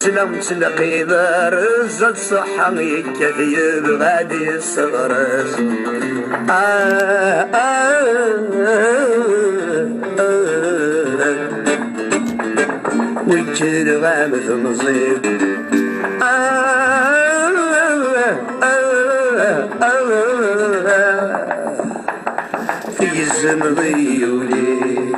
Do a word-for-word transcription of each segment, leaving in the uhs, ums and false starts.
Slam s lqidar, zzat ṣṣeḥḥa yekkat yebɣa ad yesseɣres. Ah, ah, ah, ah. Wekkileɣ am temẓi. Ah, ah, ah, ah. Tgezmeḍ-iyi ul-iw.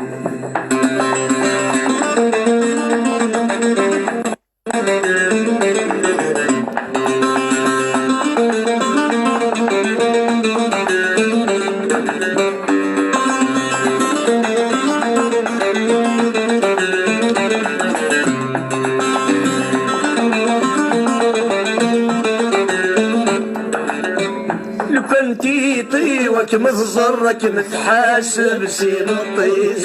Lukan tiṭi wakem tẓerr akem tḥaseb s imeṭṭi-s.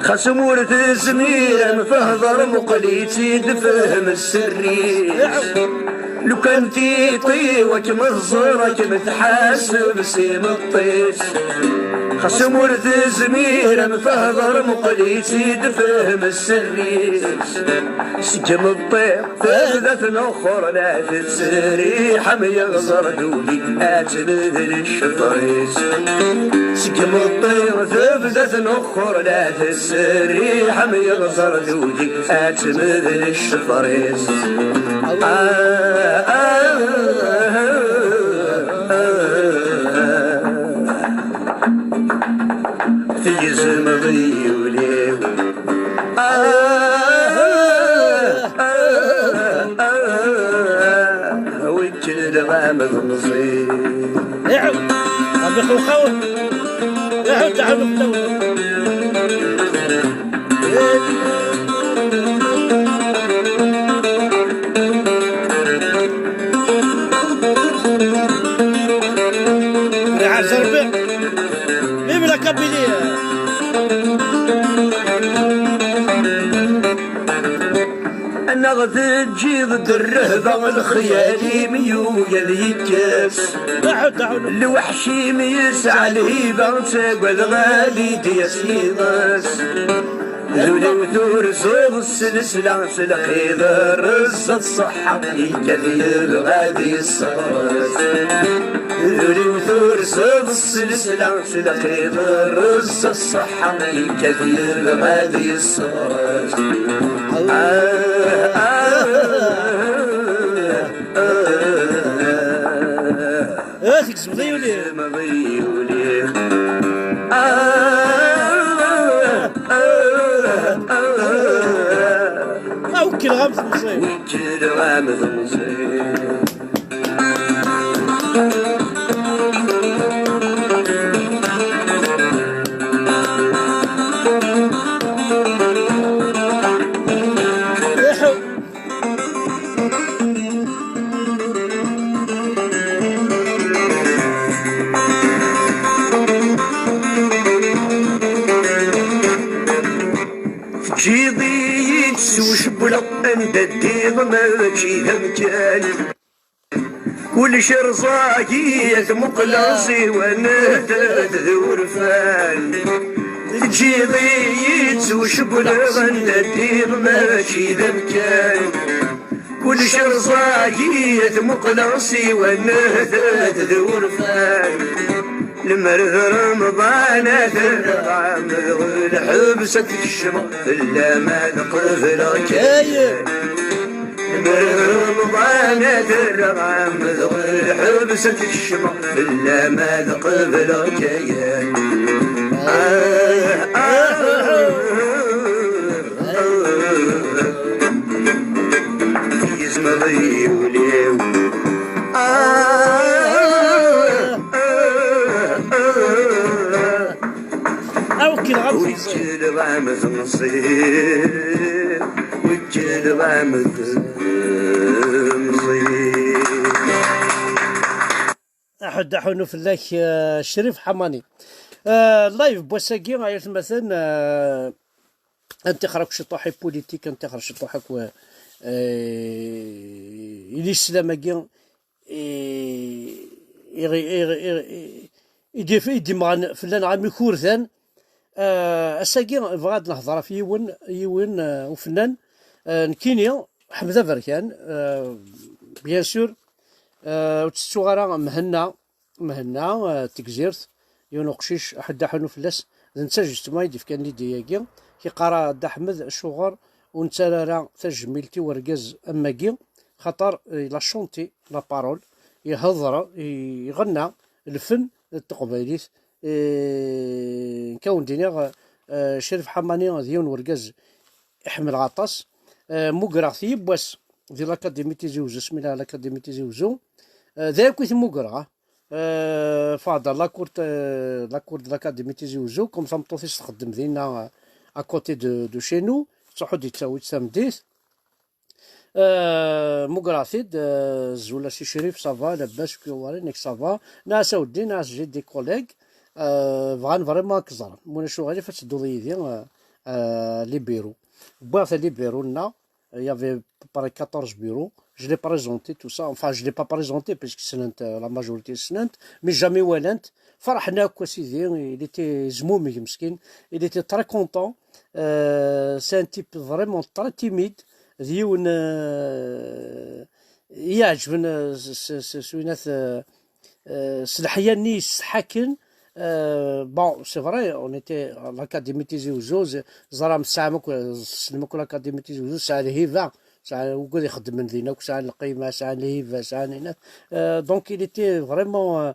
Xas umur tezmir am tehder muqel-itt-id fhem sser-is. Lukan tiṭi wakem tẓerr akem tḥaseb s imeṭṭi-s. Xas umur tezmir am tehder muqel-itt-id fhem sser-is. Seg imeṭṭi tebda tnuxxur la tettriḥ am yeɣẓer d udi ad tmedel ccfer-is. Seg imeṭṭi tebda tnuxxur la tettriḥ am yeɣẓer d udi ad tmedel ccfer-is. Ah, ah, ah, ah, ah. Tgezmeḍ-iyi ul-iw. Ah, ah, ah, ah, ah. Wekkileɣ am temẓi. Iɛaw, Rabbi xewxawen. Iɛaw, tɛawen fell-awen. Iɛaz Rebbi. Vive la Kabylie. Annaɣ teǧǧiḍ-d rrehba, lexyal-im yugi ad yekkes. Lweḥc-im yesɛa lhiba, ttagadeɣ ad d-yas yiḍes. D ul-iw turseḍ s lesla, s lqid rreẓ ṣṣeḥḥa, yekkat yebɣa ad yesseɣres. D ul-iw turseḍ s lesla, s lqid rreẓ ṣṣeḥḥa, yekkat yebɣa ad yesseɣres. Ah, ah, ah, ah, ah. Eh, tgezmeḍ-iyi ul-iw. Ah, ah, ah, ah. Ah, wekkileɣ am temẓi. Wekkileɣ am temẓi. Iḥu. Teǧǧiḍ-iyi-d s ucewwleɣ anda ddiɣ mačči d amkan. Kullec rẓag-iyi ad muqleɣ ẓiwan d urfan. Teǧǧiḍ-iyi-d s ucewwleɣ anda ddiɣ mačči d amkan. Kullec rẓag-iyi ad muqleɣ ẓiwan d urfan. Lemmer d Remḍan ad rreɣ amedɣ lḥebs ad tkecmeɣ fell-am ad qebleɣ kayan. Lemmer d Remḍan ad rreɣ amedɣ lḥebs ad tkecmeɣ fell-am ad qebleɣ kayan. Ah, ah, ah, ah. Tgezmeḍ-iyi ul-iw. Ah, ah, ah, ah. Awekkileɣ am temẓi. Wekkileɣ am temẓi. Wekkileɣ am temẓi. Aḥuddu aḥunnu fell-ak, eh, Crif Ḥamani. Eh, live n wass-agi, ay atmaten, eh, ad nṭixer akk ciṭuḥ i politique, ad nṭixer ciṭuḥ akk, eh, i lislam-agi, i, i, i, i, i, i d-, i d-imɣan fell-aneɣ am ikurdan. Eh, ass-agi bɣiɣ ad nehḍer ɣef yiwen, yiwen, eh, ufennan, eh, nekkini, Ḥmed Aberkan, euh, bien sûr, euh, ur ttettuɣ ara Mhenna, Mhenna, euh, Tegzirt, yiwen uqcic, ḥedd aḥunnu fell-as, d netta justement i d-ifkan l'idée-agi, yeqqar-a Dda Ḥmed, acuɣer ur nettarra ara tajmilt i urgaz am wagi, xaṭer, euh, il a chanté la parole, ihedder, i-, iɣenna lfen n teqbaylit, euh, nekk ad wen-d-iniɣ, euh, Crif Ḥamani d yiwen urgaz iḥemmel aṭas. Euh, mmugreɣ-t yiwwas di l'Académie Tizi Uzzu, asmi la l'Académie Tizi Uzzu. Euh, d akk i t-mmugreɣ, ah. Euh, fadal la cour, euh, la cour de l'Académie Tizi Uzzu, comme tameṭṭut-is txeddem dinna, euh, à côté de, de chez nous, tettruḥu-d yettawi-tt tameddit. Euh, mmugreɣ-t-id, euh, zul a Si Crif, ça va, labas, nekk ça va. Nniɣ-as a weddi, nniɣ-as j'ai des collègues, euh, bɣan vraiment ad k-ẓren. Ma ulac uɣilif ad tedduḍ yid-i, euh, euh, les bureaux. Wwiɣ-t à les bureaux-nneɣ, il y avait à peu près quatorze bureaux. Je l'ai présenté, tout ça. Enfin, je l'ai pas présenté, parce que ssnen-t, euh, la majorité ssnen-t, mais jamais walan-t. Ferḥen akk, a sidi, il était, yezmumeg meskin. Il était très content. Euh, c'est un type vraiment très timide. D yiwen, euh, i iɛeǧben, euh, s, s, s, s winat, euh, euh, s leḥya-nni yesseḥaken. Euh, bon, c'est vrai, on était à l'Académie Tizi Uzzu, z-, ẓram tesɛam akk, tessnem akk l'Académie Tizi Uzzu, tesɛa lhiba, tesɛa wigad ixeddmen din akk, sɛan lqima, sɛan lhiba, sɛan inat. Euh, donc, il était vraiment, euh,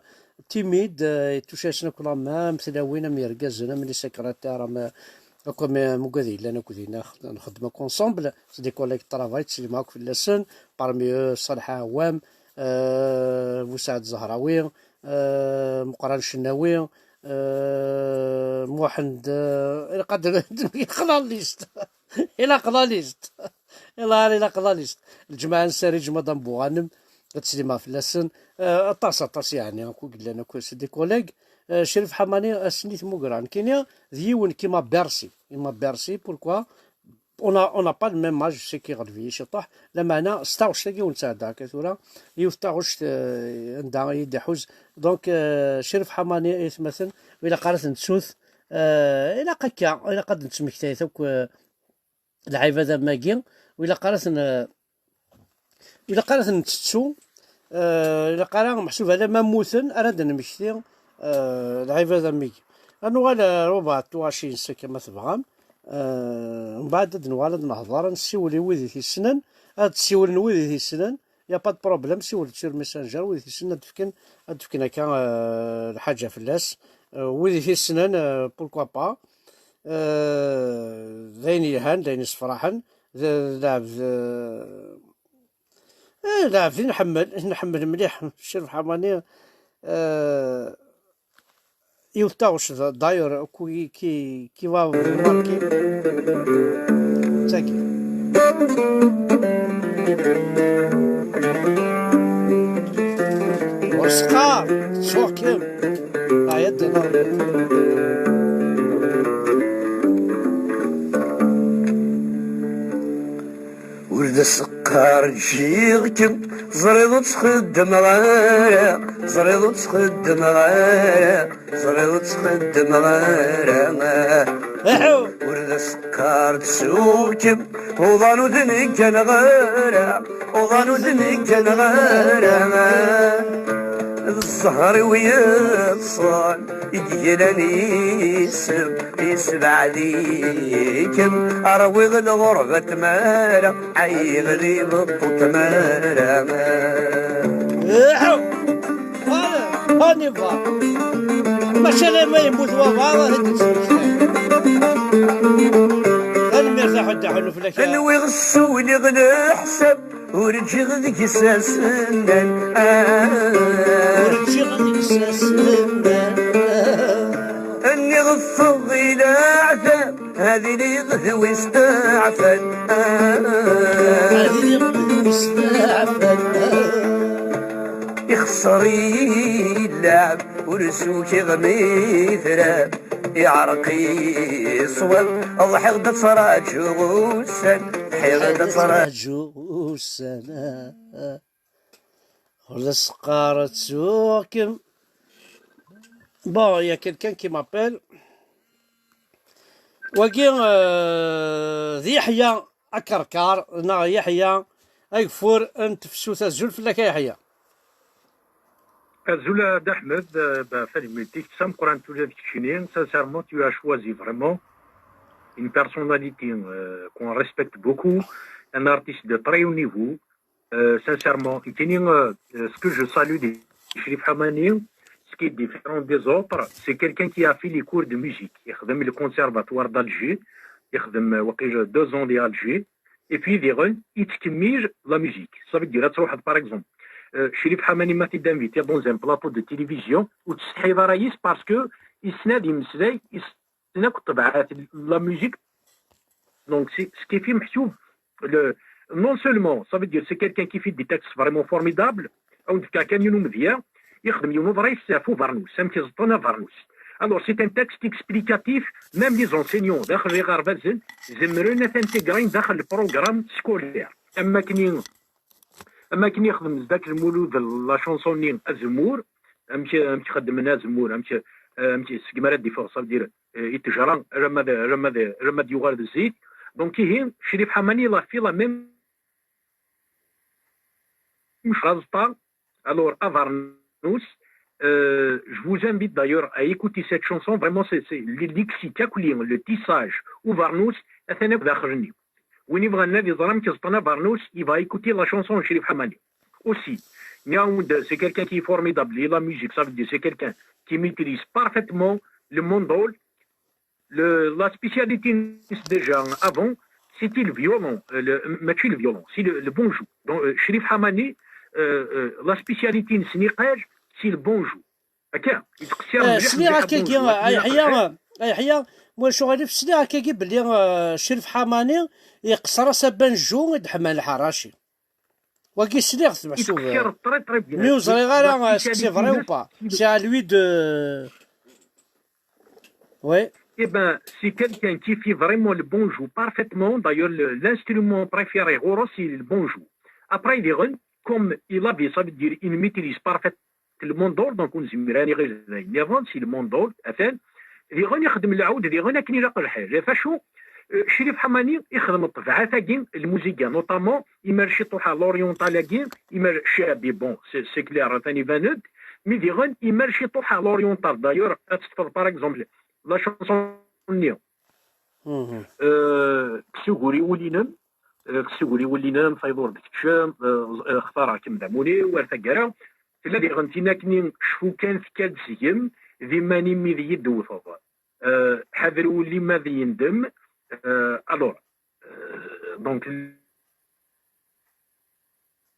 timide, euh, yettwacasen akk la main, am tlawin, am yergazen, am les secrétaires, am, akk am, am wigad yellan akk dinna, nxeddem akk ensemble, c'est des collègues de travail, ttsellimeɣ akk fell-asen, parmi eux, Ṣaleḥ Aɛwam, euh, Busaɛd Zehrawi, euh, Meqran Cennawi, euh, Muḥend, euh, ilaq ad d-, ilaq la liste. Ilaq la liste. Ilaq, ilaq la liste. Lǧemɛa n Sarij, Madame Buɣanem, ad ttsellimeɣ fell-asen. Euh, aṭas, aṭas, yeɛni, akk i yellan, akk c'est des collègues. Euh, Crif Ḥamani, ass-nni tmugra. Nekkini, d yiwen qui m'a bercé. Il m'a bercé, pourquoi? On a, on n'a pas le même âge, je sais qu'il relevait ciṭuḥ. Lameɛna, s taɣect-agi ur nettɛedda akka tura. Yiwet taɣect, euh, anda i d-iḥuz. Donc, euh, Crif Ḥamani, aytmaten, ilaq ara t-nettut. Euh, ilaq akka, ilaq ad nettmektayet akk, euh, lɛibad am wagi. Ilaq ara ten-, euh, ilaq ara ten-nettettu, euh, ilaq ara meḥsub alamma mmuten ara d-nmekti, euh, lɛibad am wigi. Ad nuɣal ar ubeɛṭu aci-ines akka ma tebɣam. Euh, mbeɛd ad nuɣal ad nehḍer, ad nessiwel i wid i t-issnen, ad d-ssiwlen wid i t-issnen, y a pas de problème, siwlet sur Messenger, wid i t-issnen ad d-fken, ad d-fken akka, euh, lḥaǧa fell-as. Euh, wid i t-issnen, euh, pourquoi pas. Euh, d ayen yelhan, d ayen yessefraḥen, d, d lɛebd, euh, Eh, lɛebd i nḥemmel, nḥemmel mliḥ Crif Ḥamani, euh, yiwet taɣect d-, d'ailleurs, qui, qui, qui va vous marquer. D tagi. Ur s-qqar, ttuɣ-kem. Ɛya-d. Ur d as-qqar ǧǧiɣ-kem, teẓriḍ ur ttxeddmeɣ ara, teẓriḍ ur ttxeddmeɣ ara, teẓriḍ ur ttxeddmeɣ ara. Ur d as-qqar ttuɣ-kem, uḍan ur d-negganeɣ ara, uḍan ur d-negganeɣ ara. D zzher-iw yeḍṣan i yeglan yis-m, yessebɛed-ikem. Rwiɣ lɣerba n tmara, ɛyiɣ di beṭṭu n tmara. Iḥu! Allez, on y va! Maca alamma yemmut wabɛaḍ ad t-id-nesmekti. Tanemmirt a Ḥuddu Ḥunnu fell-ak. Nwiɣ ssewliɣ leḥsab, ur ǧǧiɣ deg-s asennan. Ah. Ur ǧǧiɣ deg-s asennan. Nniɣ ffeɣ i leɛtab, ad iliɣ d wi steɛfan. Ah. Ad iliɣ d wi steɛfan. Ixṣer-iyi lɛeb, ur sukiɣ mi trab. Iɛreq-iyi ṣṣwab, ḍḥiɣ-d ad ttṛaǧuɣ ussan, ḍḥiɣ-d ad ttṛaǧuɣ ussan. Ur d as-qqar ad ttuɣ-kem. Bon, il y a quelqu'un qui m'appelle. Wagi, euh, d Yeḥya Akerkar, neɣ Yeḥya ageffur n tefsut. Azul fell-ak a Yeḥya. Azul a Dda Ḥmed, eh, bah, tanemmirt-ik d tameqqrant ula d keččini. Sincèrement, tu as choisi vraiment une personnalité euh, qu'on respecte beaucoup, un artiste de très haut niveau. Euh, sincèrement, nekkini, euh, euh, ce que je salue de Chérif Hamani, ce qui est différent des autres, c'est quelqu'un qui a fait les cours de musique. Ixdem le conservatoire d'Alger, ixdem, euh, waqila deux ans d'Alger, et puis diɣen yettkemmil la musique. Ça veut dire, ad truḥeḍ, par exemple, euh, Chérif Hamani ma t-id-invitiḍ dans un plateau de télévision, ur tettsetḥiḍ ara yis parce que yessen ad yemmeslay, yessen akk ṭṭbeɛt la musique. Donc, c'est ce qui fait meḥsub, le, non seulement, ça veut dire, c'est quelqu'un qui fait des textes vraiment formidables, ad wen-d-fkeɣ kan yiwen umedya, ixdem yiwen uḍris ɣef ubernus, amek iẓeṭṭen abernus. Alors, c'est un texte explicatif, même les enseignants, daxel iɣerbazen, zemren ad t-intégrin daxel le programme scolaire. Am wakken i, am wakken i xedmen zdat Lmulud la chanson-nni Azemmur, amek, amek xeddmen azemmur, amek, amek segmi ara d-iffeɣ, ça veut dire, euh, i ttejra, alamma d, alamma d, alamma d yuɣal d zzit. Donc, ihi, Chérif Hamani, il a fait la même chose. Alors, abernus, euh, je vous invite d'ailleurs à écouter cette chanson. Vraiment, c'est, c'est le lexique, akk le tissage, ubernus, atan akk daxel-nni. Win yebɣan ad iẓer amek iẓeṭṭen abernus, il va écouter la chanson de Chérif Hamani. Aussi, nniɣ-awen-d, c'est quelqu'un qui est formidable, et la musique, ça veut dire, c'est quelqu'un qui maîtrise parfaitement le mandol. Le, la spécialité déjà avant, c'était le violon, euh, le, mačči le violon, c'est le, le banjo. Donc, euh, Chérif Hamani, euh, euh, la spécialité n Sniqaj, c'est le banjo. Akka, yettqeṣṣir Eh, mliḥ sliɣ mliḥ akkagi abunju, a akken ilaq Yeḥya, lḥal. A Yeḥya, moi je suis sliɣ akkagi belli, eh, Crif Ḥamani yeqṣer-as abanju i Deḥman Lḥaraci. Wagi sliɣ-t meḥsub. Yettqeṣṣir très très bien. Mais ur ẓriɣ ara La est-ce que c'est vrai ou spécialité pas. C'est à lui de. Oui. Eh ben, c'est quelqu'un qui fait vraiment le banjo parfaitement. D'ailleurs, le- l'instrument préféré ɣur-s, c'est le banjo. Après, diɣen, comme il avait, ça veut dire, il maîtrise parfaitement le mandol, donc ur nezmir ad nɣil d ayen nniḍen, c'est le mandol, atan. Diɣen ixdem lɛud, diɣen akken ilaq lḥal. Facu, euh, Crif Ḥamani ixdem ṭṭbeɛt-agi, lmuziga, notamment, imer ciṭuḥ à l'oriental-agi, imer ccabi, bon, c'est c'est clair, atan iban-d, mais diɣen, imer ciṭuḥ à l'oriental. D'ailleurs, ad teṭṭfeḍ, par exemple, la chanson-nni, Mhm. euh, kkes ugur i wul-inem, euh, kkes ugur i wul-inem, tayeḍ ur d-keččem, euh, xtareɣ-kem d amuli-w, ar taggara, tella diɣen tin akken cfu kan tekka-d seg-m, d iman-im i d iyi-d-tewteḍ. Euh, ḥader wul-im ad yendem. Euh, alors, euh, donc,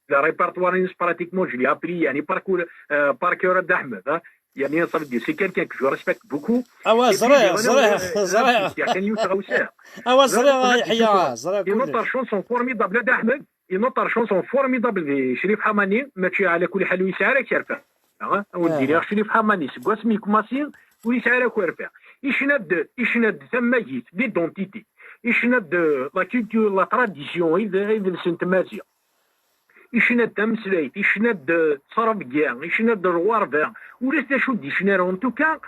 le répertoire-ines, pratiquement, je l'ai appris, yani, par cœur, euh, par cœur, a Dda Ḥmed, hein. Yani, ça veut dire, c'est quelqu'un que je respecte beaucoup. Ah ouais, Et puis, ẓriɣ, diɣen, ẓriɣ, euh, ẓriɣ. Kan yiwet tɣawsa. Ah ouais, Ẓriɣ ẓriɣ, a ṭṭbɛat Yeḥya, n-, ẓriɣ une kullec. Autre chanson formidable a Dda Ḥmed, une autre chanson formidable de Crif Ḥamani, mačči ɛla kulli ḥal ur yesɛi ara kerfa. Hein? Ad wen-d-iniɣ, Crif Ḥamani, seg wasmi yekmasi, ur yesɛi ara kerfa. Icna-d, icna-d tamagit, l'identité. Icna-d, euh, la culture, la tradition, id-, idles n tmaziɣt. Icna-d tameslayt, icna-d, euh, ttrebga, icna-d lɣerba. Ulac d acu d-icna ara, en tout cas,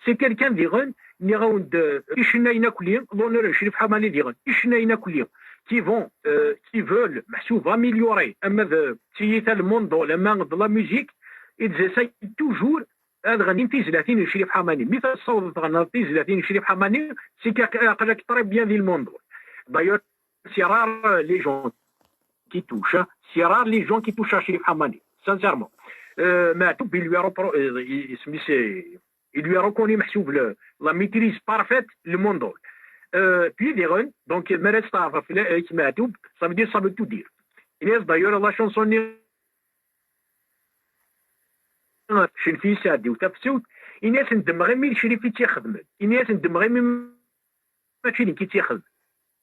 c'est quelqu'un diɣen, nniɣ-awen-d, euh, icennayen akk-li, l'honneur n Crif Ḥamani diɣen, icennayen akk-li, qui vont, euh, qui veulent, meḥsub, améliorer, ama d, euh, tiyita, le mandol, ama d la musique, ils essayent toujours ad ɣnin tizlatin n Crif Ḥamani. Mi tessawḍeḍ tɣenneḍ tizlatin n Crif Ḥamani, c'est que aql-ak très bien di le mandol. D'ailleurs, c'est rare, euh, les gens qui touchent, hein. C'est rare les gens qui touchent à Crif Ḥamani, sincèrement. Euh, Maɛtub, il lui a repro-, euh, il, il, il, il lui a reconnu, meḥsub, le, la maîtrise parfaite, le mandol. Euh, puis, diɣen, donc, mi ara testeɛrfeḍ fell-ak, Maɛtub, ça veut dire, ça veut tout dire. Ini-as, d'ailleurs, la chanson-nni Cenfi Sɛdi u Tafsut, ini-as, ndemmeɣ imi d Crif i tt-ixedmen. Ini-as, ndemmeɣ imi mačči d nekk i tt-ixedmen.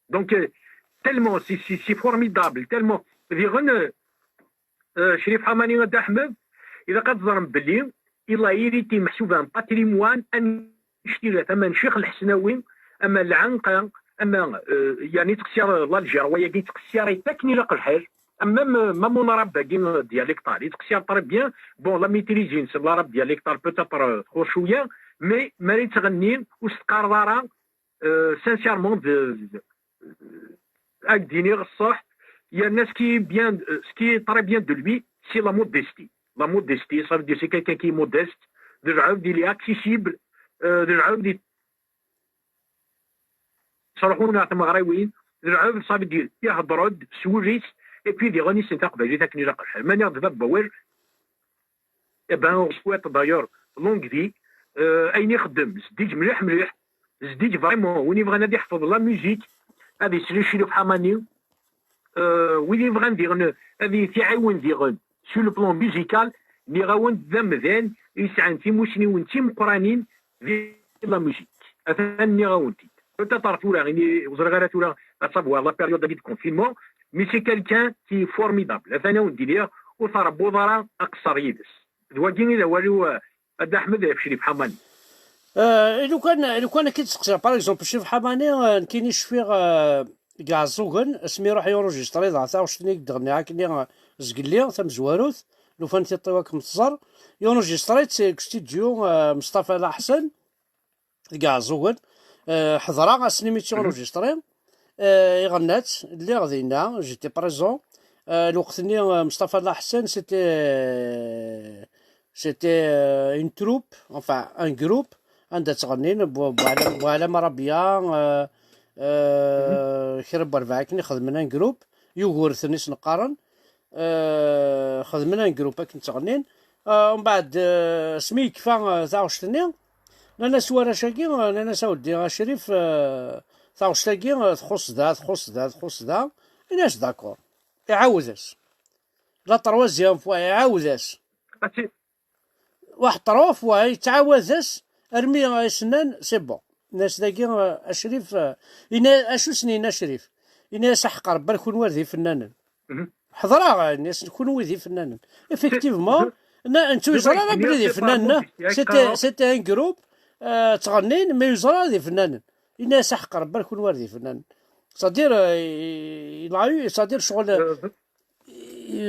Donc, euh, tellement, c'est, c'est, c'est formidable, tellement. Diɣen, euh, euh, Crif Ḥamani, a Dda Ḥmed, ilaq ad teẓrem belli il a hérité, meḥsub, un patrimoine, annect-ilat, ama n Ccix Lḥesnawi, ama n Lɛenqa, ama, euh, yani, yettqeṣṣir l'Algérie, wayagi yettqeṣṣir-it akken ilaq lḥal, ama même, euh, même honorable-agi, euh, dialectal, yettqeṣṣir très bien. Bon, la maîtrise-ines n l'arabe dialectal peut-être, euh, txuṣ cwiya, mais mi ara yettɣenni ur s-teqqareḍ ara, euh, sincèrement, de, de, ad k-d-iniɣ ṣṣeḥ, yerna ce qui est bien, ce qui est très bien de lui, c'est la modestie. La modestie, ça veut dire c'est quelqu'un qui est modeste, d lɛebd, il est accessible, euh, d lɛebd yettruḥun ɣer tmeɣriwin, d lɛebd, ça veut dire ihedder-d s wul-is, et puis diɣen issen taqbaylit akken ilaq lḥal. Ma nniɣ-d d abawal, eh ben, on souhaite d'ailleurs longue vie. Euh, ayen ixeddem, zeddig mliḥ mliḥ, zeddig vraiment, win yebɣan ad iḥfeḍ la musique, ad isel i Crif Ḥamani, euh, win yebɣan diɣen ad t-iɛiwen diɣen sur le plan musical, nniɣ-awen d amdan yesɛan timusniwin d timeqqranin di la musique. Atan nniɣ-awen-t-id. Peut-être tura, ini, ur ẓriɣ ara tura, à savoir la période de confinement, mais c'est quelqu'un qui est formidable. Atan awen-d-iniɣ, ur trebbuḍ ara aqeṣṣer yid-s. D wagi i d awal-iw, eh, a Dda Ḥmed, ɣef Crif Ḥamani. Eh, lukan, lukan akka i d-steqsiɣ, par exemple, Crif Ḥamani, eh, nekkini cfiɣ, eh, deg Iɛeẓẓugen, asmi iruḥ yunujistri dɣa taɣect-nni i d-ɣenniɣ akkenni, eh, zgelli, tamezwarut, lufan tiṭ-iw ad kem-tẓer, yunujistri-tt deg studio, eh, Meṣṭafa Laḥsen, deg Iɛeẓẓugen. Eh, ḥeḍreɣ ass-nni mi tt-yunujistri, eh, iɣenna-tt, lliɣ dinna, j'étais présent. Eh, lweqt-nni, eh, Meṣṭafa Laḥsen, c'était, c'était, euh, une troupe, enfin, un groupe, anda ttɣennin, Bu-, Buɛlam, Buɛlam Rabia, euh, euh, kra n werbaɛ akken i xedmen un groupe, Yugurten i s-neqqaren, euh, xedmen un groupe akken ttɣennin. Euh, umbeɛd, euh, asmi yekfa, euh, taɣect-nni, nnan-as warrac-agi, euh, nnan-as a weddi, a Crif, euh, taɣect-agi, euh, txuṣṣ da, txuṣṣ da, txuṣṣ da. Ini-as d'accord. Iɛawed-as. La troisième fois, iɛawed-as. Waḥed trois fois, yettɛawad-as, armi i s-nnan, c'est bon. Nnan-as dagi, eh, Acrif, eh, yenna, acu s-yenna Acrif? Yenna-as, aḥeqq Rebbi ar kunwi ar d ifennanen. Ḥeḍreɣ, yenna-as, kunwi d ifennanen. Effectivement, nna-, netta ur yeẓri ara belli d ifennanen, c'était, c'était un groupe, eh, ttɣennin, mais ur yeẓri ara d ifennanen. Yenna-as, aḥeqq Rebbi ar kunwi ar d ifennanen. C'est-à-dire, eh, il a eu, c'est-à-dire, ccɣel, eh,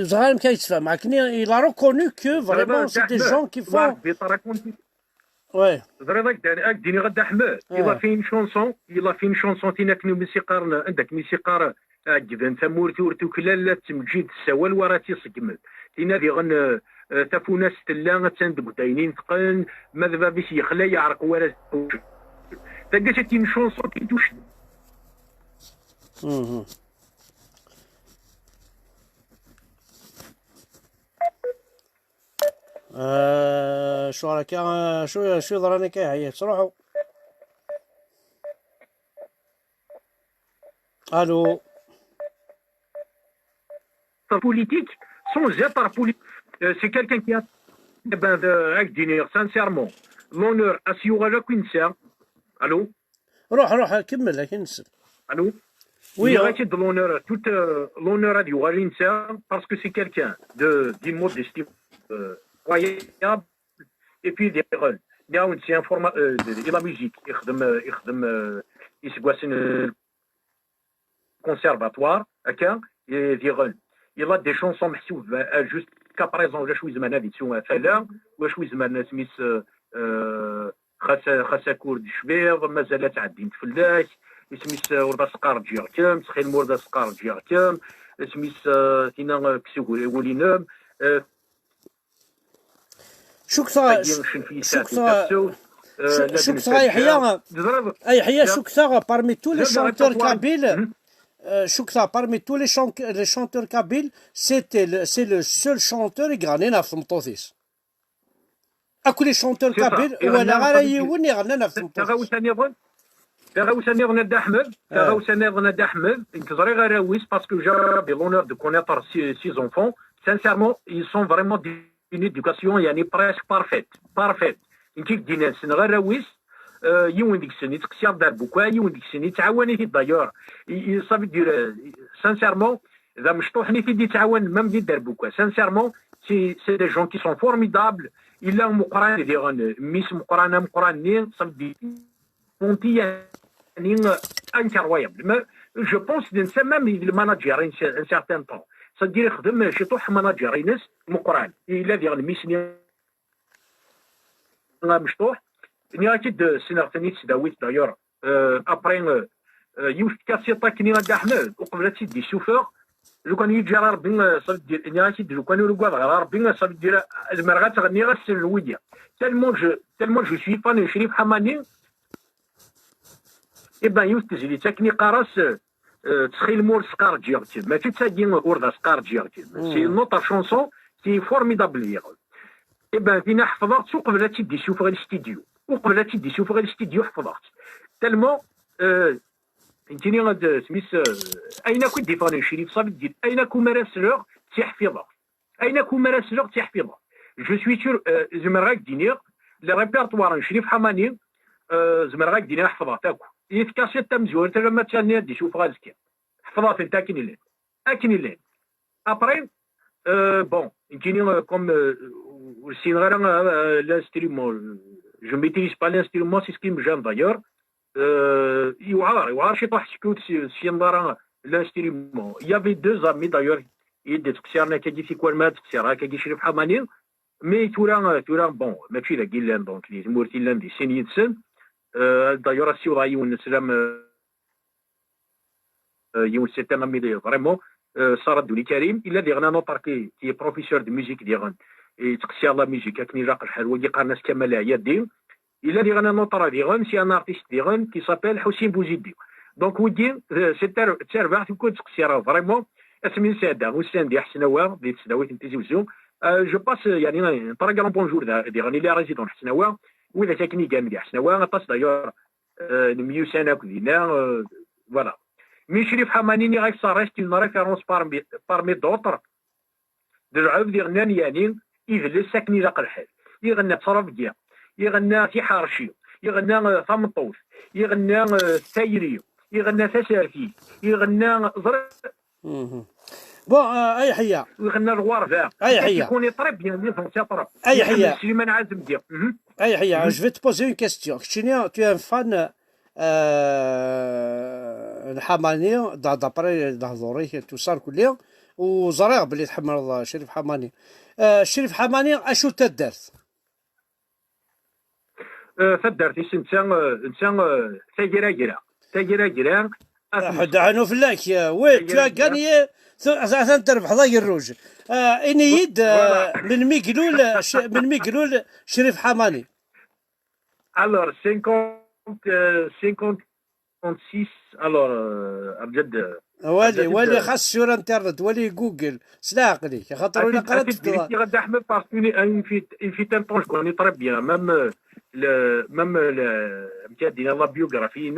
ẓriɣ amek ay yettfaham. Akken il a reconnu que vraiment c'est des gens qui font. Ouais. Ẓriɣ ad ak-d-iniɣ a Dda Ḥmed, il a fait une chanson, il a fait une chanson tin akken umi s-iqqaren, anda akken i s-iqqar, ɛeggben tamurt ur tuklal, la tettmeǧǧid tessawal war ad tt-iṣeggmen. Tinna diɣen, eh, eh, tafunast tella, attan deg udaynin teqqen, ma d bab-is yexla, yeɛreq war ad. Tagi c'est une chanson qui touche. آه، شو راك يا، شو، شو يضرني كاي هي تروحوا؟ الو. Politique, sans être politique. Euh, c'est quelqu'un qui a, eh ben, euh, avec des nerfs, sincèrement. L'honneur, à ce Allô? روح، روح، كمل، لكن نسى. Allô? Oui, il y a de l'honneur, tout, euh, l'honneur à Diogo Linsa, parce que c'est quelqu'un de, d'une modestie, euh, incroyable. Et puis, des, euh, c'est un format, euh, de, de la musique. يخدم، euh, يخدم، euh, يسقاسن، euh, conservatoire, هكا، يغن. Il a des chansons محسوب، euh, jusqu'à présent, ولا شوي زمان هذه تسوى فلا، ولا شوي زمان سميس، euh, euh, خاص، خاص أكورد شبيض، مازال تعدين فلاك، اسميس، آه، ورد أسقار جيغكم، سخيل مورد أسقار جيغكم، اسميس، آه، تينا، آه، كسوغوري ولينم، آه، شكثا، شكثا، شكثا يحيى، يحيى، شكثا parmi tous les chanteurs kabyles، euh, شكثا parmi tous les chan-، les chanteurs kabyles، c'était le، c'est le seul chanteur i yeɣnin ɣef tmeṭṭut-is. Akk les chanteurs kabyles, ur walaɣ ara yiwen iɣennan ɣef tmeṭṭut. Taɣawsa niḍen, taɣawsa niḍen a Dda Ḥmed, taɣawsa niḍen a Dda Ḥmed, nekk ẓriɣ arraw-is, parce que j'ai l'honneur de connaître ses, ses enfants. Sincèrement, ils sont vraiment d'une éducation, yani, presque parfaite, parfaite. Nekk i k-d-yennan ssneɣ arraw-is, euh, yiwen deg-sen yettqeṣṣir-d ar Bukal, yiwen deg-sen yettɛawan-it-id d'ailleurs. I, i, ça veut dire, euh, sincèrement, d amecṭuḥ-nni i t-id-yettɛawan, même di dderbuka. Sincèrement, c'est, c'est des gens qui sont formidables. Yella Meqqran diɣen, mmi-s Meqqran ameqqran-nni, ça veut dire, yani, incroyable. Mais je pense d netta même d le manager un cer-, un certain temps. C'est-à-dire, ixdem ciṭuḥ manager-ines Meqqran. Yella diɣen mmi-s-nni amecṭuḥ. Nniɣ-ak-id, ssneɣ-ten i tesdawit, d'ailleurs, euh, après, euh, Euh, yiwet n tkasiṭ akkenni a Dda Ḥmed, uqbel ad tt-id-issufeɣ, lukan yeǧǧa Rebbi, euh, ça veut dire, nniɣ-ak-id, lukan ur ugadeɣ ara Rebbi, ça veut dire, zemreɣ ad tt-ɣenniɣ ass n wigi. Tellement je, tellement je suis fan de Crif Ḥamani, eh ben, yiwet tezlit akken iqqar-as, euh, ttxil ma ur sqarǧiɣ-kem. Mačči d tagi ur d as-sqarǧiɣ-kem. C'est une autre chanson qui est formidable, diɣen. Eh ben, tina ḥefḍeɣ-tt uqbel ad tt-id-issufeɣ i lstidyu. Uqbel ad tt-id-issufeɣ i lstidyu ḥefḍeɣ-tt. Tellement, euh, nekkini ad, smis, euh, ayen akk i d-iffɣen n Crif, ça veut dire, ayen akk umi ara sleɣ, ttiḥfiḍeɣ. Ayen akk umi ara sleɣ, ttiḥfiḍeɣ. Je suis sûr, euh, zemreɣ ad k-d-iniɣ, le répertoire n Crif Ḥamani, euh, zemreɣ ad k-d-iniɣ ḥefḍeɣ-t akk. I tkasiṭ tamezwarut, alamma d tanni ad d-isuffeɣ azekka. Ḥefḍeɣ-tent akken i llant. Akken i llant. Après, euh, bon, nekkini, euh, comme, euh, ur ssineɣ ara, euh, l'instrument, euh, je maîtrise pas l'instrument, c'est ce qui me gêne d'ailleurs. Euh, yewɛer, yewɛer ciṭuḥ sekku s-, ssineḍ ara l'instrument. Il y avait deux amis d'ailleurs, i d-ttqesiren akkagi tikwal ma ad ttqesireɣ akkagi Crif Ḥamani, mais tura, tura, bon, mačči dagi i llan, donc, di tmurt i llan di sin yid-sen. Euh, d'ailleurs, ad ssiwḍeɣ yiwen n sslam, euh, euh, yiwen, c'est un ami, vraiment, euh, Saradouni Karim, yella diɣen un autre qui, qui est professeur de musique diɣen, yettqessi la musique akken ilaq lḥal, wagi qqaren-as Kamal Ayadi. Yella diɣen un autre diɣen, c'est un artiste diɣen, qui s'appelle Ḥusin Bouzidi. Donc, wigi, euh, c'est tar-, d tarbaɛt ukud ttqessireɣ, vraiment, asmi nesɛedda ussan di Ḥesnawa, di tesdawit n Tizi Uzzu. Euh, je passe, euh, yani, un très grand bonjour da-, diɣen, il est résident n Ḥesnawa, widak akken i gan di Ḥesnawa, aṭas d'ailleurs, euh, nemyussan akk dinna, euh, voilà. Mi Crif Ḥamani, nniɣ-ak, ça reste une référence parmi, parmi d'autres. D lɛebd iɣennan, yani, idles akken ilaq lḥal. Iɣenna ttrebga, iɣenna tiḥerci, iɣenna, euh, tameṭṭut, iɣenna, euh, tayri, iɣenna tasertit, iɣenna, ẓriɣ. Mhm. Bon, euh, ay Ḥiya. Iɣenna lɣerba. Ay Ḥiya. Tu connais très bien les ancêtres. Ay Ḥiya. Sliman Ɛazem diɣ. Mhm. Ay Ḥiya, je vais te poser une question. Keččini, tu es un fan, euh, n Ḥamani, d-, d'après lehdur-ik, tout ça, kulli, u ẓriɣ belli tḥemmleḍ, euh, Crif Ḥamani. Euh, Crif Ḥamani, acu d taddart? Euh, taddart-is netta, euh, netta, euh, tagragra. Tagragra, Ḥedd ḥnu fell-ak, euh, oui, tu as gagné, tu, atan trebḥeḍ agerruj. Euh, ini-yi-d, euh, melmi i ilul, euh, c-, melmi i ilul Crif Ḥamani? Alors, cinquante, euh, cinquante, cinquante-six, alors, euh, abjad, euh, wali, abjad, wali, euh, xas sur Internet, wali Google, s leɛqel-ik, axaṭer ur ilaq ara ad tbeddleḍ. Parce que, euh, il fait, il fait un temps, je connais très bien, même, euh, le, même, euh, le, la biographie,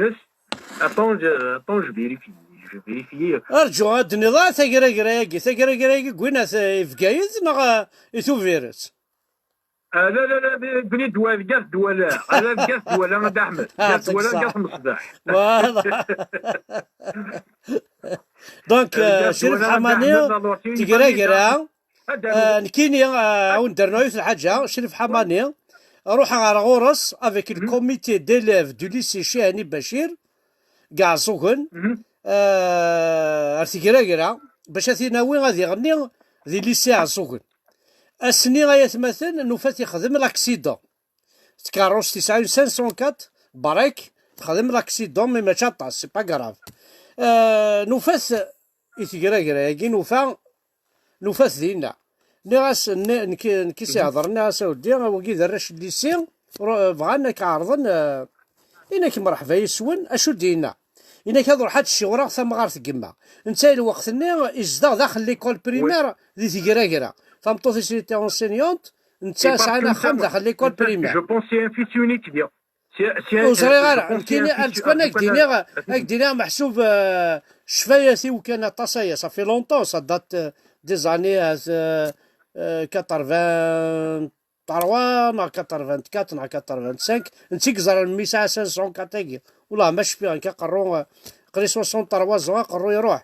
Attends, je, attends, je vérifie. Je vérifie. Arǧu, ad d-tiniḍ, ah, tagragra-agi, tagragra-agi, gwin at, i Bgayet neɣ, ah, i Tubiret? Ah, la, la, la, bni Dwala, Gat Dwala. Ah, la, Gat Dwala, a Dda Ḥmed. Ah, Gat Dwala, Gat Meṣbaḥ. Voilà. Donc, euh, Crif Ḥamani, tagragra, euh, nekkini, euh, a wen-d-rnuɣ yiwet n lḥaǧa, Crif Ḥamani, ruḥeɣ ɣer ɣur-s avec le comité d'élèves du lycée Chihani Bachir, deg Ɛeẓẓugen, euh, ar Tegragra, bac ad t-in-awi ad iɣenni di lycée Ɛeẓẓugen. Ass-nni, ay atmaten, nufa-t ixdem l'accident. Tkeṛṛust yesɛa une cinq cent quatre, break, texdem l'accident, mais mačči aṭas, c'est pas grave. Euh, nufa-t i Tegragra-agi, nufa, nufa-t dinna. Nniɣ-as, nni-, nekk, nekk i s-ihedṛen, nniɣ-as, a weddi, wagi d arrac n lycée, ru-, bɣan ad k-ɛerḍen, euh, ini-ak mṛeḥba yes-wen, acu d-yenna? Ini-ak ad ruḥeɣ ad d-ssiwreɣ tamɣart n yemma. Netta i lweqt-nni izdeɣ daxel l'école primaire di Tegragra. Tameṭṭut-is était enseignante, netta sɛan axxam daxel l'école primaire. Je pense c'est un fils unique, bien. Ur ẓriɣ ara, nekkini, ad d-kkun ad k-d-iniɣ, ad k-d-iniɣ meḥsub, euh, ccfayat-iw kan aṭas aya, ça fait longtemps, ça date, euh, des années, euh, euh, quatre-vingt-trois neɣ quatre-vingt-quatre neɣ quatre-vingt-cinq, netta i yeẓran mi yesɛa cinq cent quatre-agi. Wallah, ma cfiɣ, nekk aqerru, euh, aql-i soixante-trois ans, aqerru iruḥ.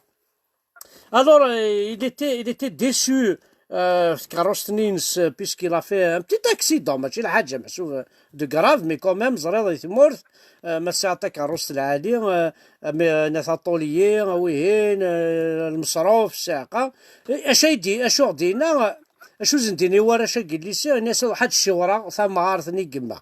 Alors, euh, il était, il était déçu, euh, f tkeṛṛust-nni-ines, euh, puisqu'il a fait un petit accident, mačči lḥaǧa, meḥsub, euh, de grave, mais quand même, ẓriɣ di tmurt, euh, ma tesɛiḍ takeṛṛust lɛali, euh, mais, euh, nna taṭuli, euh, wihin, euh, lmeṣruf, ssiɛqa. Acu ay d-, acu ɣ-d-yenna, euh, acu zen-d-ini warrac-agi n lycée, ini-as ad ruḥeɣ ad d-ssiwreɣ tamɣart-nni n yemma.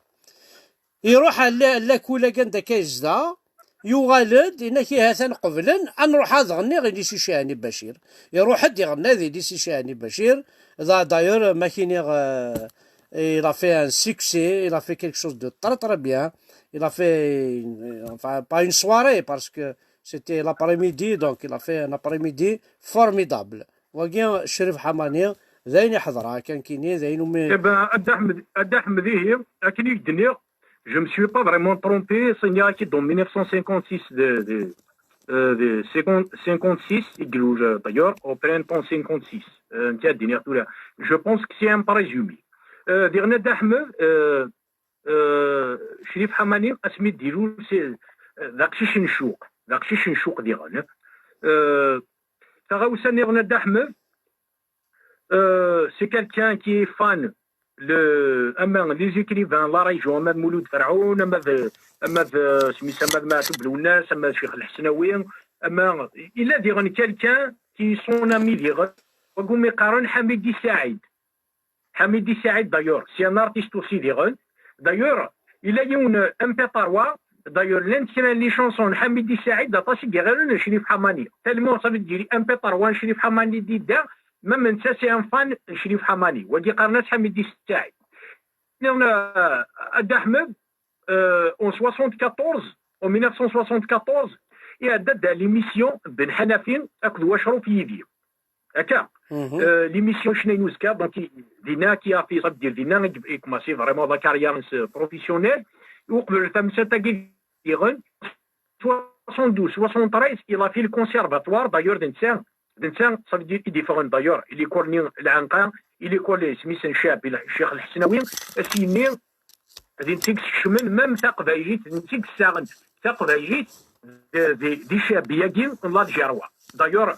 Iruḥ ar la-, lakul-agi anda akka yezdeɣ, Yuɣal-d, yenna-k: "Ihi atan qeblen, ad nruḥ ad ɣenniɣ i Lisi Cihani Bacir." Iruḥ-d iɣenna di Lisi Cihani Bacir. Da-, d'ailleurs, ma k-iniɣ, euh, il a fait un succès, il a fait quelque chose de très, très bien. Il a fait, euh, enfin, pas une soirée, parce que c'était l'après-midi, donc il a fait un après-midi formidable. Wagi, Crif Ḥamani, d ayen iḥedra, kan kini, d ayen umi Eh ben, a Dda Ḥmed, a Dda Ḥmed, ihi, akken i k-d-nniɣ, je me suis pas vraiment trompé, c'est-à-dire en mille neuf cent cinquante-six de, de, euh, de cinquante, cinquante-six, i d-ilul, euh, d'ailleurs, au printemps cinquante-six. Euh, tiens, dernière tour. Je pense que c'est un présumé. Euh, dernier Dda Ḥmed, euh, euh, Crif Ḥamani, asmi d-ilul, c'est, euh, d aqcic n ccuq, d aqcic n ccuq diɣen. Euh, taɣawsa niḍen a Dda Ḥmed, euh, c'est quelqu'un qui est fan le, ama les écrivains, la région, ama d Mulud Ferɛun, ama d, ama d, euh, smis, ama d Maɛtub Lwennas, ama d Ccix Lḥesnawi, ama, il a diɣen quelqu'un qui est son ami diɣen, wagumi qqaren Ḥamidi Saɛid. Ḥamidi Saɛid, d'ailleurs, c'est un artiste aussi diɣen. D'ailleurs, il a une M P trois, d'ailleurs, l'un de les chansons Ḥamidi Saɛid, aṭas i iɣiren Crif Ḥamani. Tellement, ça veut dire, M P trois Crif Ḥamani d idda, même netta c'est un fan Crif Ḥamani. Wagi qqaren-as Ḥamidi Saɛid. Niḍen, euh, a Dda Ḥmed, euh, en soixante-quatorze, en mille neuf cent soixante-quatorze, iɛedda-d l'émission Ben Ḥanafi akked Wacruf Yidi. Akka, euh, l'émission Cnay n uzekka, donc, i-, dinna qui a fait, ça veut dire, dinna i, i commencé vraiment la carrière, euh, professionnelle. Uqbel tamsalt-agi diɣen, soixante-douze, soixante-treize, il a fait le conservatoire, d'ailleurs, d netta, d netta, ça veut dire, i d-iffɣen, d'ailleurs, i l'école-nni Lɛenqa, i l'école, isem-is n Ccɛeb, Ccix Lḥesnawi, ass-nni, d netta i yeskecmen, même taqbaylit, d netta i yessaɣen taqbaylit di, di, di Ccɛeb-agi n l'Algérie. D'ailleurs,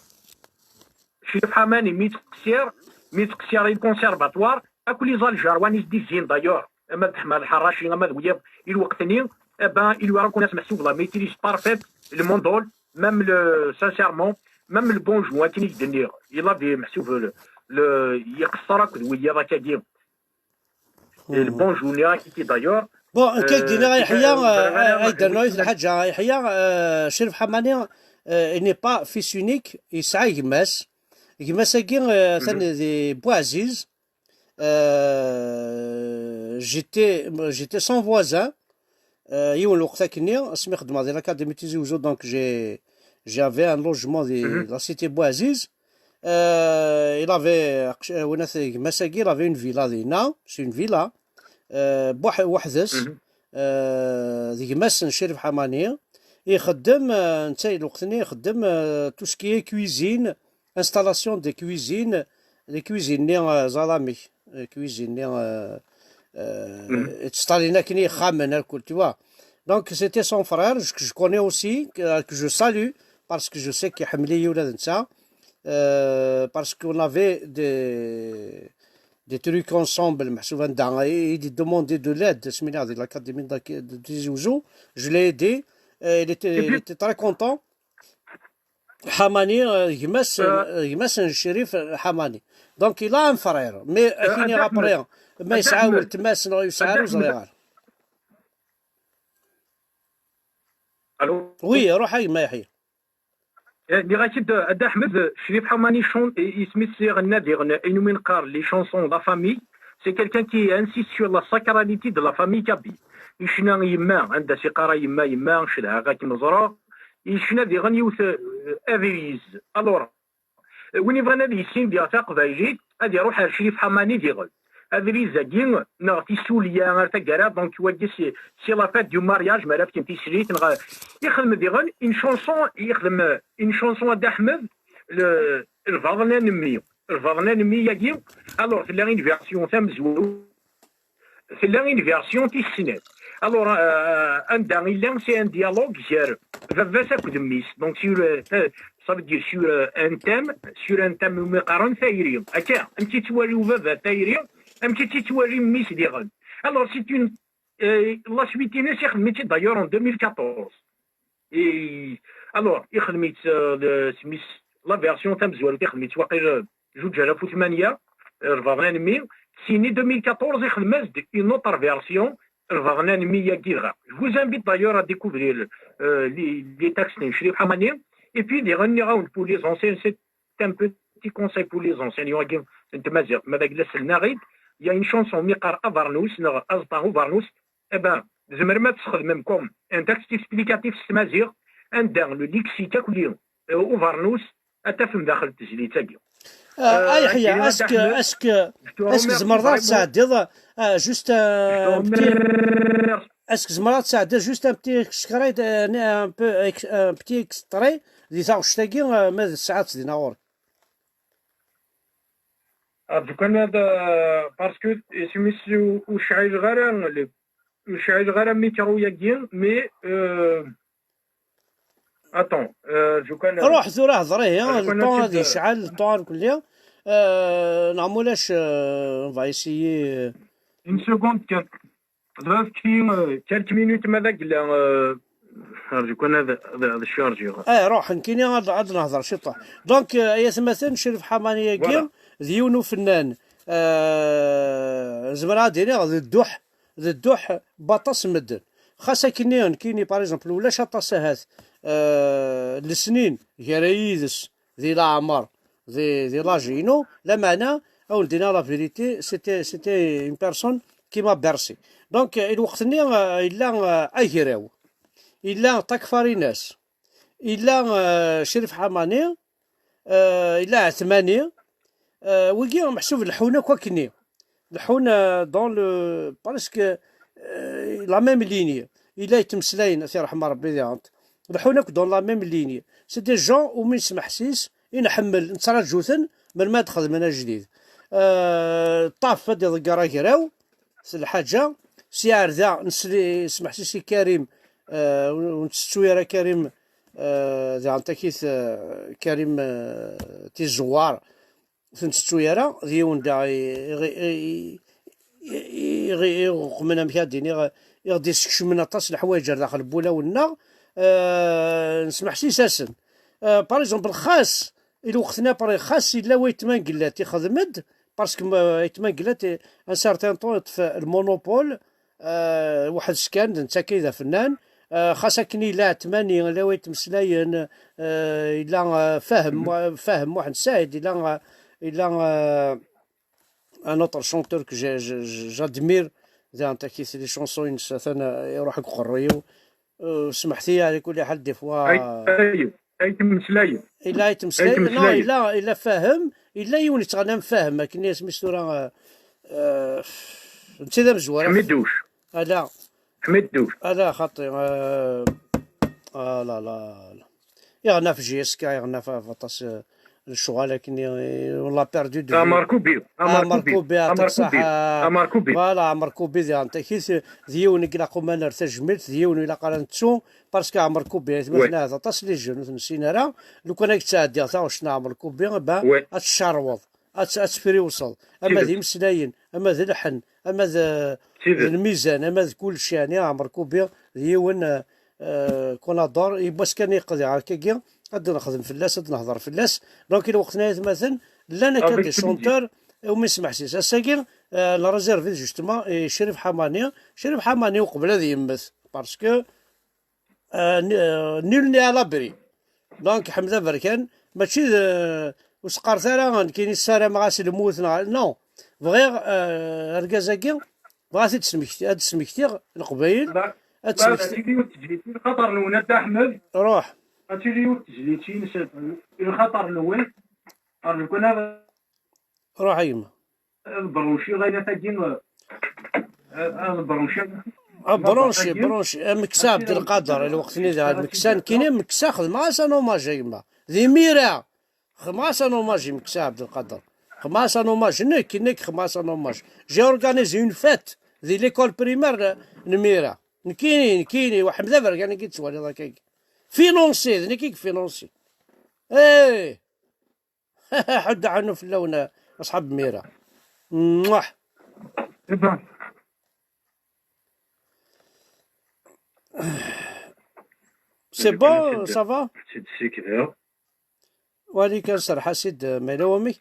Crif Ḥamani, mi yettqessir, mi yettqessir i le conservatoire, akk les Algérois i s-d-izzin, d'ailleurs, ama d Ḥmed Lḥerraci, ama d wiyaḍ, i lweqt-nni, eh ben, il lui a reconnu meḥsub la maîtrise parfaite, le mandol, même le, sincèrement, même le bonjour, akken i k-d-nniɣ, il avait meḥsub le, le, iqeṣṣer akked wiyaḍ akkagi. Et le bonjour-nni, akken i k-, d'ailleurs, Bon, euh, akken i k-d-nniɣ a Yeḥya, euh, euh, ay d-rnuɣ lḥaǧa, a Yeḥya, euh, Crif Ḥamani, euh, il n'est pas fils unique, yesɛa gma-s. Gma-s-agi, euh, atan di Buɛziz. Euh, j'étais, j'étais son voisin. Euh, yiwen lweqt akkenni, asmi xeddmeɣ di l'Académie Tizi Ouzou, donc j'ai, j'avais un logement di la cité Bouaziz. Euh, il avait, euh, winat gma-s-agi, il avait une villa dinna, c'est une villa. Euh, buḥ-, weḥd-s. Euh, d gma-s n Crif Ḥamani. Ixeddem, euh, netta lweqt-nni ixeddem, euh, tout ce qui est cuisine, installation de cuisine, de cuisine-nni, euh, ẓer amek, euh, cuisine-nni, euh, euh, ttesṭalin akken i ixxamen, alkul, tu vois. Donc, c'était son frère, que je connais aussi, que, que je salue, parce que je sais qu'il iḥemmel-iyi ula d netta, euh, parce qu'on avait des, des trucs ensemble, meḥsub anda, il, il demandait de l'aide, asmi d l'Académie de, de Tizi Ouzou, je l'ai aidé, euh, il était, il était très content. Ḥamani, euh, gma-s, euh, gma-s n Crif Ḥamani. Donc, il a un frère, mais, euh, akin après, ma yesɛa weltma-s neɣ yesɛa, ur ẓriɣ ara. Allô ? Oui, ruḥ a gma Yeḥya. Eh, nniɣ-ak-id, a Dda Ḥmed, Crif Ḥamani chante, i-, isem-is iɣenna diɣen, ayen umi neqqar les chansons de la famille. C'est quelqu'un qui insiste sur la sacralité de la famille kabyle. Icna yemma, anda s-iqqar a yemma, yemma, cedhaɣ ad kem-ẓreɣ. Icna diɣen yiwet, euh, adriz. Alors, win ibɣan ad yissin diɣ taqbaylit, ad iruḥ ar Crif Ḥamani diɣen. Adriz-agi, neɣ tissulya ar taggara, donc wagi c'est, c'est la fête du mariage, mi ara fken tislit, neɣ ixdem diɣen une chanson, ixdem une chanson a Dda Ḥmed, le, lbaḍna n mmi. Lbaḍna n mmi-agi, alors tella une version tamezwarut, tella une version tis snat. Alors, euh, anda yella, c'est un dialogue gar baba-s akked mmi-s. Donc, sur, euh, euh, ça veut dire sur, euh, un thème, sur un thème umi qqaren tayri. Akka, amek i yettwali baba tayri, amek i tt-yettwali mmi-s diɣen. Alors, c'est une, euh, la suite-ines, ixdem-itt d'ailleurs en deux mille quatorze. Et, alors, ixdem-itt, euh, le, smis, la version tamezwarut, ixdem-itt waqil, euh, zuǧ alaf u tmanya, euh, lbaḍna n mmi, sini deux mille quatorze, ixdem-as-d une autre version, lbaḍna n mi-agi dɣa. Je vous invite d'ailleurs à découvrir euh, les, les textes n Crif Ḥamani. Et puis, diɣen, nniɣ-awen, pour les anciens, c'est un petit conseil pour les anciens, yuɣ-agi n tmaziɣt, ma d agla selnaɣit, il y a une chanson mi qqar Abernus, neɣ Aẓeṭṭa Ubernus, eh ben, tzemrem ad tesxedmem comme un texte explicatif s tmaziɣt, anda le lexique akk-nni euh, Ubernus, ad tafem daxel n tezlit-agi. Ah, Yeḥya, est-ce que, est-ce que, est-ce que tzemreḍ ad tesɛeddiḍ, ah, juste un petit, est-ce que tzemreḍ ad tesɛeddiḍ juste un petit extrait, euh, un peu, un petit extrait di taɣect-agi, euh, ma d ssaɛat dinna ɣur-k? Rǧu kan ad, parce que isem-is ur cɛileɣ ara, ur cɛileɣ ara mikru-agi, mais, euh, Attends, euh, je connais. Ruḥ tura hḍer ihi, le temps ad yecɛel, le temps ar kulli. Euh, neɣ mulac, euh, on va essayer. Une seconde kan. Dɣa fki, euh, quelques minutes ma d agla, euh, rǧu kan ad, ad, ad chargiɣ. Eh, ruḥ, nekkini ad, ad nehḍer ciṭuḥ. Donc, euh, ay atmaten, Crif Ḥamani-agi, d yiwen ufennan, euh, zemreɣ ad iniɣ d dduḥ d dduḥ n waṭas n medden. Xas akkenni, nekkini, par exemple, ulac aṭas ahat, euh, lesnin gar-i yid-s di leɛmer, di, di l'âge-inu, lameɛna, ad wen-d-iniɣ la vérité, c'était, c'était une personne qui m'a bercé. Donc, euh, i lweqt-nni, euh, yella, euh, Agraw, yella Takfarinas, yella, euh, Crif Ḥamani, euh, yella Ɛetmani, euh, wigi meḥsub leḥḥun akk akkenni. Leḥḥun, euh, dans le, presque, euh, la même ligne. Yella yettmeslayen, ad t-yerḥem Rebbi diɣen. Leḥḥun akk dans la même ligne. C'est des gens umi nesmeḥsis, i nḥemmel, nettraǧu-ten, melmi ad xedmen ajdid. Euh, ṭṭaf ad iḍegger Agraw, s lḥaǧa, si ar da nesli, nesmeḥsis i Karim, euh, ur, ur nettettu ara Karim, euh, diɣen takit, euh, Karim, euh, Tizewwar, ur t-nettettu ara, d yiwen da i, i, i, i, i, i ɣeqmen, amek ad d-iniɣ, i ɣ-d-isekcmen aṭas n leḥwayeǧ ar daxel n wulawen-nneɣ, euh, nesmeḥsis-asen. Euh, par exemple, xas, i lweqt-nni après, xas yella waytma n Gellat ixdem-d, parce que, euh, aytma n Gellat, un certain temps, yeṭṭef le monopole, euh, weḥd-s kan, d netta akka i d afennan. Euh, xas akken yella Ɛetmani, yella wa yettmeslayen, euh, yella, euh, Fahem, Fahem Muḥend Saɛid, yella, euh, yella, euh, un autre chanteur que j'ai, j'ai, j'ai, j'admire, diɣen takit les chansons-ines atan, euh, iruḥ deg uqerruy-iw. Euh, smeḥt-iyi, ɛla kulli ḥal, des fois. Ay, ay, ay, yettmeslay. Yella yettmeslay. Non, yella, yella Fahem, yella yiwen yettɣennan Fahem, akken isem-is tura, euh, euh, netta d amezwar. Ḥmiduc. Ala. Ḥmiduc. Ala, xaṭi, euh, ah là là là. Iɣenna f J S K, iɣenna f, f aṭas, euh, lecɣal akken, i, on l'a perdu de vue. Ɛmer Kubi, Ɛmer Kubi, Ɛmer Kubi, Ɛmer Kubi. Voilà, Ɛmer Kubi, diɣen takit, d yiwen i ilaq uma nerr tajmilt, d yiwen i ilaq ara nettu, parce que Ɛmer Kubi, aytmaten, ahat aṭas les jeunes ur t-nessin ara, lukan ad k-ttɛeddiɣ taɣect n Ɛmer Kubi, ben, ad tcerweḍ, ad, ad tefriwseḍ, ama d imeslayen, ama d lḥen, ama d, d lmizan, ama d kullec, yeɛni Ɛmer Kubi d yiwen, euh, euh, qu'on adore, yiwwas kan i yeqdiɛ akkagi, ad nexdem fell-as, ad nehder fell-as. Donc, i lweqt-nni, ay atmaten, llan akka des chanteurs, umi nesmeḥsis. Ass-agi, euh, nreserve-it justement i Crif Ḥamani. Crif Ḥamani uqbel ad yemmet, parce que, euh, ni-, euh, nul n'est à l'abri. Donc, Ḥmed Aberkan, mačči d, euh, ur s-qqaret ara, nekkini ssarameɣ-as lmut, neɣ, non. Bɣiɣ, euh, argaz-agi, bɣiɣ ad t-id-smekti-, ad d-smektiɣ Leqbayel. Ad d-smektiɣ. Ad tili yiwet tezlit i lxaṭer-nwen, a Dda Ḥmed. Ruḥ. Ad tili yiwet tezlit-ines i lxaṭer-nwen. Rǧu kan ad Ruḥ a yemma. Ad bronchiɣ ayat-agi, ad, ad bronchiɣ. Ah, bronchi, bronchi. Ameksa Ɛebdelqader, lweqt-nni d ameksa, nekkini ameksa xedmeɣ-as un hommage a yemma. D imir-a. Xedmeɣ-as un hommage i Meksa Ɛebdelqader. Xedmeɣ-as un hommage, nekk, nekk xedmeɣ-as un hommage. J'ai organisé une fête di l'école primaire n Mira. Nekkini, nekkini, wa Ḥmed Aberkan i yettwaliḍ akkagi. Financé, d nekk i yefinancé. Eh! Ḥedd aɛnu fell-awen, aṣḥab Mira. Mwah! C'est bon, ça va? Wali kan serḥ-as-id, ma yella wamek.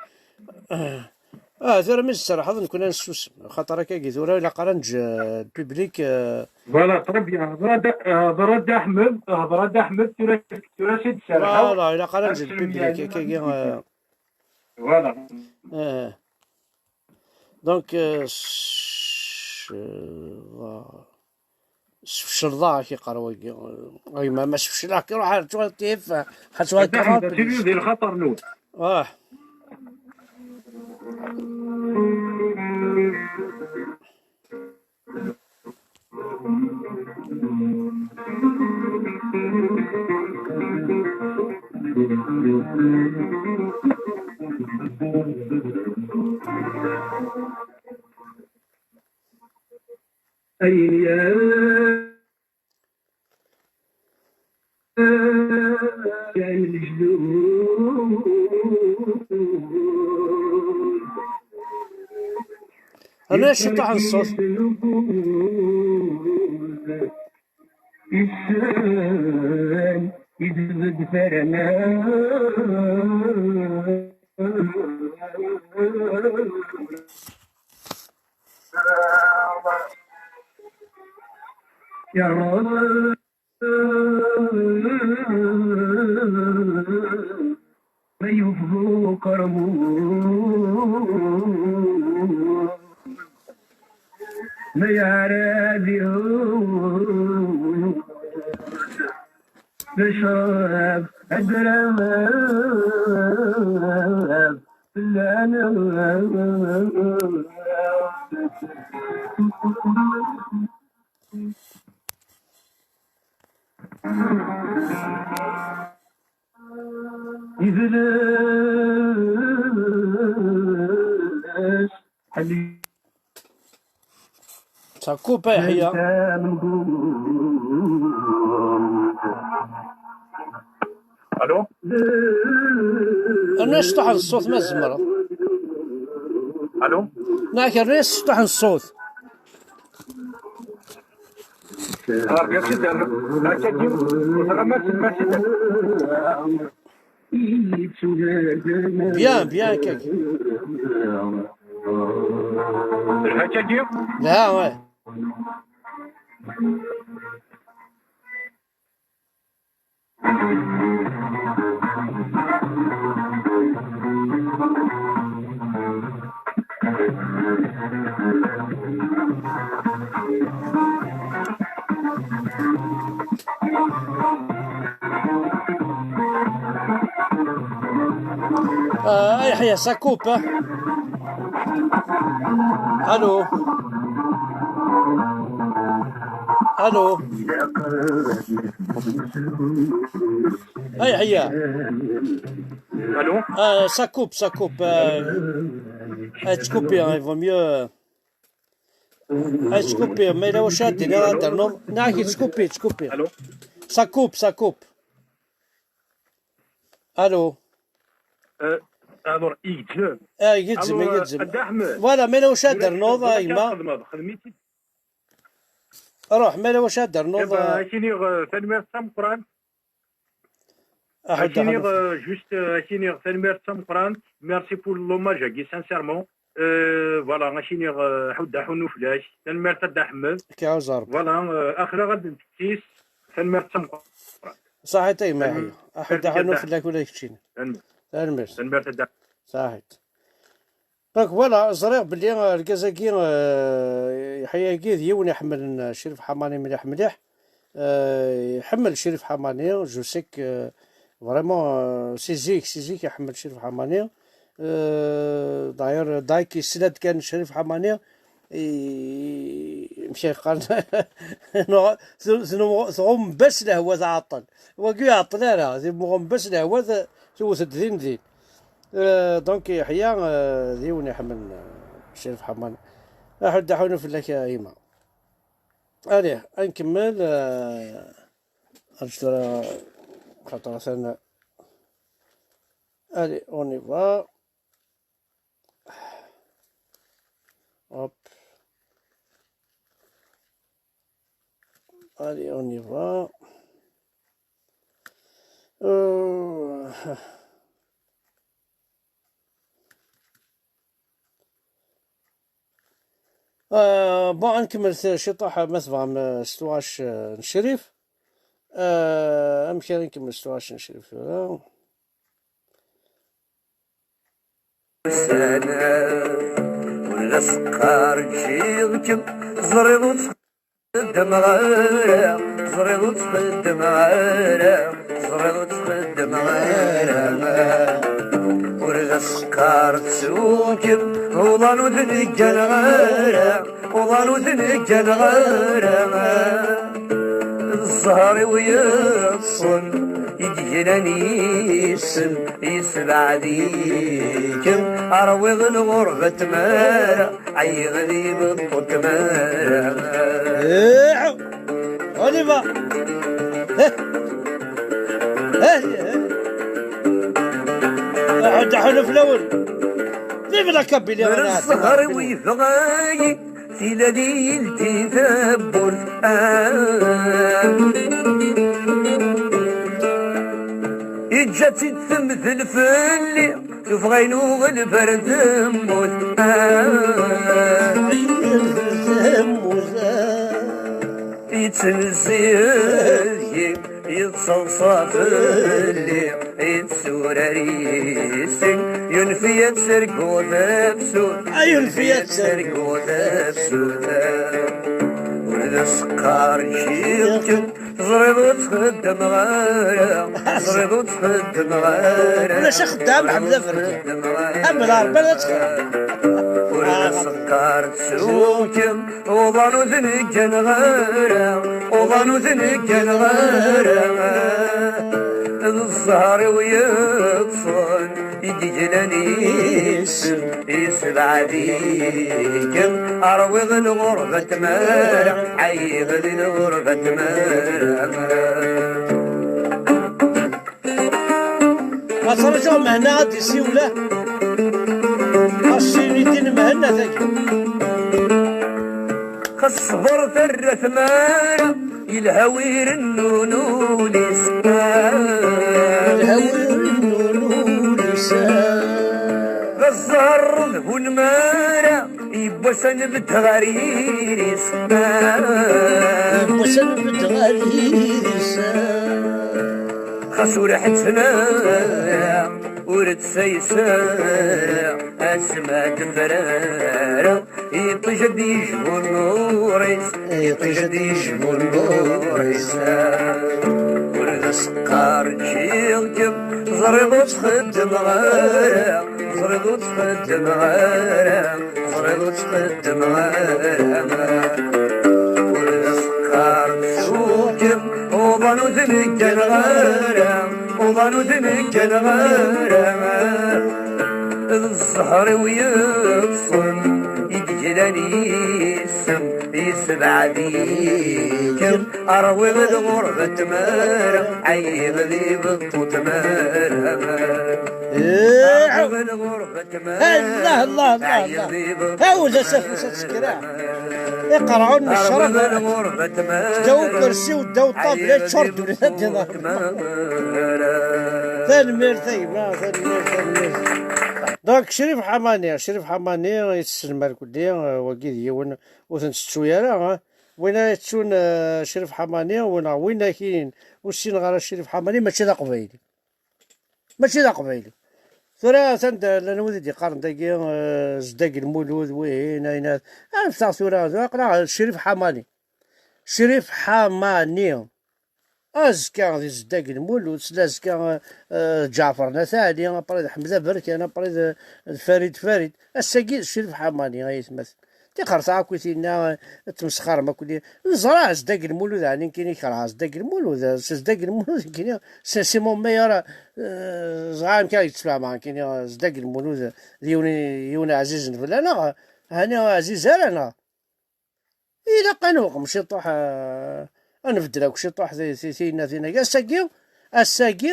Ah, tura mi tserḥeḍ, nekkni ad nessusem. Xaṭer akka-agi, tura ilaq ara neǧǧ, euh, le public, euh. Voilà, très bien. Hḍer-d, hḍer-d Aḥmed, hḍer-d Aḥmed, tura, tura si d-serḥeḍ. Voilà, ilaq ara neǧǧ le public, akka-agi, euh. Voilà. Eh. Donc, euh, s-, euh, Sfecleḍ-aɣ, ak-iqqar wagi. Ay, ma, ma sfecleɣ-k, ruḥ ar ttwaṭṭif, ar ttwaṭṭif. Di lxaṭer-nwen. Ah. Ayen ya-, yan lejdud. Rnu ciṭuḥ n ṣṣut. Isem, idbed farana. Ya Rab, ma yufeḍ uqermud, ma yeɛrab ihud, d acrab ad d-rab fell-aneɣ. Idles, ḥelli. Ça coupe, eh, Yahya. Allô? Rnu ciṭuḥ n ṣṣut, ma tzemreḍ. Allô? Nniɣ-ak, rnu ciṭuḥ n ṣṣut. Ah, bien, c'est bien. Bien, bien, kak. Là, ouais. Ah, Yahya, ça coupe, hein. Allô. Allô. Ay, Yahya. Allô. Ah, ça coupe, ça coupe. Euh, ad tcoupiḍ, hein, il vaut mieux. Ad tcoupiḍ, ma yella wacu ad d-tiniḍ ad d-ternuḍ. Nniɣ-ak, tcoupiḍ, tcoupiḍ. Allô. Ça coupe, ça coupe. Allô. Euh, alors, igezzem. Ah, igezzem, alors, igezzem. Voilà, ma yella wacu ad d-ternuḍ, a gma. Ruḥ, ma yella wacu ad d-ternuḍ. Eh ben, ad k-iniɣ, euh, tanemmirt tameqqrant. Ad k-iniɣ, euh, juste, euh, ad k-iniɣ tanemmirt tameqqrant. Merci pour l'hommage-agi, sincèrement. Euh, voilà, ad k-iniɣ, euh, ḥudd aḥunnu fell-ak. Tanemmirt a Dda Ḥemmed. K ɛuzr. Voilà, euh, axir ad nfettis. Tanemmirt tameqqrant. Saḥit a gma Yahya. Aḥudd aḥunnu fell-ak ula d keččini. Tanemmirt. Tanemmirt. Tanemmirt a Dda. Saḥit. Donc voilà, ẓriɣ belli, euh, argaz-agi, euh, Yeḥya-agi d yiwen iḥemmlen, euh, Crif Ḥamani mliḥ mliḥ. Euh, iḥemmel Crif Ḥamani, je sais que, euh, vraiment, euh, si zik, si zik iḥemmel Crif Ḥamani. Euh, d'ailleurs, Dayk yesla-d kan Crif Ḥamani, i, amek ay qqaren, tɣummeb-as lehwa tɛeṭṭel. Wagi ur iɛeṭṭel ara, tɣummeb-as lehwa, t-, tewwet-d din din. Euh, donc, Yeḥya, euh, d yiwen iḥemmel, euh, Crif Ḥamani. Aḥudd aḥunu fell-ak, a Ima. Allez, ad nkemmel, euh, rǧu tura, xaṭer atan. Allez, on y va. Hop. Allez, on y va. Euh, Ah, bon, ad nkemmel t-, ciṭuḥ, ma tebɣam, ah, s tuɣac, ah, n Crif. Ah, amek ara nkemmel s tuɣac n Crif tura? Ur d as-qqar ǧǧiɣ-kem, ẓriɣ ur ttxeddmeɣ ara, ẓriɣ ur ttxeddmeɣ ara, ẓriɣ ur ttxeddmeɣ ara. Ur d as-qqar ttukem, uḍan ur d-negganeɣ ara, uḍan ur d-negganeɣ ara. D zzher-iw yeṭṭsen, i d-glan yis-m, yessebɛed-ikem, rwiɣ lɣerba tmara, ɛyiɣ di beṭṭu tmara. Iḥ! On y va! Eh! Eh! Aḥud, aḥuluf lawen! Vive la Kabylie! Zzher-iw yebɣa-yi, tilalin di tewwurt. Ah. Iǧǧa-tt-id temdel fell-i, tuffɣa-inu ɣelber temmut. Ah. Temmut, ah. Yettnezzihe deg-i, yettaḍsa fell-i, yetturar yis-i, yunef-iyi ad tergu tafsut. Ah, yunef-iyi ad tergu tafsut. Ur d as-qqar ǧǧiɣ-kem, teẓriḍ ur ttxeddmeɣ ara, teẓriḍ ur ttxeddmeɣ ara. Ulac axeddam, ḥmed aferki. Am Ṛebbi ad txedmeḍ. Ur d as-qqar ttukem, uḍan ur d-negganeɣ ara, uḍan ur d-negganeɣ ara. D zzher-iw yeṭṭsen, i d-glan yis-m, yessebɛed-ikem, rwiɣ lɣerba tmara, ɛyiɣ di lɣerba tmara. Atraǧuɣ Mhenna ad d-isiwel, ah. Xas ini din Mhenna tagi. Xas ṣber terra tmara, yelha wir nnun ul-is. Yelha wir nnun ul-is. D zzher d bu nnmara, yiwwas ad nbedd ɣer yiri-s. Yiwwas ad nbedd ɣer yiri-s. Xas ur ḥetten ara, ur ttayes ara, asma d-tefrara, iṭij ad d-yejbu nnuṛ-is, iṭij ad d-yejbu nnuṛ-is. Ur d as-qqar ǧǧiɣ-kem, teẓriḍ ur ttxeddmeɣ ara, teẓriḍ ur ttxeddmeɣ ara, teẓriḍ ur ttxeddmeɣ ara. Ur d as-qqar tsukem, uḍan ur d-negganeɣ ara, uḍan ur d-negganeɣ ara. D zzher-iw yeṭṭsen, i d-glan yis-m, yessebɛed-ikem, rwiɣ lɣerba tmara, ɛyiɣ di beṭṭu tmara. Rwiɣ lɣerba tmara, Allah, Allah, Allah, ɛyiɣ Allah. Di beṭṭu. Awd asafus ad tsekra. Iqerɛun n ccrab. Ddaw ukersi u ddaw ṭṭabla yeččur ddunit ad d-iḍer. Tanemmirt a gma, tanemmirt, tanemmirt. Donc Crif Ḥamani, Crif Ḥamani yesselmad kulli, eh, wagi d yiwen ur t-nettettu ara, eh. Win ara yettun, eh, Crif Ḥamani, win, win akinin ur ssineɣ ara Crif Ḥamani, mačči d aqbayli. Mačči d aqbayli. Tura atan d, llan wid i d-iqqaren dagi, eh, zeddag lmulud, wihin, ayen, ad nefteɣ tura, tura aql-aɣ Crif Ḥamani. Crif Ḥamani. Azekka di zeddag lmulud, sla azekka, eh, Ǧaɛfer n At Ɛli, après d Ḥmed Aberkan, après d, d Farid Farid. Ass-agi d Crif Ḥamani, ay atmaten. Tixer taɛakit-inna, eh, tmesxarem akk-nni. Neẓra zeddag lmulud, ɛni nekkini kerheɣ zeddag lmulud, eh, s zeddag lmulud nekkini, c'est, c'est mon meilleur, eh, ẓra amek ara yettfahmeɣ nekkini, eh, zeddag lmulud, d yiwen, yiwen ɛzizen fell-aneɣ, ɛni ɛziz ara neɣ? Ilaq ad newqem ciṭuḥ, eh, ad nbeddel akk ciṭuḥ ti-, ti-, tiynatin-agi. Ass-agi, ass-agi,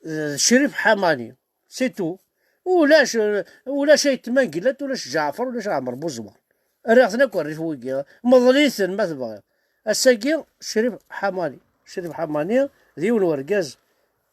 eh, d Crif Ḥamani. C'est tout. Ulac, ulac Ayt Mengellat, ulac Ǧaɛfer, ulac Ɛmer Buẓwan. Rriɣ-ten akk rrif wigi. Meḍl-iten ma tebɣiḍ. Ass-agi, Crif Ḥamani. Crif Ḥamani d yiwen wergaz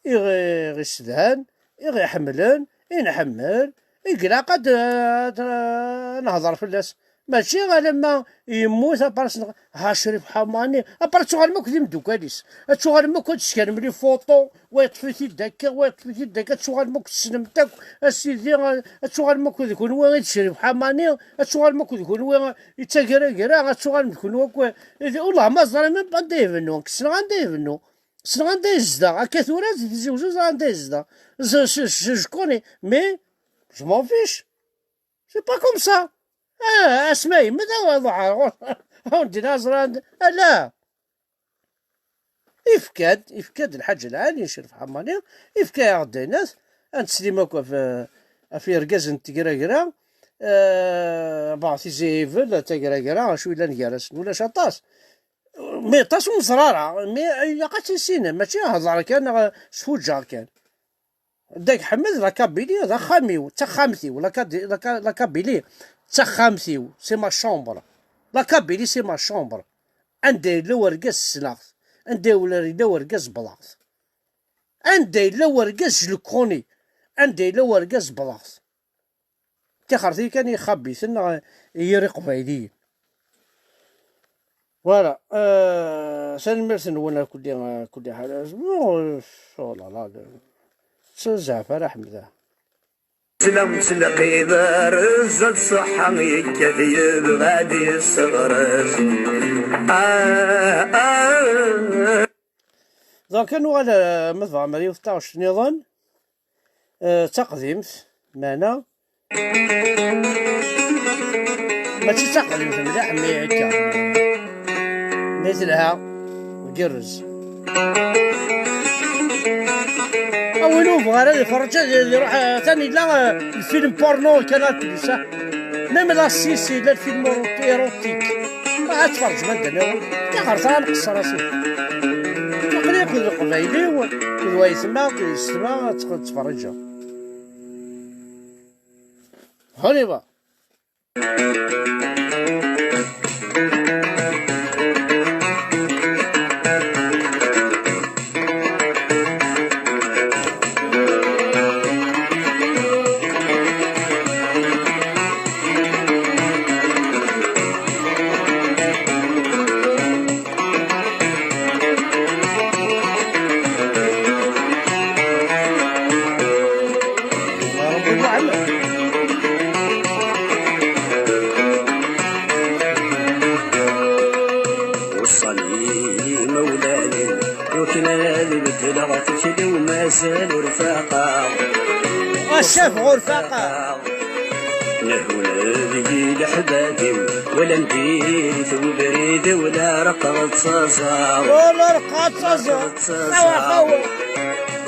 i ɣ-, i ɣ-issedhan, i ɣ-iḥemmlen, i nḥemmel, i ilaq ad, ad, ad nehḍer fell-as. Mačči alamma yemmut, apar s-, ha, Crif Ḥamani, apar ad tuɣalem akk d imeddukal-is, ad tuɣalem akk ad d-teskerrem les photos, wa yeṭṭef-it-id akka, wa yeṭṭef-it-id akka, ad tuɣalem akk tessnem-t akk, a sidi, ad tuɣalem akk d kunwi i d Crif Ḥamani, ad tuɣalem akk d kunwi i d Tagragra, ad tuɣalem d kunwi akk, i d, wellah ma ẓriɣ même anda ibennu, ssneɣ anda ibennu, ssneɣ anda yezdeɣ, akka tura di Tizi Uzzu ẓriɣ anda yezdeɣ, je, je, je, je connais, mais je m'en fiche. C'est pas comme ça. Ah, asma yemmet, ad ruḥeɣ ɣur-, ad wen-d-iniɣ ẓran. Ala. Ifka-d, ifka-d Lḥaǧ Lɛali Crif Ḥamani, ifka-yaɣ-d ayen-at, ad nettlim akk ɣef, ɣef yergazen n Tegragra, eh, bon, Tizi Hibel, Tagragra, acu yellan gar-asen, ulac aṭas. Mais aṭas ur neẓra ara, mais ilaq ad tissinem, mačči hḍeṛ kan neɣ sfuǧǧeɣ kan. Dda Ḥmed, la Kabylie d axxam-iw, d taxxamt-iw, la Ka-, la Ka-, la Kabylie d taxxamt-iw, c'est ma chambre. La Kabylie, c'est ma chambre. Anda yella wergaz ssneɣ-t, anda yella wergaz wwḍeɣ-t. Anda yella wergaz je le connais, anda yella wergaz wwḍeɣ-t. Tixxert-iyi kan i yixabiten neɣ i yir iqbayliyen. Voilà. Euh, tanemmirt-nwen a kulli, a kulli ḥal. Bon, euh, oh là là, le-, ur ttzeɛɛef ara, Ḥmed. Slam s lqid, rẓa ṣṣeḥḥa, yekkat yebɣa ad yesseɣres. Ah, ah. Donc, ad nuɣal, euh, ma tebɣam, ar yiwet taɣect nniḍen. Eh, d taqdimt, meɛna mačči d taqdimt mliḥ, mi akka, mi telha, gerrez. A win ur bɣi ara ad iferreǧ, ad, ad iruḥ, eh, atan yella, eh, lfilm porno, Canal Plus, ah. Même la six, yella lfilm érotique. Ah, ad tferrǧem anda nniḍen. Ṭaxer ta ad nqeṣṣer asif. Aql-i akked leqbayel-iw, akked wayetma, akked yessetma, ad tt-, ad ttferriǧeɣ. On y va. Weṣṣan-iyi imawlan-iw, yukken ad beddleɣ tikli-w, mazal ur faqeɣ. Acaf ur faqeɣ. Nehhun deg-i leḥbab-iw, wala n diri-t ubrid-iw, la reqqeɣ ttaẓeɣ. Wala reqqeɣ ttaẓeɣ. Awa, awa.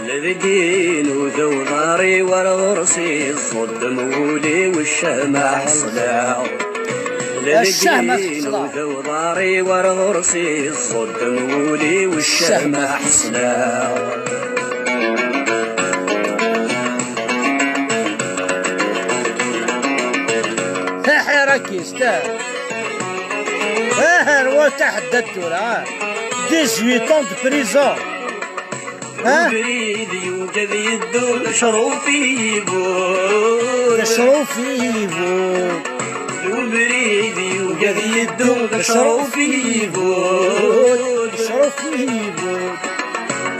La deg-i nuda uḍar-iw ar ɣur-s iẓuddem wul-iw, ccah ma ḥeṣleɣ. La deg-i nuda uḍar-iw ar ɣur-s iẓuddem wul-iw, ccah ma ḥeṣleɣ. Taḥira-k-is, ta. Ah, ar wa taḥeddat tura, ah. Dix-huit ans de prison. Ah? Ubrid yugi ad yeddu, d ccruf i yibud. D ccruf i yibud. Ubrid yugi ad yeddu, d ccruf i yibud. D ccruf i yibud.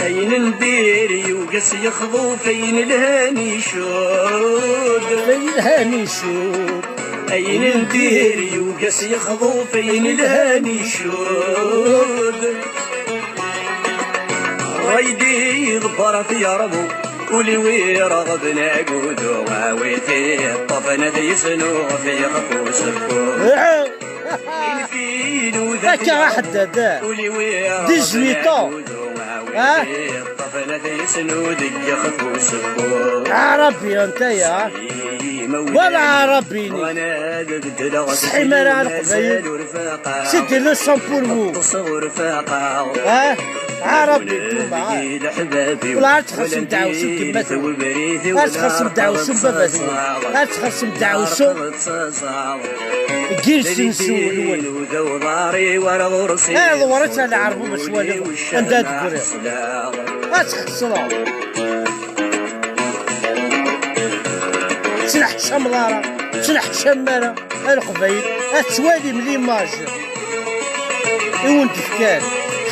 Ayen n dir yugi ad s-yexḍu, f ayen lhan icudd. F ayen lhan icudd. Ayen n dir yugi ad s-yexḍu, f ayen lhan icudd. Ṛaydi ḍebber ɣef yerbu, ul-iw ireɣben agudu, a wi t-iṭṭfen ad yesnulfu ɣef yixef useffu. Akka aḥeddad, ah. Dix-huit ans. Ah? Ɛarabi anta ya? Wala Ɛarabi-inek. Sḥim ara a Leqbayel. C'était le sang pour vous. Ah? Ɛarabi, ntumba, ah. Wala ad txellṣem ddeɛwessu n gma-twen. Ad txellṣem ddeɛwessu n baba-twen. Ad txellṣem ddeɛwessu. Gilsen s wul-nwen. Ah, ḍewret ar Lɛerb, ma twaliḍ anda ad d-ggriɣ. Ad tḥeṣleḍ. Ttneḥcam ara, ttneḥcam ara, a Leqbayel. Ad twalim l'image i wen-d-fkan.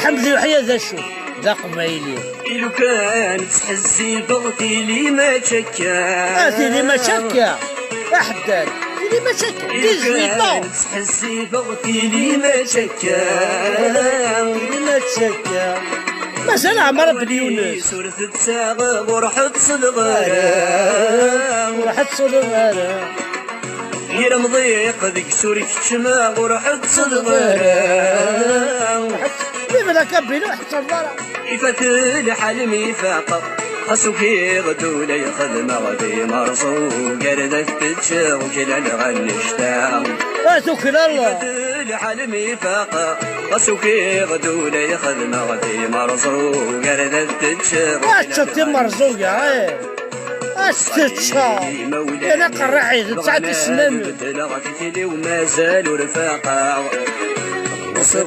Ḥmed Uyeḥya d acu? D aqbayli. I lukan ttḥezzibeɣ tili mačči akka. Ah, tili mačči akka. Aḥeddad. Tili mačči akka. I lukan ttḥezzibeɣ tili mačči akka. Tili mačči akka. Mazal Ɛmer Ben Yunes. Ur tettaɣeḍ, ur ḥettleɣ ara. Ur ḥettleɣ ara. Yir amḍiq deg-s ur keččmeɣ, ur ḥettleɣ ara. Vive la Kabylie, ur ḥettleɣ ara. Ifat lḥal mi faqeɣ, xas ukiɣ-d ula xedmeɣ di merẓu, gar dat teččeɣ uklaleɣ annect-a. Ah, tuklal. Ifat lḥal mi faqeɣ, xas ukiɣ-d ula xedmeɣ di merẓu, gar dat teččeɣ. Ah, teččeḍ di merẓu, ya, eh. Ad s-teččeḍ. Yal aqerraḥ-is, tesɛa tisemmamin. Beddleɣ tikli-w mazal ur faqeɣ.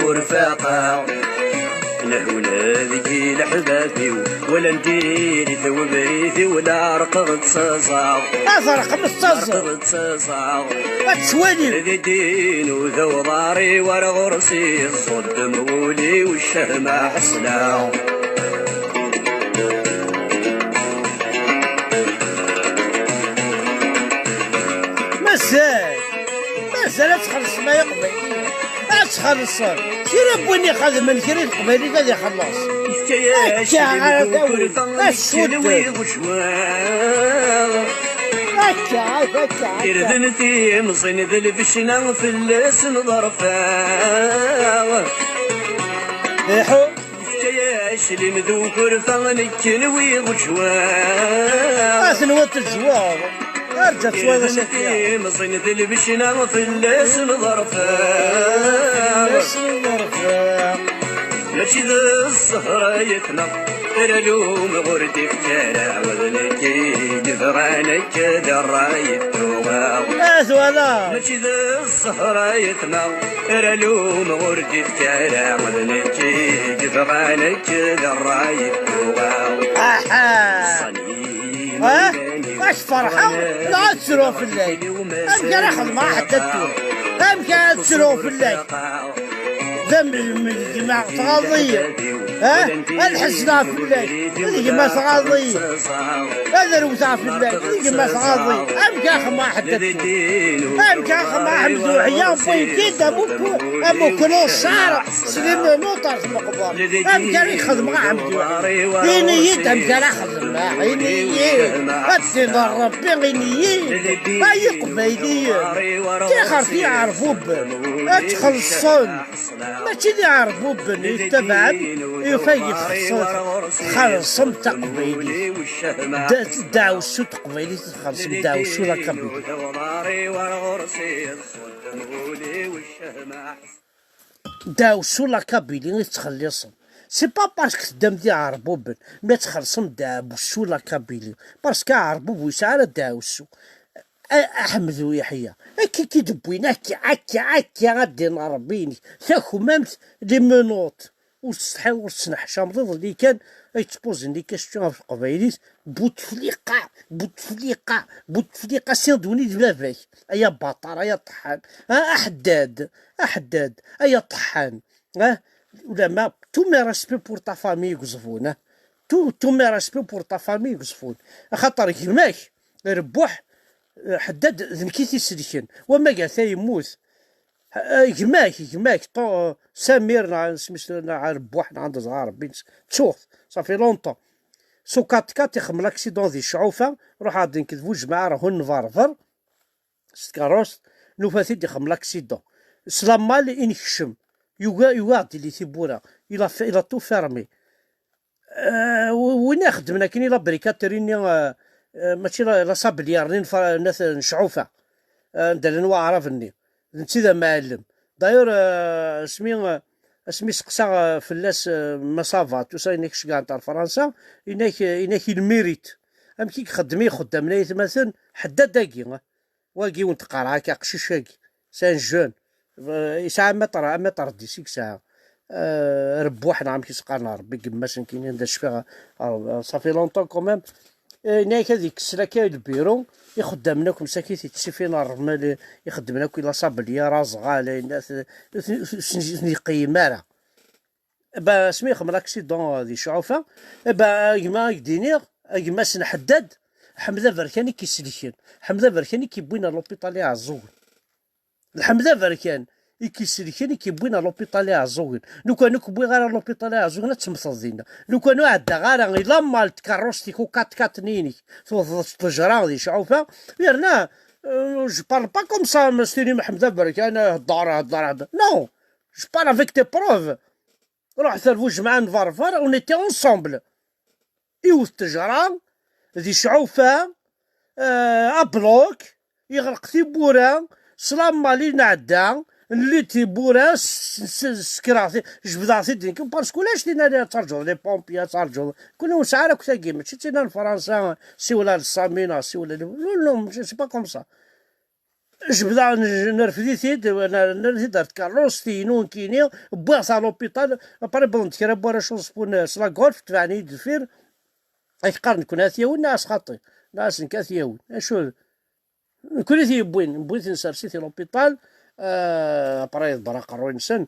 Ur faqeɣ. Lehuna deg leḥbab-iw, walan diri tewbrit-iw, la reqqeɣ ttaẓeɣ. Ad terqem ttaẓeɣ. Ad tettwalim. Di ddin u d awḍar-iw ar ɣur-s iẓuddem wul-iw ccehma ḥesleɣ. Mazal! Mazal ad txellṣem ay Iqbayliyen! Ad txellṣem! Kra n win ixedmen kra i teqbaylit ad ixelleṣ! Akka ara tawim! Ad ccudden! Akka, akka, akka! Irden timẓin d lbecna fell-asen ḍerfeɣ. Iḥu! Yefka-yas llim d ukerfa, nekken wi ɣejwaɣ. Aten wa tejwaɣ. Arǧa teswayeḍ asakya. Timẓin d lbecna fell-asen ḍerfeɣ. Fell-asen ḍerfeɣ. Mačči d ssehra yetma, ara lumeɣ ur d-ifka ara, wa d nekk i yebɣan akka d ṛṛay i d-tuɣeɣ. Ah, twala. Mačči d ssehra yetma, ara lumeɣ ur d-ifka ara, d nekk i yebɣan akka d ṛṛay i d-tuɣeɣ. Aha! Ṣṣan-iyi. Ah? Ad ferḥeɣ neɣ ad ttruɣ fell-ak? Amek ara xedmeɣ a ḥedd ad ttruɣ? Amek ara ttruɣ fell-ak? D am-, m-, gma tɣaḍ-iyi. Ha? Ad ḥezneɣ fell-ak. D gma tɣaḍ-iyi. Ad rewteɣ fell-ak. D gma tɣaḍ-iyi. Amek ara xedmeɣ a ḥedd ad ttruɣ? Amek ara xedmeɣ a Ḥmed Uḥya? Wwin-k-id am uklu-, am ukluṣar s limunuṭ ar tmeqbert. Amek ara xedmeɣ a Ḥmed Uḥya? Ini-yi-d amek ara xedmeɣ. Ini-yi-d. Ad d-iniɣ Ṛebbi, ini-yi-d. Ay Iqbayliyen. Tixer tiɛerbuben. Ad txellṣem. Mačči d iɛerbuben i tettabaɛem, yufa yefxes, txellṣem taqbaylit. D-, ddaɛwessu taqbaylit i txellṣem, ddaɛwessu la Kabylie. Ddaɛwessu la Kabylie i tettxelliṣem. C'est pas parce que teddam d iɛerbuben, mi ad txellṣem ddaɛwessu la Kabylie. Parce que aɛerbub ur yesɛi ara ddaɛwessu. A-, Aḥmed Uyeḥya, akka i k-id-wwin, akka, akka, akka, ad d-iniɣ Ṛebbi-inek, takmamt, les menottes, ur tsetḥiḍ, ur tettneḥcameḍ, iḍelli kan ay ttpuzin les questions ɣef teqbaylit, Bouteflika, Bouteflika, Bouteflika, siɣ-d win i d baba-k, ay abaṭar, ay aṭeḥḥan, a, aḥeddad, aḥeddad, ay aṭeḥḥan, a, ulama, tous mes respects pour ta famille deg Uẓeffun, a, tous, tous mes respects pour ta famille deg Uẓeffun, axaṭer gma-k, Rebbuḥ, eh, Ḥeddad, d nekk i t-isellken. Wamma ata yemmut. Eh, gma-k, gma-k, Ṭu-, Samir, neɣ isem-is, neɣ Rebbuḥ, neɣ anda ẓra Rebbi, ttuɣ-t. Ça fait longtemps. Su quatre quatre ixemmel accident di Cɛufa, ruḥeɣ-d nekk d bu jmaɛa ar Hun Berber, s tkeṛṛust, nufa-t-id ixemmel accident. S la malle i nekcem. Yuga, yuga-ɣ-d-ili tiwwura. Il a fait, il a tout fermé. Eh, w-, win ixeddmen akken i la bricatterie-nni, eh, eh, mačči la, la sablière-nni n Fra-, n At, n Cɛufa, eh, anda llan waɛrab-nni. D netta i d amɛellem. D'ailleurs, eh, asmi, eh, asmi seqsaɣ, eh, fell-as, eh, ma ça va, tout ça, inek ceggɛent ar Fransa, inek, eh, inek il mérite. Amek i ixeddem i ixeddamen aytmaten, Ḥeddad-agi, eh. Wagi wen-d-qqareɣ akka, aqcic-agi, c'est un jeune. Eh, yesɛa un mètre, un mètre dix i yesɛa. Eh, Rebbuḥ neɣ amek i s-qqaren Rebbi, gma-s nekkini, anda cfiɣ, eh, ça fait longtemps quand même. Yenna-yak ad yekkes lakay lbiru, ixeddamen akk msakit yettsifin rrmel, ixeddmen akk i la sablière, aẓɣal, ayen, ur ten-iqeyyem ara. Ba, asmi yexdem l'accident di Cɛufa, ba, a gma, ad k-d-iniɣ, a gma-s n Ḥeddad, Ḥmed Aberkan i k-iselken, Ḥmed Aberkan i k-iwwin ar l'hôpital Iɛeẓẓugen. Lḥemd aberkan i k-iselken, i k-iwwin ar l'hôpital Iɛeẓẓugen. Lukan ur k-wwiɣ ara l'hôpital Iɛeẓẓugen, ad temmteḍ dinna. Lukan ur ɛeddaɣ ara i la mal tkeṛṛust-ik u quatre-quatre-nni-inek, tewwḍeḍ s ṭṭejra di Cɛufa, yerna, euh, je parle pas comme ça, ma s-tinim Ḥemd aberkan, euh, heddeṛ, heddeṛ, heddeṛ. Non, je parle avec des preuves. Ruḥet ar bu jmaɛ n Varvar, on était ensemble. Iwet ttejra, di Cɛufa, euh, ablok, iɣleq tiwwura, s la mal i nɛedda, nli tiwwura, s-, s-, s-, ssekreɣ ti-, jebdeɣ-t-id nekk, parce que ulac tin ara ad terǧuḍ les pompiers, ad terǧuḍ. Kunwi ur nesɛi ara akk tagi, mačči d tin n Fransa, siwel ar Sami neɣ siwel ar, non, non, c'est pas comme ça. Jebdeɣ, n-, nerfed-it-id, ner-, nerfed-it-id ar tkeṛṛust-inu, nekkini, wwiɣ-t ar l'hôpital, après wwḍen-d kra n warrac uẓeffun s la Golf, tebɛen-iyi-d deffir, ak qqaren nekkni ad t-yawin, neɣ as xaṭi, neɣ as nekk ad t-yawin. Acu, nekkni i t-yewwin, wwin-t nsers-it i l'hôpital, euh, après yeḍber aqerruy-nsen,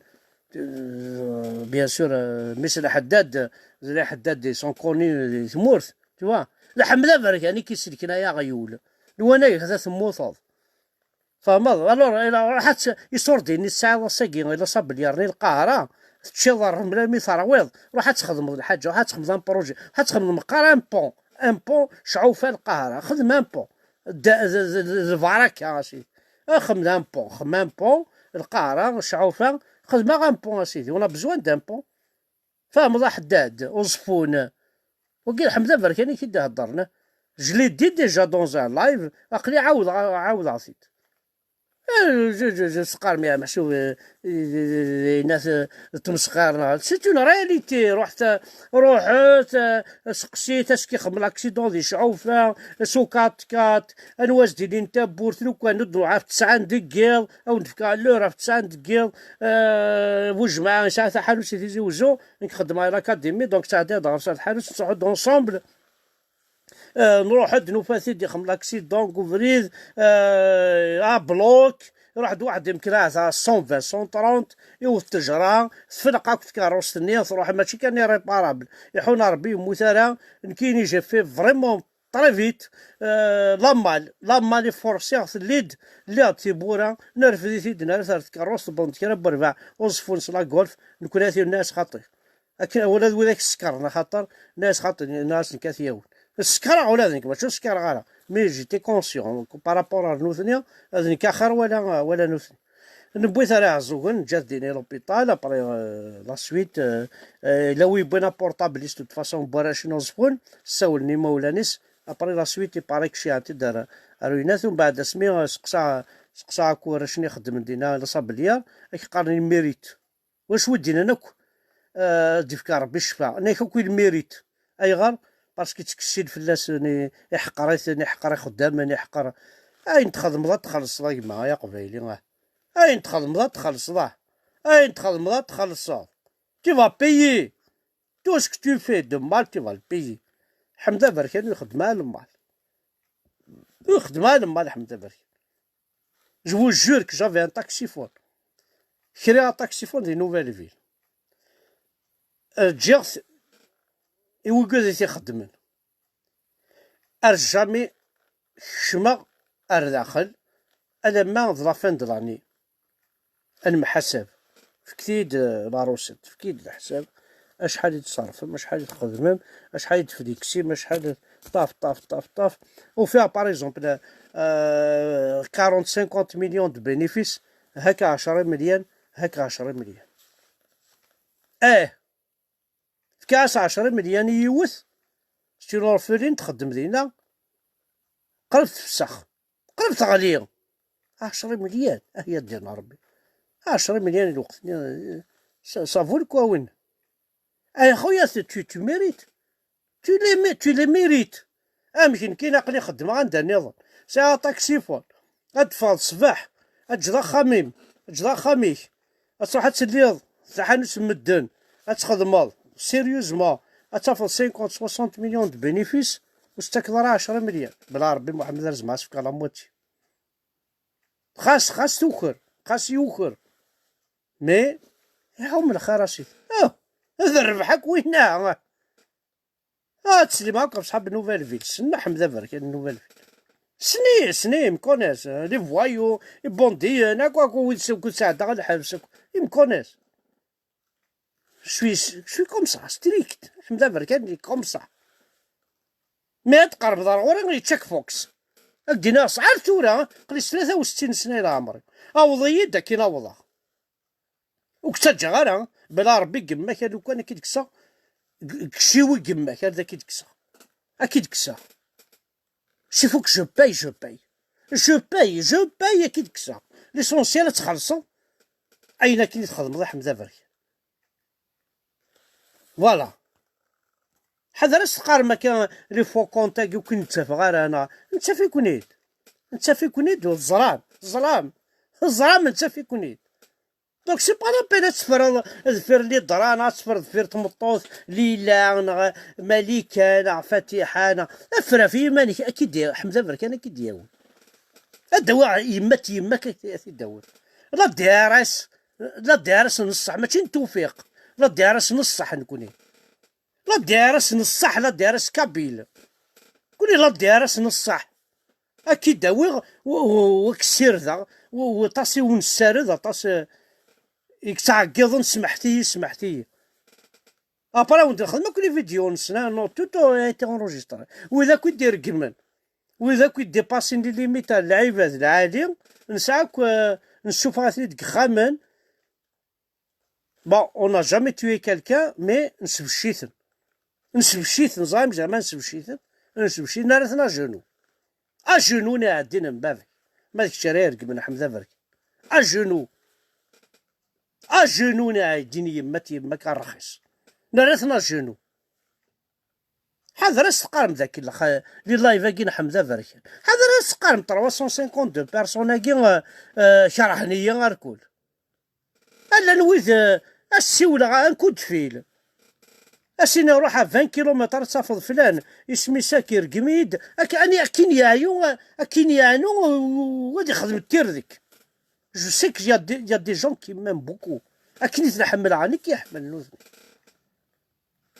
euh, bien sûr, euh, mmi-s n Lḥeddad, d Lḥeddad, ils sont connus di tmurt, tu vois. Lḥemd aberkan i k-iselken ay aɣyul. Lwanag, ata temmuteḍ. Tfehmeḍ? Alors, ila, ruḥ ad tt-, iṣurdiyen i tesɛiḍ ass-agi, ila sablière-nni, lqahra, teččiḍ rrmel armi terwiḍ, ruḥ ad txedmeḍ lḥaǧa, ruḥ ad txedmeḍ un projet, ruḥ ad txedmeḍ meqqar un pont, un pont, Cɛufa, lqahra, xdem un pont. D, d, d, d, d lbaraka, a sidi. Xdem un pont, xdem un pont, lqahra, Cɛufa, xdem-aɣ un pont, a sidi. On a besoin d'un pont. Fehmeḍ a Ḥeddad, uẓeffun. Wagi Ḥmed Aberkan i k-id-iheddren. Je l'ai dit déjà dans un live, aql-i ɛawdeɣ, ɛawdeɣ-t-id. Eh, je, je, je, teqqarem ya meḥsub, eh, eh, eh, eh, yenna-t, eh, d tmesxir neɣ, c'est une réalité. Ruḥet, ruḥet, eh, seqsit, acu k-ixdem l'accident di Cɛufa, s u quatre-quatre, anwa as-d-ilin tawwurt, lukan ur d-nruḥ ɣef tesɛa n deg yiḍ, ad wen-d-fkeɣ l'heure ɣef tesɛa n deg yiḍ, eh, bu jmaɛ yesɛa taḥanut si Tizi Wezzu, nekk xeddmeɣ i l'académie, donc ttɛeddayeɣ ɣer-s ar tḥanut, nettruḥu-d ensemble. Eh, nruḥ-d, nufa-t-id ixdem l'accident deg ubrid, eh, à bloc, iruḥ-d waḥed imekna ahat à cent vingt, cent trente, iwet ttejra, tefleq akk tkeṛṛust-nni, truḥ, mačči kan irréparable. Iḥun Ṛebbi, yemmut ara, nekkini j'ai fait vraiment très vite, eh, la mal, la mal i forsiɣ, telli-d, lliɣ-d tiwwura, nerfed-it-id, nerret ar tkeṛṛust, wwḍen-d kra n werbaɛ, uẓeffun s la Golf, nekkni ad t-yawin, as xaṭi. Akken, ula d widak ssekren, axaṭer nnan-as xaṭi, nnan-as nekk ad t-yawin. Ssekreɣ ula d nekk, mačči ur ssekreɣ ara. Mais j'étais conscient, donc, par rapport ar nutni, ad nekk axir wala, wala nutni. Newwi-t ar Iɛeẓẓugen, neǧǧa-t din i l'hôpital, après, euh, la suite, euh, euh, yella wi yewwin aportable-is, de toute façon, n warrac n uẓeffun, ssawlen imawlan-is, après la suite, il paraît que ceyɛen-t-id ar, ar uyennat, umbeɛd asmi, euh, seqsa, seqsa akk warrac-nni ixeddmen dinna, la sablière, ad k-qqaren il mérite. Wacu i d-nnan akk, eh, ad d-ifk Ṛebbi ccfa. Nnan-ak akk il mérite. Ayɣer? Parce que yettkessil fell-asen, i-, iḥeqer-iten, iḥeqer ixeddamen, iḥeqer. Ayen txedmeḍ ad txellṣeḍ, a gma, ay aqbayli, ah. Ayen txedmeḍ ad txellṣeḍ, ah. Ayen txedmeḍ ad txellṣeḍ. Tu vas payer. Tout ce que tu fais de mal, tu vas le payer. Ḥmed Aberkan ur ixeddem ara lmal. Ur ixeddem ara lmal, Ḥmed Aberkan. Je vous jure que j'avais un taxiphone. Kriɣ taxiphone di Nouvelle-Ville. Ǧǧiɣ-t i wigad i t-ixeddmen. Ar jamais kecmeɣ ar daxel, alamma d la fin de l'année. Ad nemḥasab. Fket-iyi-d, eh, la recette, fket-iyi-d leḥsab. Acḥal i d-tṣerfem, acḥal i txedmem, acḥal i d-tfliksim, acḥal i, ṭaf, ṭaf, ṭaf, ṭaf. Ufiɣ, par exemple, euh, quarante, cinquante millions de bénéfices, hak ɛecra imelyan, hak ɛecra imelyan. Eh! Fkiɣ-as ɛecra imelyan i yiwet, c'est une orpheline txeddem dinna, qrib tefsex, qrib teɣli. Ɛecra imelyan, ah ya ddin Ṛebbi. Ɛecra imelyan i lweqt-nni, ça, ça vaut le coup, win. Ay xuya, tu, tu mérites. Tu les mé-, tu les mérites. Amek nekkini aql-i xeddmeɣ anda nniḍen. Sɛiɣ aṭaksifun. Ad d-teffɣeḍ ṣṣbeḥ, ad teǧǧeḍ axxam-im, ad teǧǧeḍ axxam-ik, ad truḥ ad telliḍ taḥanut n medden, ad txedmeḍ, sérieusement, ad tafeḍ cinquante, soixante millions de bénéfices. Ur s-tettakeḍ ara ɛecra melyar. Bla Ṛebbi Muḥemmed ar zemreɣ ad s-fkeɣ la moitié. Xas, xas tuker, xas yuker. Mais, iɛum lxir a sidi. Ah, ad rrbeḥ akk winna. Ah, teslim akk ɣef ṣṣḥab Nouvelle Ville. Ssnen Ḥmed Aberkan Nouvelle Ville. Ssnen, ssnen, me connaissent, hein. Les voyous, les bandits, hein, akk, akk, wid s-, wid sɛeddaɣ lḥebs, akk. Ils me connaissent. Je suis, je suis comme ça, strict. Ḥmed Aberkan, il est comme ça. Mi ad tqerbeḍ ar ɣur-i, yečča-k fox. Ad k-d-iniɣ sɛiɣ tura, aql-i s tlata u settin sna i leɛmer-iw. Awḍ-iyi-d akken awḍeɣ. Ur k-ttaǧǧaɣ ara, bla Ṛebbi, gemma-k a lukan ad k-id-kkseɣ, g-, kciwi gemma-k, ar d ak-id-kkseɣ. Ad k-id-kkseɣ. S'il faut que je paye, je paye. Je paye, je paye, ad k-id-kkseɣ. L'essentiel ad txellṣeḍ ayen akken i txedmeḍ a Ḥmed Aberkan. Voilà. Ḥader ad s-teqqarem akka les faux comptes-agi ur ken-nettafeɣ ara, neɣ nettaf-iken-id. Nettaf-iken-id u teẓram, teẓram, teẓram nettaf-iken-id. Donc c'est pas la peine ad teffreḍ deffir Lidra, neɣ ad teffreḍ deffir tmeṭṭut Lila, neɣ Malika, neɣ Fatiḥa, neɣ affer ɣef yiman-ik, ad k-id-yawi, Ḥmed Aberkan ad k-id-yawi. Ad d-awiɣ yemma-t yemma-k ad t-id-awiɣ. La D R S, la D R S n ṣṣeḥ, mačči n Tewfiq. La D R S n ṣṣeḥ nekni. La D R S n ṣṣeḥ, la D R S kabyle. Nekni la D R S n ṣṣeḥ. Ad k-id-awiɣ, u, u, u ad k-ssirdeɣ, u, u aṭas i wen-nessared, aṭas, eh, i yettɛeggiḍen, smeḥt-iyi, smeḥt-iyi. Après, ad wen-d-nexdem akk les vidéos-nsen, ah, non, tout a été enregistré. Wid akk i d-ireggmen, wid akk i d-ipasin les limites n lɛibad lɛali, nesɛa akk, eh, nessufeɣ-aten-id deg yexxamen. Bon, on n'a jamais tué quelqu'un, mais nsebcc-iten. Nsebcc-iten, ẓer amek zeɛma nsebcc-iten, nsebcc-iten, nerra-ten à genoux. À genoux n iɛeddin n baba-k. Ma d kečč ara iregmen Ḥmed Aberkan. À genoux. À genoux n iɛeddin yemma-t yemma-k a ṛxis. Nerra-ten à genoux. Ḥader ad s-teqqarem d akellex, eh, les lives-agi n Ḥmed Aberkan. Ḥader ad s-teqqarem trois cent cinquante-deux personnes-agi, eh, eh, kerhen-iyi arkul. Llan wid, eh, ad ssiwleɣ un coup de fil. Ad s-iniɣ ruḥ à vingt kilomètres ad tafeḍ flan, isem-is akk iregm-iyi-d, ak-, ani akken yeɛyu, akken yeɛnu, u-, u-, ad ixdem tirdik. Je sais qu'il y a des, il y a des gens qui m'aiment beaucoup. Akken i ten-ḥemmleɣ, nekk i ḥemmlen nutni.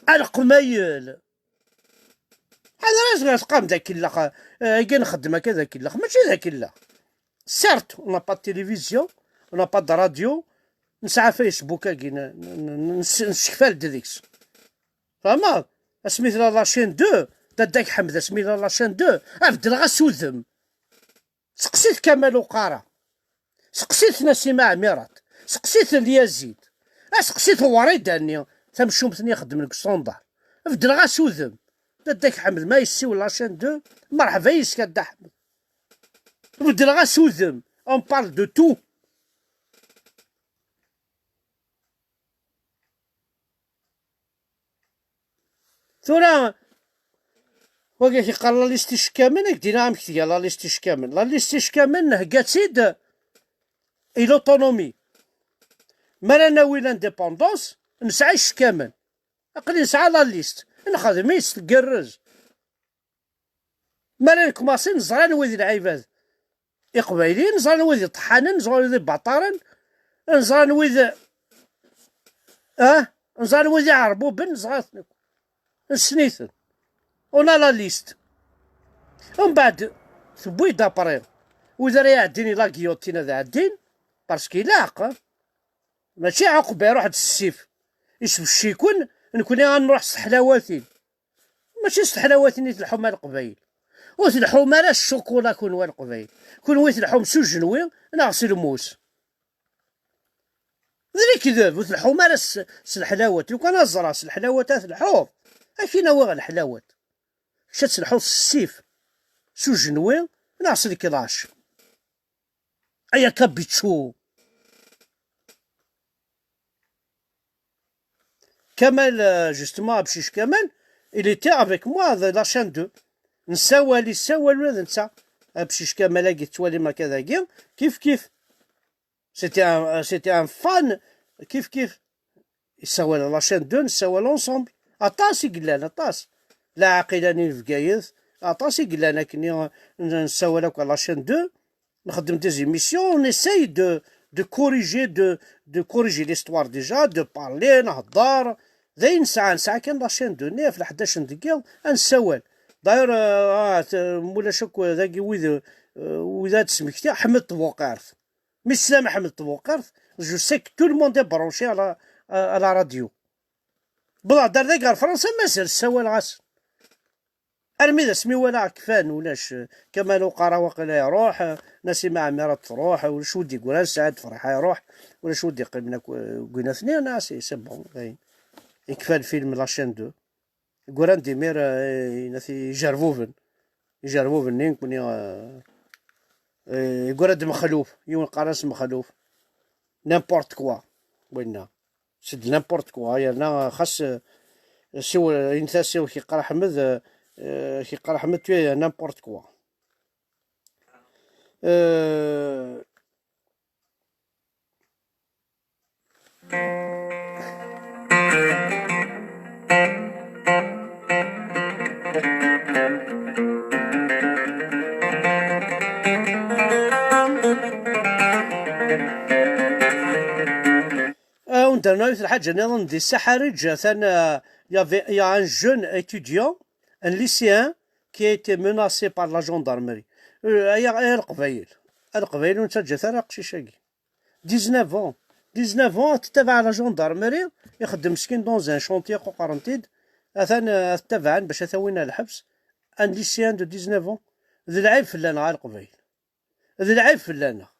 A leqmayel. Ḥader ad teqqarem d akellex, eh, agi nxeddem akka d akellex. Mačči d akellex. Certes, on n'a pas de télévision, on n'a pas de radio, nesɛa Facebook-agi, n-, n-, n-, nes-, nessekfal-d deg-s. Tfehmeḍ? Asmi tella la chaîne deux, dadda-k Ḥmed, asmi tella la chaîne deux, a beddleɣ-as udem. Seqsit Kamal Uqara. Seqsit Nasima Ɛmirat. Seqsit Lyazid. A seqsit Wrida-nni, tamcumt-nni ixeddmen deg uṣundar. Beddleɣ-as udem. Dadda-k Ḥmed ma yessiwel la chaîne deux, merḥba yis-k a Dda Ḥmed. Beddleɣ-as udem. On parle de tout. Tura, wagi ak-iqqar la liste icekkamen, ak-d-iniɣ amek tga la liste icekkamen. La liste icekkamen nhegga-tt-id i l'autonomie. Mi ara nawi l'indépendance, nesɛa icekkamen. Aql-i nesɛa la liste. Nexdem-itt tgerrez. Mi ara nekmaṣi, neẓra anwa i d lɛibad iqbayliyen, neẓra anwa i d iṭeḥḥanen, neẓra anwa i d ibaṭaren, neẓra anwa i d, ah, neẓra anwa i d iɛerbuben, neẓra-ten akk. Nessen-iten. On a la liste. Umbeɛd, tewwi-d après. Wid ara iɛeddin i la guillotine ad ɛeddin, parce que ilaq, ah. Mačči Ɛuqba iruḥ-d s ssif, isbecc-iken, nekni ad nruḥ s teḥlawatin. Mačči s teḥlawatin i tleḥḥum a Leqbayel. Ur tleḥḥum ara s ccukula kunwi a Leqbayel. Kunwi tleḥḥum s ujenwi neɣ s lmus. D lekdeb, ur tleḥḥum ara s, s leḥlawat. Lukan ad ẓreɣ s leḥlawat ad tleḥḥuḍ, ad k-in-awiɣ leḥlawat. Kečč ad tleḥḥuḍ s ssif, s ujenwi neɣ s leklac. Ay a Kabichou. Kamal, euh, justement, Abcic Kamal, il était avec moi de la chaîne deux. Nessawal, yessawal ula d netta. Abcic Kamal-agi tettwalim akka dagi, kif kif. C'était un, c'était un fan, kif kif. Yessawal la chaîne deux, nessawal ensemble. Aṭas i yellan, aṭas. Lɛaqila-nni n Bgayet, Aṭas i yellan akken i n-, nessawal akk à la chaîne deux, nxeddem des émissions, on essaye de, de corriger, de, de corriger l'histoire déjà, de parler, nhedder. D ayen nesɛa, nesɛa kan la chaîne deux-nni ɣef leḥdac n deg yiḍ, ad nessawal. D'ailleurs, euh, ah, t-, mulac akk dagi wid, euh, wid ad d-smektiɣ, Ḥmed Tbuqert. Mi teslam Ḥmed Tbuqert, je sais que tout le monde est branché à la, à, à la radio. Wwḍeɣ-d ar dagi ɣer Fransa, mazal ssawaleɣ-asen. Armi d asmi walaɣ kfan, ulac, eh, Kamal Uqara waqila iruḥ, eh, Nasima Ɛmirat truḥ, ulac ur d-yeggran, Saɛid Ferḥa iruḥ, ulac ur d-yeqqimen akk, eh, deg winatni, na, c'est, c'est bon, dayen. Yekfa lfilm La Chaîne deux. Ggran-d imir, eh, inat ijerbuben. Ijerbuben-nni, nekkni, eh, eh, yeggra-d Mexluf, yiwen qqaren-as Mexluf. N'importe quoi, winna. C'est de n'importe quoi, yerna xas, eh, siw, init-as siw Kiqer Ḥmed, eh, eh, Kiqer Ḥmed, tu es n'importe quoi. Eh, Ah, undar-nneɣ yiwet lḥaǧa nniḍen di Saḥariǧ, atan, euh, il y avait, il y a un jeune étudiant, un lycéen, qui a été menacé par la gendarmerie. Euh, ay, ay, a Leqbayel. A Leqbayel ur nettaǧǧat ara aqcic-agi. Dix-neuf ans. Dix-neuf ans, tettabaɛ la gendarmerie, ixeddem meskin dans un chantier, quqren-t-id. Atan, euh, ad t-tabaɛen bac ad t-awin ar lḥebs. Un lycéen de dix-neuf ans. D lɛib fell-aneɣ a Leqbayel. D lɛib fell-aneɣ.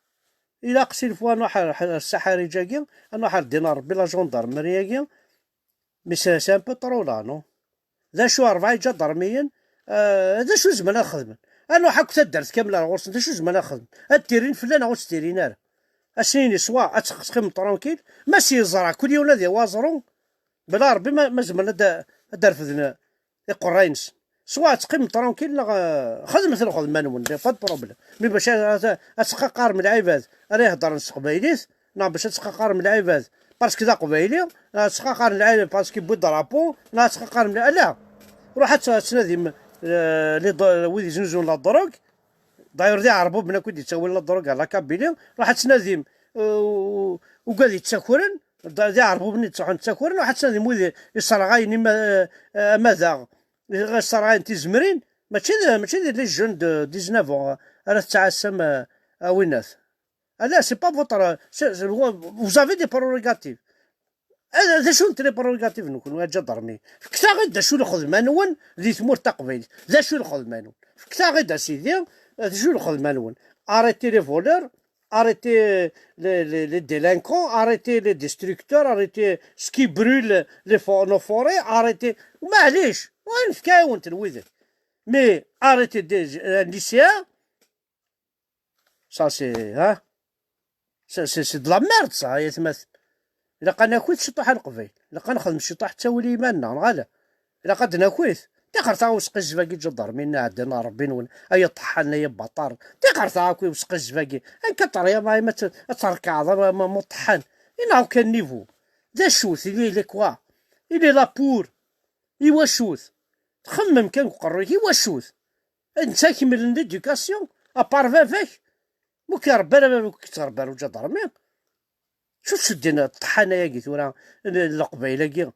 Ilaq silfu ad nruḥ ar, ar Saḥariǧ-agi, ad nruḥ ar ddin n Ṛebbi la gendarmerie-agi, mais c'est, c'est un peu trop là, non? D acu, ṛebɛa iǧadarmiyen, euh, d acu zemren ad xedmen? Ad nruḥ akk taddart kamel ar ɣur-sen, d acu zemren ad xedmen? Ad d-tirin fell-aneɣ, ur tt-tirin ara. Ad s-nini, soit ad teq-, teqqimem tranquille, ma s-yeẓra kul yiwen ad yawi aẓru, bla Ṛebbi ma, ma zemren ad d-, ad d-refden iqerray-nsen. Soit ad teqqimem tranquille, neɣ, euh, xedmet lxedma-nwen, pas de problème. Mais bac ad, ad, ad teqqaqarem lɛibad ara iheddren s teqbaylit, neɣ bac ad teqqaqarem lɛibad parce que d aqbayli, neɣ ad teqqaqarem lɛibad parce que yewwi drapeau, neɣ ad teqqaqarem lɛ-, ala. Ruḥ ad t-, ad tnadim, euh, les dro-, wid yeznuzuyen la drogue, d'ailleurs d iɛerbuben akk i d-yettawin la drogue ar la Kabylie, ruḥ ad tnadim, euh, ugad yettakren, d, d iɛerbuben i d-ttruḥun ttakren, ruḥ ad tnadim wid yesserɣayen ima-, euh, amadaɣ, yesserɣayen tizemrin, mačči d, mačči d les jeunes de dix-neuf ans ara tettɛassam, euh, a winnat. Ala, c'est pas votre, c'est, c'est, vous avez des prérogatives. Ala, d acu n les prérogatives-nwen, a ǧadarmi? Fket-aɣ-d d acu lxedma-nwen di tmurt taqbaylit. D acu lxedma-nwen? Fket-aɣ-d, a sidi, d acu lxedma-nwen? Arrêtez les voleurs, arrêtez les, les, les délinquants, arrêtez les destructeurs, arrêtez ceux qui brûlent les fo-, nos forêts, arrêtez. Maɛlic, wa nefka-yawen-ten widak. Mais arrêtez des, un lycéen, ça c'est, hein? C'est, c'est, c'est de la merde, ça, ay atmaten. Ilaq ad naki ciṭuḥ a Leqbayel. Ilaq ad nexdem ciṭuḥ ttawil i yiman-nneɣ, neɣ ala? Ilaq ad naki-t. Tixer taɣ usqizzeb-agi n ǧadarmi-nni ɛeddan ar Ṛebbi-nwen, ay aṭeḥḥan, ay abaṭar. Tixer taɣ akk usqizzeb-agi. Anka ṭerya ma, ma t-, ad terkeɛḍ, a, ma, ma uṭeḥḥan. Inaɣ kan niveau. D acu-t, il est, il est quoi? Il est là pour. Iwacu-t? Txemmem kan deg uqerruy-ik, iwacu-t? Netta kemmlen l'éducation, à part baba-k, mu k-irebba ara baba-k, ur k-ittrebba ara uǧadarmi. Acu ttseddin ṭṭḥana-agi tura, n, n Leqbayel-agi?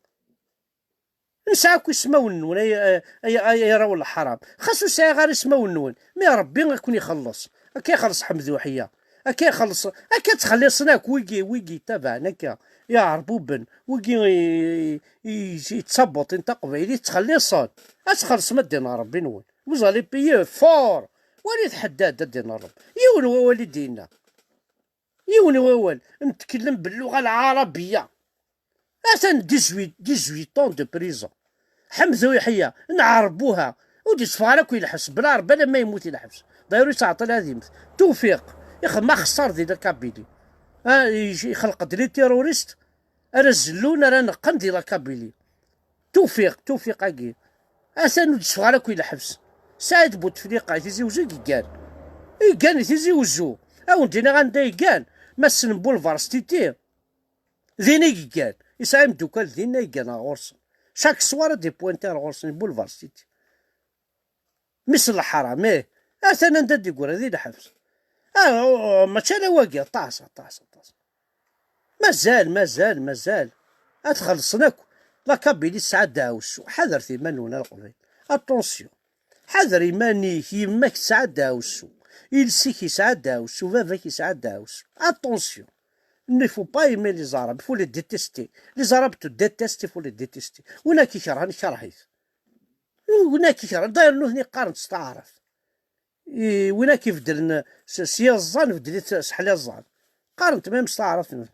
Nesɛa akk ismawen-nwen, ay, ay, ay, ay arraw n leḥram. Xas ur sɛiɣ ara ismawen-nwen, mi Ṛebbi ad ken-ixelleṣ. Akka ixelleṣ Ḥmed Uḥeyya. Akka ixelleṣ, akka ttxelliṣen akk wigi, wigi tabaɛen akka, iɛerbuben, wigi i, i, i, i yettabuṭin taqbaylit, ttxelliṣen. Ad txellṣem a ddin n Ṛebbi-nwen. Vous allez payer fort. Walit ḥedd ad d-, a ddin n Ṛebbi. Yiwen wawal i d-yenna. Yiwen wawal. Nettkellem belluɣa lɛarabiya. Atan dix-huit, dix-huit ans de prison. Ḥemdu Yeḥya, nɛerbuha. Ur d-yetteffeɣ ara akk i lḥebs. Bla Ṛebbi alamma yemmut i lḥebs. D'ailleurs, yettɛeṭṭil ad yemmet. Tewfiq, ixdem axeṣṣar di la Kabylie. Ah, ix-, ixleq-d les terroristes ara zellun, ara neqqen di la Kabylie. Tewfiq, Tewfiq-agi. Atan ur d-yeffeɣ ara akk i lḥebs. Saɛid Butefliqa, i Tizi Uzzu i yeggan. Yeggan i Tizi Uzzu. A wen-d-iniɣ anda yeggan. Ma ssnem Boulevard Stiti. Din i yeggan. Yesɛa imeddukal dinna yeggan ar ɣur-sen. Chaque soir ad d-ipwinti ar ɣur-sen, Boulevard Stiti. Mmi-s n leḥram, ih. Atan anda d-yeggura di lḥebs. Ah, oh, mačči ala wagi, aṭas, aṭas, aṭas. Mazal, mazal, mazal. Ad xellṣen akk. La Kabylie tesɛa ddaɛwessu. Ḥadret iman-nwen a Leqbayel. Attention. Ḥader iman-ik, yemma-k tesɛa ddaɛwessu. Iles-ik yesɛa ddaɛwessu, baba-k yesɛa ddaɛwessu. Attention. Il ne faut pas aimer les Arabes, il faut les détester. Les Arabes te détestent, il faut les détester. Win akka ikerhen, kerh-it. Win akka ikerhen, d'ailleurs nutni qqaren-t s taɛrabt. I win akka ibeddlen s, s yiẓẓan, beddel-it s ḥliẓẓan. Qqaren-t même s taɛrabt nutni.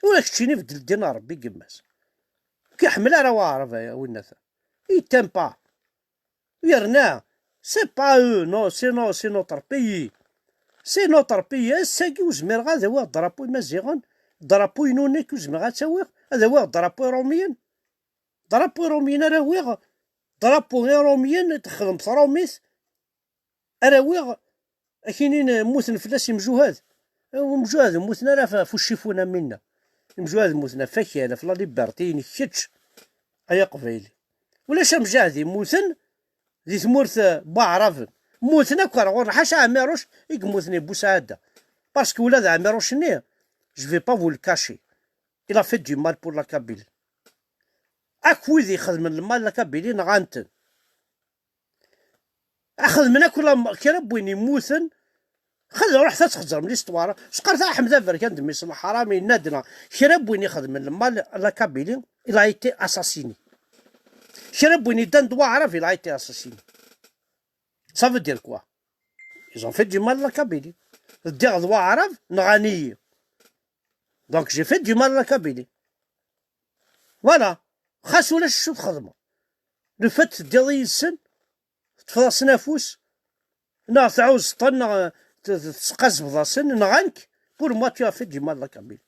Ula keččini beddel ddin n Ṛebbi n yemma-s. Ur k-iḥemmel ara waɛrab, ay, a winna ta. Il t'aime pas. Yerna, c'est pas eux, non, c'est non, c'est notre pays. C'est notre pays. Ass-agi ur zmireɣ ad awiɣ drapeau imaziɣen, drapeau inu nekk ur zmireɣ ad t-awiɣ, ad awiɣ drapeau iṛumyen. Drapeau iṛumyen ara awiɣ, drapeau iṛumyen texdem tṛumit, ara awiɣ, ad k-inin mmuten fell-as imjuhad. Imjuhad ur mmuten ara ɣef, ɣef ucifun am winna. Imjuhad mmuten ɣef wakal, ɣef la liberté-inek kečč, ay aqbayli. Ulac amjahed yemmuten di tmurt, eh, n waɛraben. Mmuten akk ar ɣur-neɣ, ḥaca Ɛmiruc i yemmuten i Busɛada. Parce que ula d Ɛmiruc-nni, je vais pas vous le cacher, il a fait du mal pour la Kabylie. Akk wid ixedmen lmal la Kabylie nɣan-ten. Xedmen akk la, kra n win yemmuten. Xed, ruḥet ad txeẓrem l'histoire. Sqert a Ḥmed Aberkan d mmi-s n leḥram, yenna-d neɣ kra n win ixedmen lmal la Kabylie, il a été assassiné. Kra n win yeddan d waɛrab, il a été assassiné. Ça veut dire quoi? Ils ont fait du mal à la Kabylie. Ddiɣ d waɛrab, nɣan-iyi. Donc j'ai fait du mal à la Kabylie. Voilà. Xas ulac acu txedmeḍ. Le fait teddiḍ yid-sen, teṭṭfeḍ-asen afus, neɣ tɛuzzeḍ-ten, neɣ t-, t-, tesqazbeḍ-asen, nɣan-k, pour moi tu as fait du mal à la Kabylie.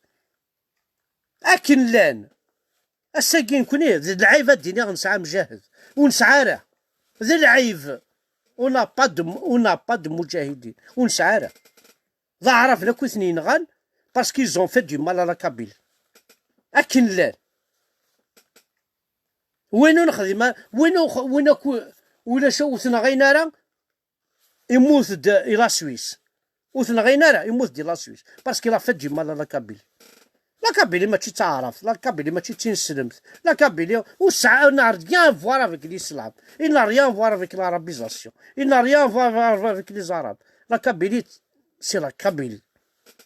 Akken llan. Ass-agi nekni, d lɛib ad d-iniɣ nesɛa amjahed. Ur nesɛi ara. D lɛib. On n'a pas de, on n'a pas de mujahidin. Ur nesɛi ara. D aɛraben akk i ten-yenɣan, parce qu'ils ont fait du mal à la Kabylie. Akken llan. Win ur nexdim ara, win ur, win akk ulac ur t-nɣin ara, immut-d i la Suisse. Ur t-nɣin ara, immut-d i la Suisse. Parce qu'il a fait du mal à la Kabylie. La Kabylie mačči d taɛrabt, la Kabylie mačči d tineslemt. La Kabylie, ur tesɛa, n'a rien à voir avec l'islam. Il n'a rien à voir avec l'arabisation. Il n'a rien à voir avec les arabes. La Kabylie, c'est la Kabylie.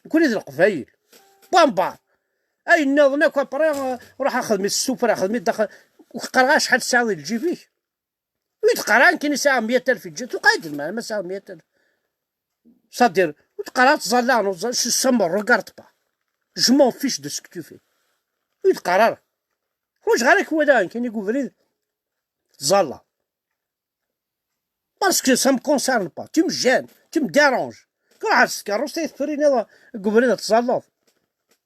Nekkni d Leqbayel. Point barre. Ayen nniḍen akk après, euh, ruḥ axdem-it s sufra, axdem-it daxel. Ur k-qqareɣ acḥal tesɛiḍ di lǧib-ik. Ur yi-d-qqar ara nekkini sɛiɣ meyya alef i lǧib. Tuqeɛ-d lmeɛna ma sɛiɣ meyya alef. C'est-à-dire, ur d-qqar ara tẓalla, ur tẓalla, ça me regarde pas. Je m'en fiche de ce que tu fais. Ur yi-d-qqar ara. Ḥwaǧeɣ ara k-walaɣ nekkini deg ubrid tẓalla. Parce que ça me concerne pas. Tu me gênes, tu me déranges. Ruḥ ar s tkeṛṛust ay tefriniḍ deg ubrid ad tẓalleḍ.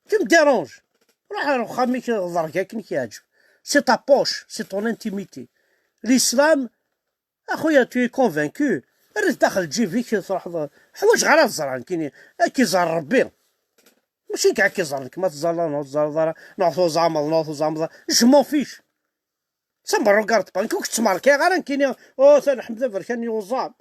Tu me déranges. Ruḥ ar uxxam-ik, ḍerg akken i k-yeɛǧeb. C'est ta poche, c'est ton intimité. L'islam, a xuya, tu es convaincu. Err-it daxel lǧib-ik, truḥeḍ. Ḥwaǧeɣ ara ad ẓreɣ nekkini. Ad k-iẓer Rebbi. Mačči kra ad k-iẓer nekk ma tẓalleḍ neɣ ur tẓalleḍ ara, neɣ tuẓameḍ, neɣ ur tuẓameḍ ara. Je m'en fiche. Ça me regarde pas. Nekk ur k-ttmerkiɣ ara nekkini. Oh, atan Ḥmed Aberkan yuẓam.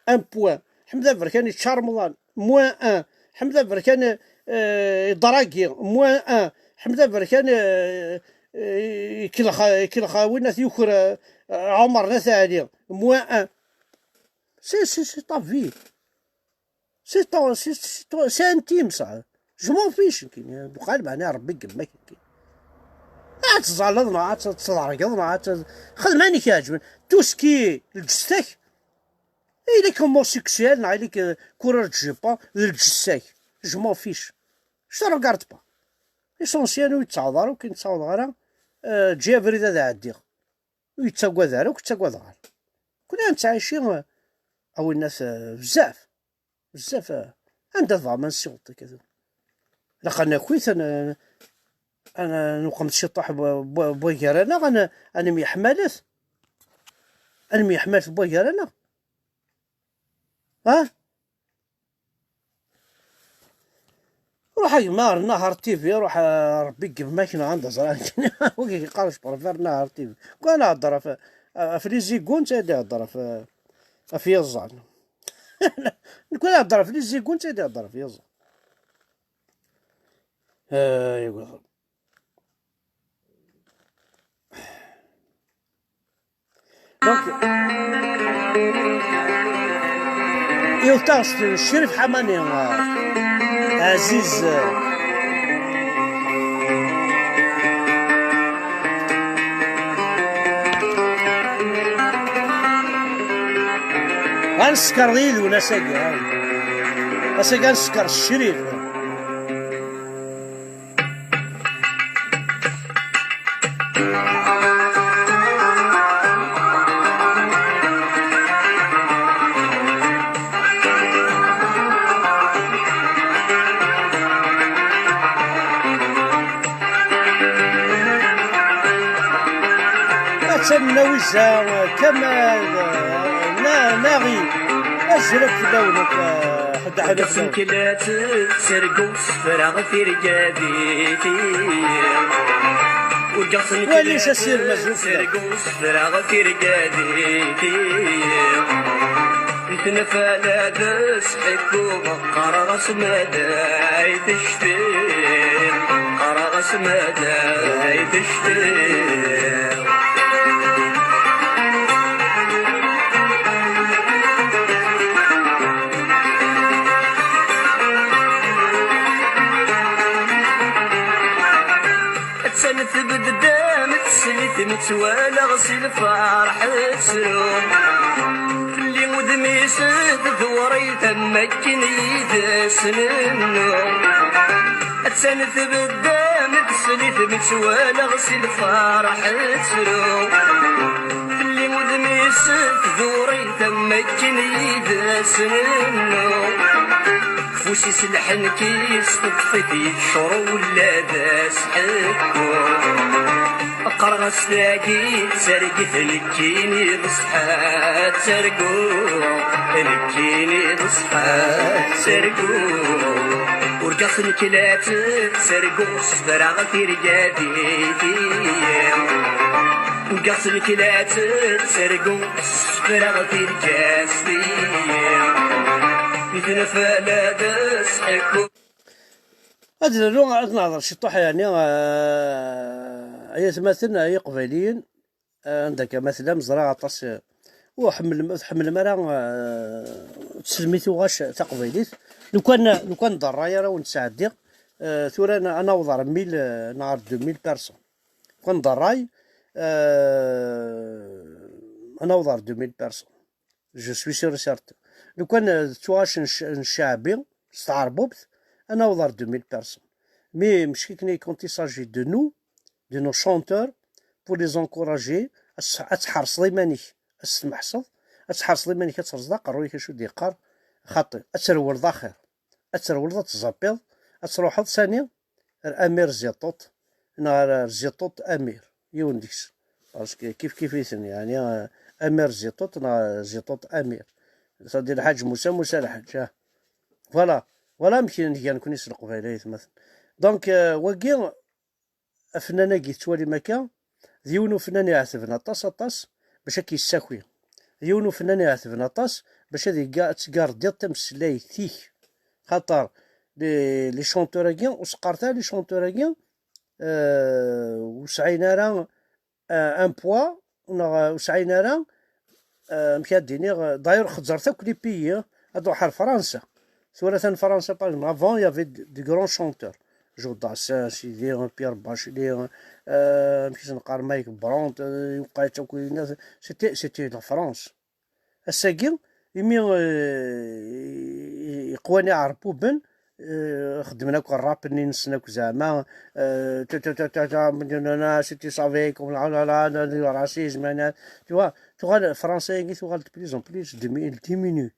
Un point. Ḥmed Aberkan yečča Remḍan. Moins un. Ḥmed Aberkan, euh, yeḍragi. Moins un. Ḥmed Aberkan, euh, euh, ikellex, ikellex win ad t-yuker, euh, Ɛumer n At Ɛli. Moins un. C'est, c'est, c'est ta vie. C'est ton, c'est, c'est ton, c'est intime, ça. Je m'en fiche, nekkini. Buqal, meɛna Rebbi yemma-k, nekkini. Ad tẓalleḍ, neɣ ad t-, tḍergeḍ, neɣ ad t-, xdem ayen i k-iɛeǧben. Tout ce qui est lǧetta-k, il est homosexuel, neɣ il est que coureur de jupe, d lǧetta-k. Je m'en fiche. Je te regarde pas. L'essentiel, ur yettaweḍ ara, ur k-yettaweḍ ara, euh, ǧǧi abrid ad ɛeddiɣ. Ur yettagad ara, ur k-ttagadeɣ ara. Kul ad nettɛici, a winnat, eh, bezzaf. Bezzaf, eh, anda tebɣam ad nessiweḍ akka tura? Ilaq ad naki-t, ad n-, ad n-, neqmet ciṭuḥ bu-, bu-, bugar-aneɣ, ad n-, ad nemyeḥmalet. Ad nemyeḥmalet bugar-aneɣ. Ha? Ruḥ a gma ar Nahar T V, ruḥ, eh, Rebbi yemma-k neɣ anda ẓran. Wagi yeqqar jebren ar Nahar T V. Kwan nehder ɣef, Ɣef les égouts netta i d-ihedder ɣef, ɣef yiẓẓan. Nekk ad ihedder ɣef les égouts netta i d-ihedder ɣef yiẓẓan. Ay, Donc, yiwet taɣect n Crif Ḥamani, Ɛziz. Ad neskeṛ yid-wen ass-agi, ha? Ass-agi ad neskeṛ s Crif. Atan Nawiza, Kamal, Na-, Naɣi. Azul akk fell-awen akk, ḥedd ḥedd akk fell-awen. Ttreggul sefra tirgadit-iw. Urgaɣ s nekk. Wali s asirem azul fell-awen. Ttreggul sefra tirgadit-iw. Netnefala d sḥekku, qqareɣ-as ma d ay tecfiḍ, qqareɣ-as ma d ay tecfiḍ. Attan tbedd-d am teslit mi tt-walaɣ si lferḥ tettru. Fell-i udem-is tdewṛit am akken yid-s nennu. Attan tbedd-am teslit mi tt-walaɣ si lferḥ tettru. Fell-i udem-is tdewṛit am akken yid-s nennu. Ufus-is lḥenk-is teṭṭef-it yettcur ula d asḥekku. Qqareɣ-as tagi d targit nekkini d ṣṣeḥ ad targu, nekkini d ṣṣeḥ ad targu. Urgaɣ-tt nekk la tettargu, sefraɣ tirgadit-iw. Urgaɣ-tt nekk la tettargu, sefraɣ tirgadit-iw. Netnefla d sḥekku. Ad nernu, ad nehḍer ciṭuḥ, yeɛni, eh, ay atmaten, ay iqbayliyen, eh, anda akka ma tellam, ẓriɣ aṭas, eh, ur ḥemmlem, ur tḥemmlem ara, eh, tselmi tuɣac taqbaylit. Lukan, lukan d ṛṛay ara wen-d-sɛeddiɣ, eh, tura ad naweḍ ar mil, eh, neɣ ar deux mille personnes. Lukan d ṛṛay, eh, ad naweḍ ar deux mille personnes. Je suis sûr et certain. Lukan, eh, d tuɣac n cc-, n ccaɛbi, s tɛerbubt, ad naweḍ ar deux mille personnes. Mais, meckiken, quand il s'agit de nous, de nos chanteurs, pour les encourager, ad s-, ad tḥerseḍ iman-ik, ad s-tmeḥseḍ, ad tḥerseḍ iman-ik, ad terẓeḍ aqerruy-ik acu d-yeqqar, xaṭi, ad trewleḍ axir, ad trewleḍ ad tẓapiḍ, ad truḥeḍ sani, ar Amir Ziṭuṭ, neɣ ar, ar Ziṭuṭ Amir, yiwen deg-s. Parce que kif kif-iten, yeɛni, euh, Amir Ziṭuṭ neɣ Ziṭuṭ Amir. C'est-à-dire Lḥaǧ Musa, Musa Lḥaǧ, ah. Voilà. Voilà amek i nga nekni s Leqbayel, ay atmaten. Donc, euh, wagi, afennan-agi tettwalim akka, d yiwen ufennan iɛetben aṭas, aṭas, bac ad k-yessaki. D yiwen ufennan iɛetben aṭas, bac ad yegga-, ad tgardiḍ tameslayt-ik. Xaṭer les, les chanteurs-agi, ur s-qqaret ara les chanteurs-agi, euh, ur sɛin ara, euh, un poids, neɣ, euh, ur sɛin ara, euh, amek ad d-iniɣ, euh, d'ailleurs xezzret akk les pays, hein, ad ruḥ ar Fransa. Tura atan Fransa, par exemple, avant, il y avait de, de grands chanteurs. Joe Dassin, sidi, Pierre Bachelet, euh, amek i s-neqqar, Mike Brandt, euh, yuqa-, c'était, c'était la France. Ass-agi, imi, euh, i-, i-, iqwan iɛerbuben, euh, xeddmen akk rrap-nni-nsen akk zeɛma, euh, ta, ta, ta, ta, ta, nanana, c'était savais, comme la, la, la, la, le racisme, nanana. Tu vois, tuɣal Fransa-agi, tuɣal de plus en plus dimi-, diminue.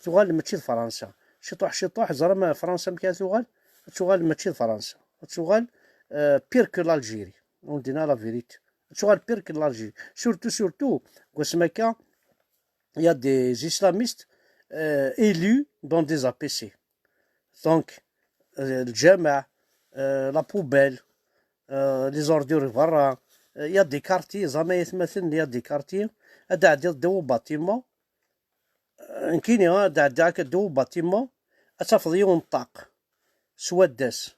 Tuɣal mačči d Fransa. Ciṭuḥ, ciṭuḥ, ẓram Fransa amek ara tuɣal, ad tuɣal mačči d Fransa. Ad tuɣal, euh, pire que l'Algérie. On dit la vérité. Ad tuɣal pire que l'Algérie. Surtout, surtout, deg wasmi akka, il y a des islamistes, euh, élus dans des A P C. Donc, euh, الجامع, euh, la poubelle, euh, les ordures برا, il y a des quartiers, ẓer ma ay atmaten, il y a des quartiers, ad d-ɛeddiḍ ddaw ubatimu, nekkini ad d-ɛeddiɣ akka ddaw ubatimu, ad tafeḍ yiwen ṭṭaq s waddas,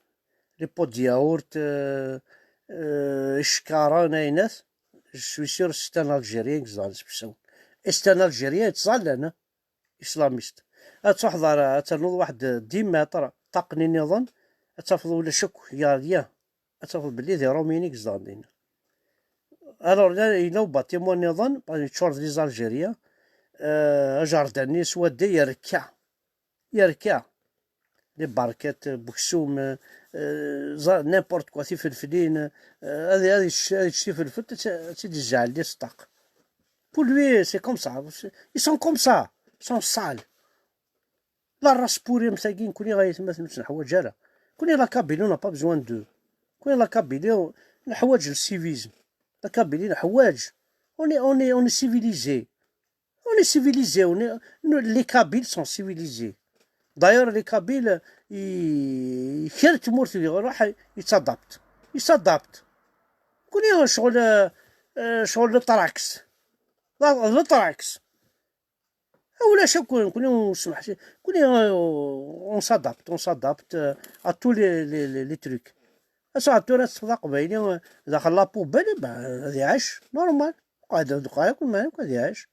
les pots de yaourt, euh, euh, icekkaṛen, ayenat. Je suis sûr c'est un Algérien i yeẓran isefsawen. Et c'est un Algérien yettẓallan, hein, islamiste. Ad truḥeḍ ar, ad ternuḍ waḥed dix mètres, ṭṭaq-nni nniḍen, ad tafeḍ ulac akk, ya, ya. Ad tafeḍ belli d Iṛumiyen i yeẓran dinna. Alors, la, yella ubatimu nniḍen, yeččur d les Algériens, euh, ajerdan-nni s wadda yerka. Yerka. Les barquettes, euh, buksum, euh, euh, ẓa-, n'importe quoi, tifelflin, euh, ad, ad yečč, ad yečč tifelfelt, ad tt-, ad tt-id-izɛel di ṭṭaq. Pour lui, c'est comme ça. C'est, ils sont comme ça. Ils sont sales. La race pourrie, am tagi, nekkni ɣer aytmaten ur tt-neḥwaǧ ara. Nekkni la Kabylie, on n'a pas besoin d'eux. Nekkni la Kabylie, on, neḥwaǧ le civisme. La Kabylie, neḥwaǧ. On est, on est, on est civilisé. On est civilisé, on est, nous, les Kabyles sont civilisés. D'ailleurs, les Kabyles, i-, kra n tmurt i iruḥ, yettadapt. Yettadapt. Nekkni ccɣel, euh, euh, ccɣel le trax. La, le trax. Ah, ulac akk, nekkni ur semmeḥ, nekkni, euh, on s'adapte, on s'adapte, euh, à tous les, les, les, les trucs. Ass-a tura ad teṭṭfeḍ aqbayli, euh, daxel la poubelle, eh ben, ad iɛac, normal. Qɛed, qɛed, akk, ma, akk, ad iɛac.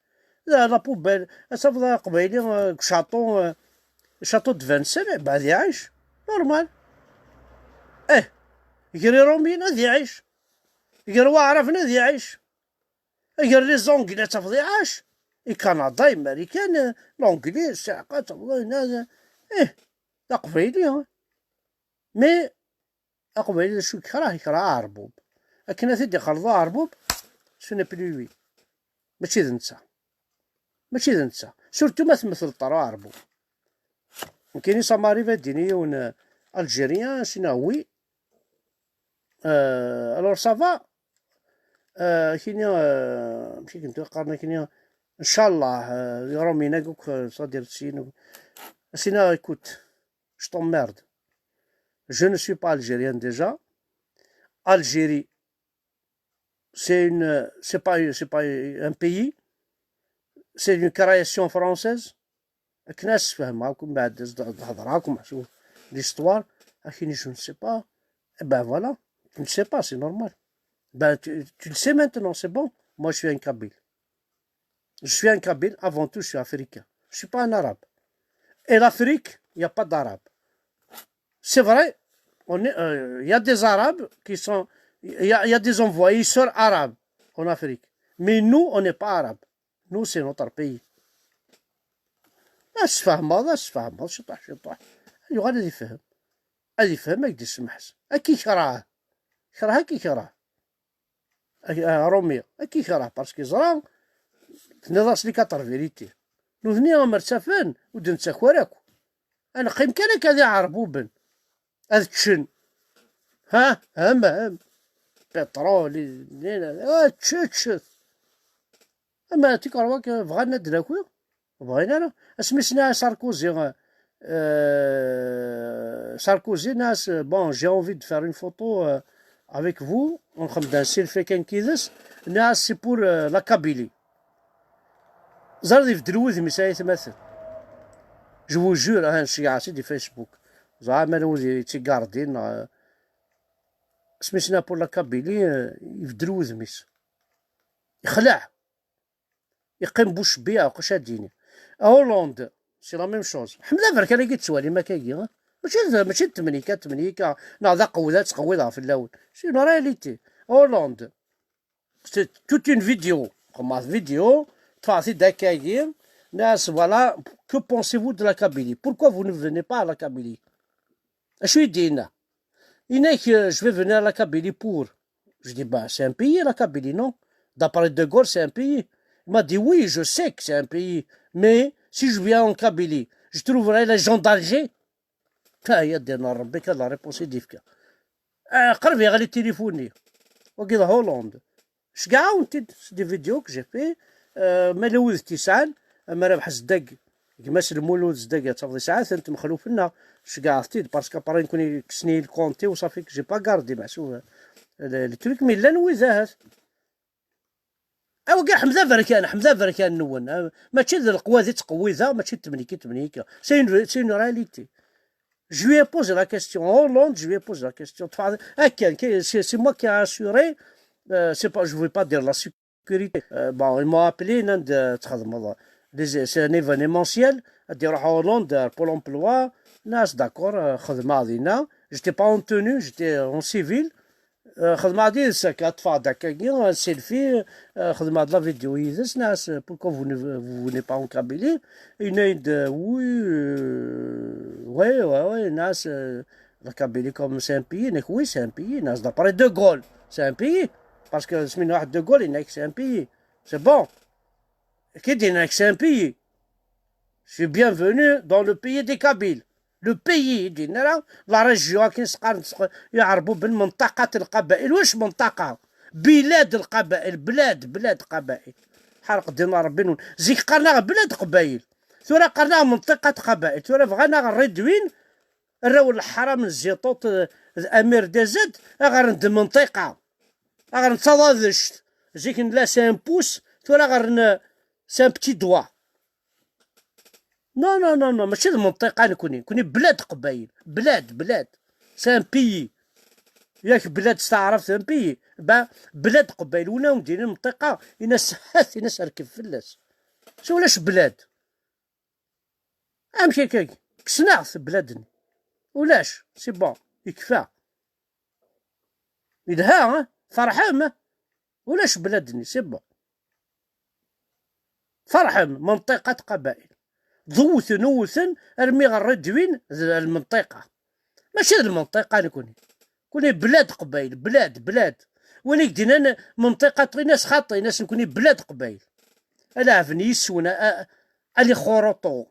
Da, la poubelle, ad tafeḍ aqbayli, euh, deg château, euh, château de Vincennes, eh ben, ad iɛac, normal. Eh, gar Iṛumiyen ad iɛac. Gar Waɛraben ad iɛac. Gar les Anglais ad tafeḍ iɛac. I Kanada, i Marikan, eh, l'anglais, ssiɛqa, ad tafeḍ ayen, eh, d aqbayli, hein. Mais aqbayli d acu yekreh? Yekreh aɛerbub. Akken ad t-id-ixelḍ uɛerbub, ce n'est plus lui. Mačči d netta. Mačči d netta. Surtout ma tmetleḍ ɣer uɛerbub. Nekkini ça m'arrive ad d-yini yiwen, euh, Algérien, as-iniɣ oui. Euh, alors ça va. Euh, kini, euh, amek i kent-qqaren kini, ncallah, euh, Iṛumiyen akk, euh, c'est-à-dire sin, as-iniɣ, écoute, je t'emmerde. Je ne suis pas algérien déjà. Algérie, c'est une, c'est pas, c'est pas un pays. C'est une création française. Akken ad sfehmeɣ akk, mbeɛd ad d-hedreɣ akk, meḥsub l'histoire, akini, je ne sais pas. Eh ben voilà, tu ne sais pas, c'est normal. Ben, tu, tu le sais maintenant, c'est bon. Moi, je suis un Kabyle. Je suis un Kabyle, avant tout, je suis africain. Je suis pas un Arabe. Et l'Afrique, il n'y a pas d'Arabe. C'est vrai, on est, euh, il y a des Arabes qui sont, il y a, il y a des envahisseurs arabes en Afrique. Mais nous, on n'est pas Arabes. Nous, c'est notre pays. Ad sfehmeḍ, ad sfehmeḍ, ciṭuḥ, ciṭuḥ. Yuɣal ad ifhem. Ad ifhem, ad k-d-isemmeḥ. Ad k-ikreh. Kreh, ad k-ikreh. Ak-, ah, Ṛumi, ad k-ikreh, parce que yeẓra, tenniḍ-as les quatre vérités. Nutni, amer ttafen, ur d-nettaker akk. Ad neqqim kan akka d iɛerbuben. Ad ččen. Ha? Hem, hem. Pétrole, i-, i-, ah, ččet, ččet. Ama tikerwa k-, bɣan ad d-naki, ur bɣin ara. Asmi s-nniɣ i Sarkozy, euh, Sarkozy, nniɣ-as, bon, j'ai envie de faire une photo, euh, avec vous, nxeddem-d un selfie kan yid-s, nniɣ-as, c'est pour, euh, la Kabylie. Ẓer, ibeddel wudem-is ay atmaten. Je vous jure, ah, nceyyeɛ-as-id di Facebook. Ẓer, ma wid yettigardin, neɣ, euh, asmi s-nniɣ pour la Kabylie, euh, ibeddel wudem-is. Yexleɛ. Yeqqim bouche bée, aqac ad d-yini. À Hollande, c'est la même chose. Ḥmed Aberkan-agi tettwalim akkagi, ha? Mačči d, mačči d temnika, temnika, neɣ d aqewwed ad ttqewwideɣ fell-awen. C'est une réalité. Hollande, c'est toute une vidéo. Xemmeɣ vidéo, ṭṭfeɣ-t-id akkagi, nniɣ-as, voilà, que pensez-vous de la Kabylie? Pourquoi vous ne venez pas à la Kabylie? Acu i d-yenna? Yenna-k, euh, je vais venir à la Kabylie pour. Je dis, bah, c'est un pays, la Kabylie, non? D'après De Gaulle, c'est un pays. Il m'a dit, oui, je sais que c'est un pays, mais si je viens en Kabylie, je trouverai les gens d'Alger. Ah, ya ddin Rebbi, kan la réponse i d-yefka. Ah, qrib yeɣli tilifun-nni. Wagi d Hollande. Ceggeɛ-awen-t-id, c'est des vidéos que j'ai fait. Euh, ma yella wid t-yesɛan, ama Rabeḥ Zeddag, gma-s Lmulud Zeddag, ad tafeḍ yesɛa-tent, Mexluf-nneɣ, ceggeɛ-t-id, parce que après nekkni kksen-iyi lkonti-w, صافي que j'ai pas gardé, meḥsub, euh, le, le truc, mais llan wid ahat. Awi, ḥmed aberkan, ḥmed aberkan-nwen. Ah, mačči d lqwad i ttqewwideɣ, mačči d temlik i temlik. C'est une, c'est une réalité. Je lui ai posé la question. En Hollande, je lui ai posé la question. Tfeɛ-, akken, que-, c'est, c'est moi qui a assuré. Euh, c'est pas, je ne vais pas dire la sécurité. Euh, bon, ils m'ont appelé, nnan-d, euh, txedmeḍ. Les, c'est un événementiel. Ad iruḥ en Hollande, euh, Pôle emploi. Nnan-as, d'accord, euh, xedmeɣ dinna. J'étais pas en tenue, j'étais en civil. Euh, xedmeɣ-d yid-s akka, ṭṭfeɣ-d akkagi, un selfie, euh, xedmeɣ-d la vidéo yid-s, nnan-as, euh, pourquoi vous ne, vous venez pas en Kabylie? Yenna-yi-d, euh, oui, euh, ouais, ouais, ouais, nnan-as, euh, la Kabylie comme c'est un pays, nnan-ak, oui, c'est un pays, nnan-as, d'après De Gaulle, c'est un pays, parce que Smin Wahed De Gaulle, yenna-ak c'est un pays, c'est bon, qui dit, nnan-ak c'est un pays. Je suis bienvenu dans le pays des Kabyles. Le pays, i d-yenna, la région, akken s-qqaren s-, iɛerbuben, منطقة القبائل. واش منطقة؟ بلاد القبائل، بلاد، بلاد قبائل. Ḥerq ddin Ṛebbi-nwen. Zik qqaren-aɣ بلاد قبائل. Tura qqaren-aɣ منطقة قبائل. Tura bɣan-aɣ réduire, arraw n leḥram n Ziṭuṭ, eh, d Amir Dezed, aɣ-rren d منطقة. Aɣ-rren d taḍadect. Zik nella c'est un pouce, tura aɣ-rren, eh, c'est un petit doigt. Non, non, non, non, mačči d منطقة nekni. Nekni بلاد قبايل. بلاد، بلاد. C'est un pays. Yak بلاد s taɛrabt, c'est un pays. Ben, بلاد قبايل. Win awen-d-yinin منطقة, in-as ḥat, in-as rkeb fell-as. Si ulac بلاد. Amek akka? Kksen-aɣ-t بلاد-nni. Ulac, c'est bon, yekfa. Yelha, eh? Ferḥem, eh? Ulac بلاد-nni, c'est bon. Ferḥem, منطقة قبائل. D wten, wten, armi ɣer réduire d المنطقة. Mačči d المنطقة nekni. Nekni بلاد قبايل, بلاد, بلاد. Win i k-d-yennan منطقة, in-as xaṭi, in-as nekni بلاد قبايل. Ala ɛeben yis-wen, a, a, a les Xoroṭo.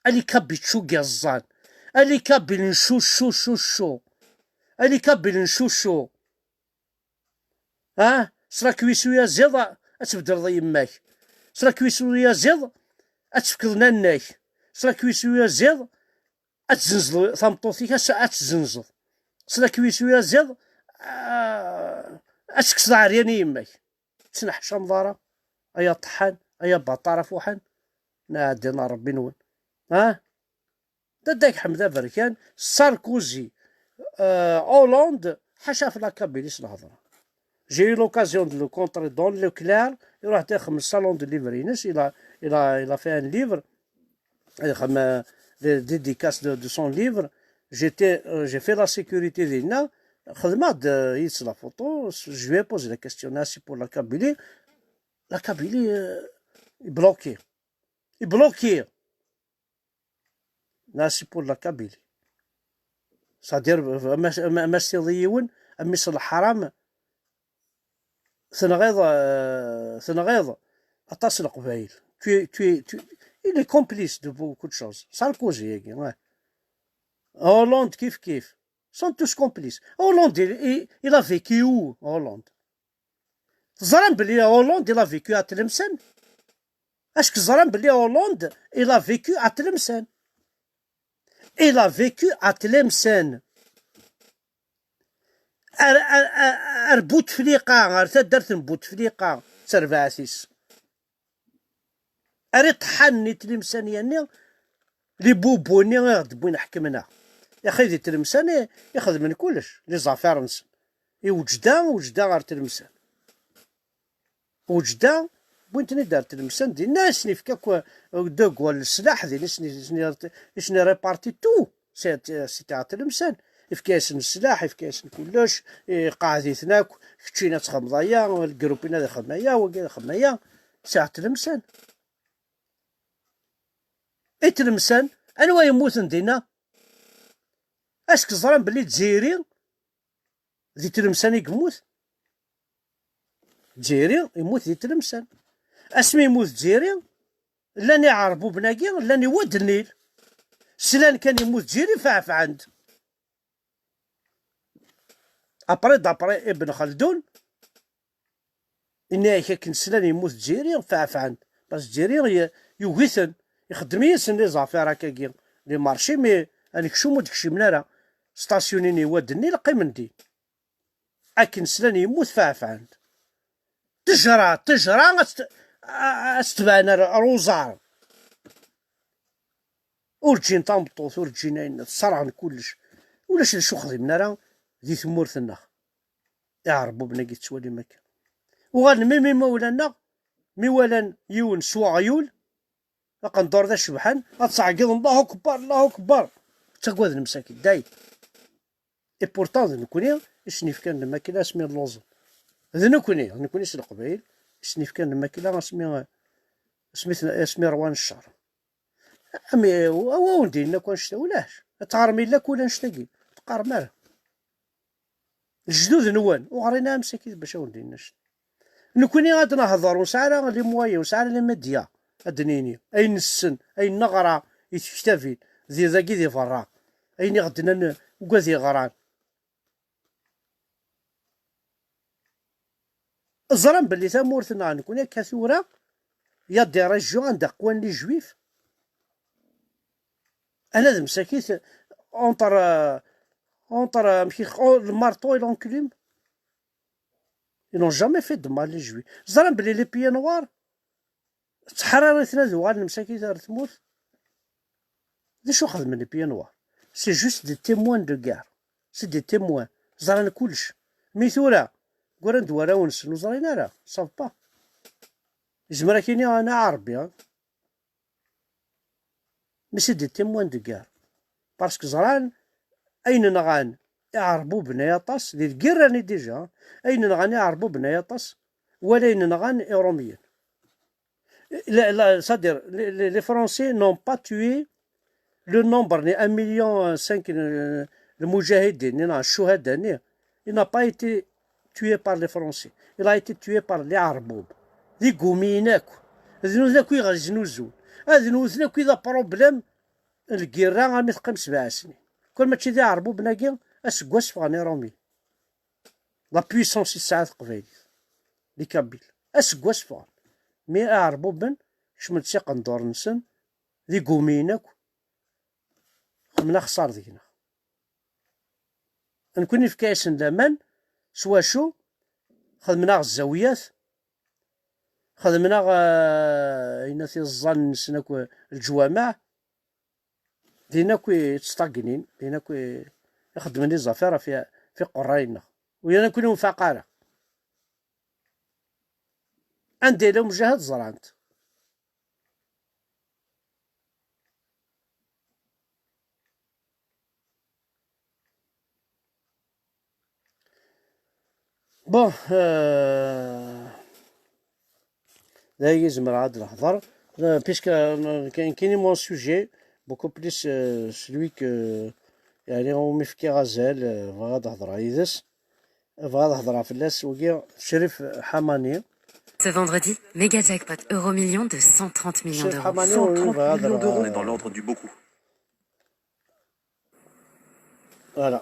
A les Kabyles n yeẓẓan. A les Kabyles n cucu, cucu. A les Kabyles n cucu. Ha? Sra kwisu yaziḍ, ad tbeddleḍ i yemma-k. Sra kwisu yaziḍ, ad tefkeḍ nanna-k. Sra kwisu yaziḍ, ad tzenzeḍ tameṭṭut-ik, ad s-, ad tzenzeḍ. Sra kwisu yaziḍ, ah, ad tekkseḍ ɛeryan i yemma-k. Ur tettneḥcameḍ ara, ay aṭeḥḥan, ay abaṭar afuḥan. Nɛeddi n Ṛebbi-nwen. Ha? Dadda-k Ḥmed Aberkan, Sarkozy, euh, Hollande, ḥaca ɣef la Kabylie s lhedra. J'ai eu l'occasion de le rencontrer dans Leclerc, iruḥ ad ixdem le salon de livre-ines, il a, il a, il a fait un livre, ad ixdem, euh, des dédicaces de, de son livre. J'étais, euh, j'ai fait la sécurité dinna, xedmeɣ-d, euh, yid-s la photo, je lui ai posé la question, ah, c'est pour la Kabylie. La Kabylie, euh, est bloquée. Est bloquée. Nnan-as c'est pour la Kabylie. C'est-à-dire, ma, ma, ma s-tiḍ yiwen, a mmi-s n leḥram, tenɣiḍ, euh, tenɣiḍ aṭas n Leqbayel. Tu es, tu es, tu, il est complice de beaucoup de choses. Sarkozy-agi, ouais. Hollande, kif kif. Sont tous complices. Hollande, il, il, il a vécu où, Hollande? Teẓram belli Hollande, il a vécu à Tlemcen? Est-ce que teẓram belli Hollande, il a vécu à Tlemcen? Il a vécu à Tlemcen. Ar, ar, ar, ar Bouteflika, ar taddart n Bouteflika, d tarbaɛt-is. Ar iṭeḥḥanen i Tlemcen-nni, les bobos-nni i ɣ-d-wwin ḥekmen-aɣ. Yaxi di Tlemcen i, i xedmen kullec, les affaires-nsen. I Wejda, Wejda ɣer Tlemcen. Wejda, wwin-ten-id ar Tlemcen, dinna i sen-ifka akk, euh, De Gaulle leslaḥ, din i sen, i sen, i sen réparti tout. C'est, c'était à Tlemcen. Ifka-yasen leslaḥ, ifka-yasen kullec, iqeɛɛed-iten akk, keččin ad txedmeḍ aya, lgrup-in ad ixdem aya, wagi ad ixdem aya. C'est à Tlemcen. I Tlemcen, anwa yemmuten dinna? Est-ce que ẓran belli Zzayri di Tlemcen i yemmut? Zzayri yemmut di Tlemcen. Asmi yemmut Zzayri, llan iɛerbuben-agi, llan i Wad Nnil. Slan kan yemmut Zzayri, feɛfɛen-d. Après, d'après Ibn Khaldun, yenna-yak akken slan yemmut Zzayri, feɛfɛen. Parce que Zzayri y-, yugi-ten, ixeddem yid-sen les affaires akkagi, les marchés, mais anekcum ur d-kcimen ara. Stasyunin i Wad Nnil qqimen din. Akken slan yemmut, feɛfɛen-d. Ṭṭejra, ṭṭejra ad tt-, a-, a-, ad tt-tebɛen ar, ar uẓar. Ur ǧǧin tameṭṭut, ur ǧǧin ayen, tṣerɛen kullec. Ulac d acu xdimen ara di tmurt-nneɣ. Iɛerbuben-agi ttwalim akka. Uɣalen mimi imawlan-nneɣ, mi walan yiwen s uɣyul, aqendur d acebḥan, ad ttɛeggiḍen: "Allahu Akbar, Allahu Akbar." Ttagaden msakit, dayen. Et pourtant, d nekkni i sen-yefkan lmakla asmi lluẓen. D nekkni, d nekkni s Leqbayel i sen-yefkan lmakla asmi, asmi ten-, asmi ṛwan ccer. Ami, awa wen-d-yenna akk annect-a, ulac. Ad teɣrem yella akk ula annect-agi. Ur teqqarem ara. Lejdud-nwen, ur ɣrin ara msakit bac ad wen-d-inin annect-a. Nekkni ad nehḍer, ur nesɛi ara les moyens, ur nesɛi ara les médias, ad d-nini ayen nessen, ayen neɣra i tektabin, di dagi di berra, ayen i ɣ-d-nnan ugad yeɣran. Ẓran belli tamurt-nneɣ nekkni akka tura, il y a des régions anda qwan les juifs. Ala d msakit entre, euh, entre, euh, amek i t-, oh, le marteau et l'enclume. Ils n'ont jamais fait de mal les juifs. Ẓran belli les pieds noirs, ttḥararit-ten ad uɣalen msakit ar tmurt. D acu xedmen les pieds noirs? C'est juste des témoins de guerre. C'est des témoins. Ẓran kullec. Mi tura, gguran-d warraw-nsen ur ẓrin ara. Savent pas. Yezmer ad k-yini ana Ɛerbi, hein. Mais c'est des témoins de guerre. Parce que ẓran ayen nɣan Iɛerbuben ay aṭas, di lgirra-nni déjà, ayen nɣan Iɛerbuben ay aṭas, wala ayen nɣan Iṛumyen. La, la, c'est-à-dire, les, les, les Français n'ont pas tué le nombre, ni un million cinq, euh, المجاهدين, ni, non, الشهداء, ni, il n'a pas été tué par les Français. Il a été tué par les Ɛerbuben. D igumiyen akk. D nutni akk i ɣer yeznuzun. Ad nutni akk i d aproblème n lgirra armi teqqim sebɛa snin. Kul mačči d Iɛerbuben-agi, aseggas ffɣen Iṛumyen. La puissance i tesɛa teqbaylit, les Kabyles. Aseggas ffɣen. Mi Iɛerbuben kecmen-d s iqenduren-nsen, d igumiyen akk, xedmen axeṣṣar deg-neɣ. Nekkni nefka-yasen laman s wacu? Xedmen-aɣ zzawiyat, xedmen-aɣ, eh, ayen tiẓẓan-nsen akk, leǧwameɛ, din akk i ttṭaggnin, din akk i, i xeddmen les affaires ɣef, ɣef iqerray-nneɣ. U yan akk ur nfaq ara. Anda yella umjahed ẓran-t. Bon, euh, d aya i zemreɣ ad d-nehḍer, euh, puisque, euh, كاين, كاين mon sujet beaucoup plus, euh, celui que, يعني, umi fkiɣ azal, euh, bɣiɣ ad d-hedreɣ yid-s, bɣiɣ ad d-hedreɣ fell-as, wagi, Crif Ḥamani. Ce vendredi, méga jackpot Euro Million de cent trente millions d'euros. Crif Ḥamani, wi bɣiɣ ad d-hedreɣ. Dans l'ordre du beaucoup. Voilà.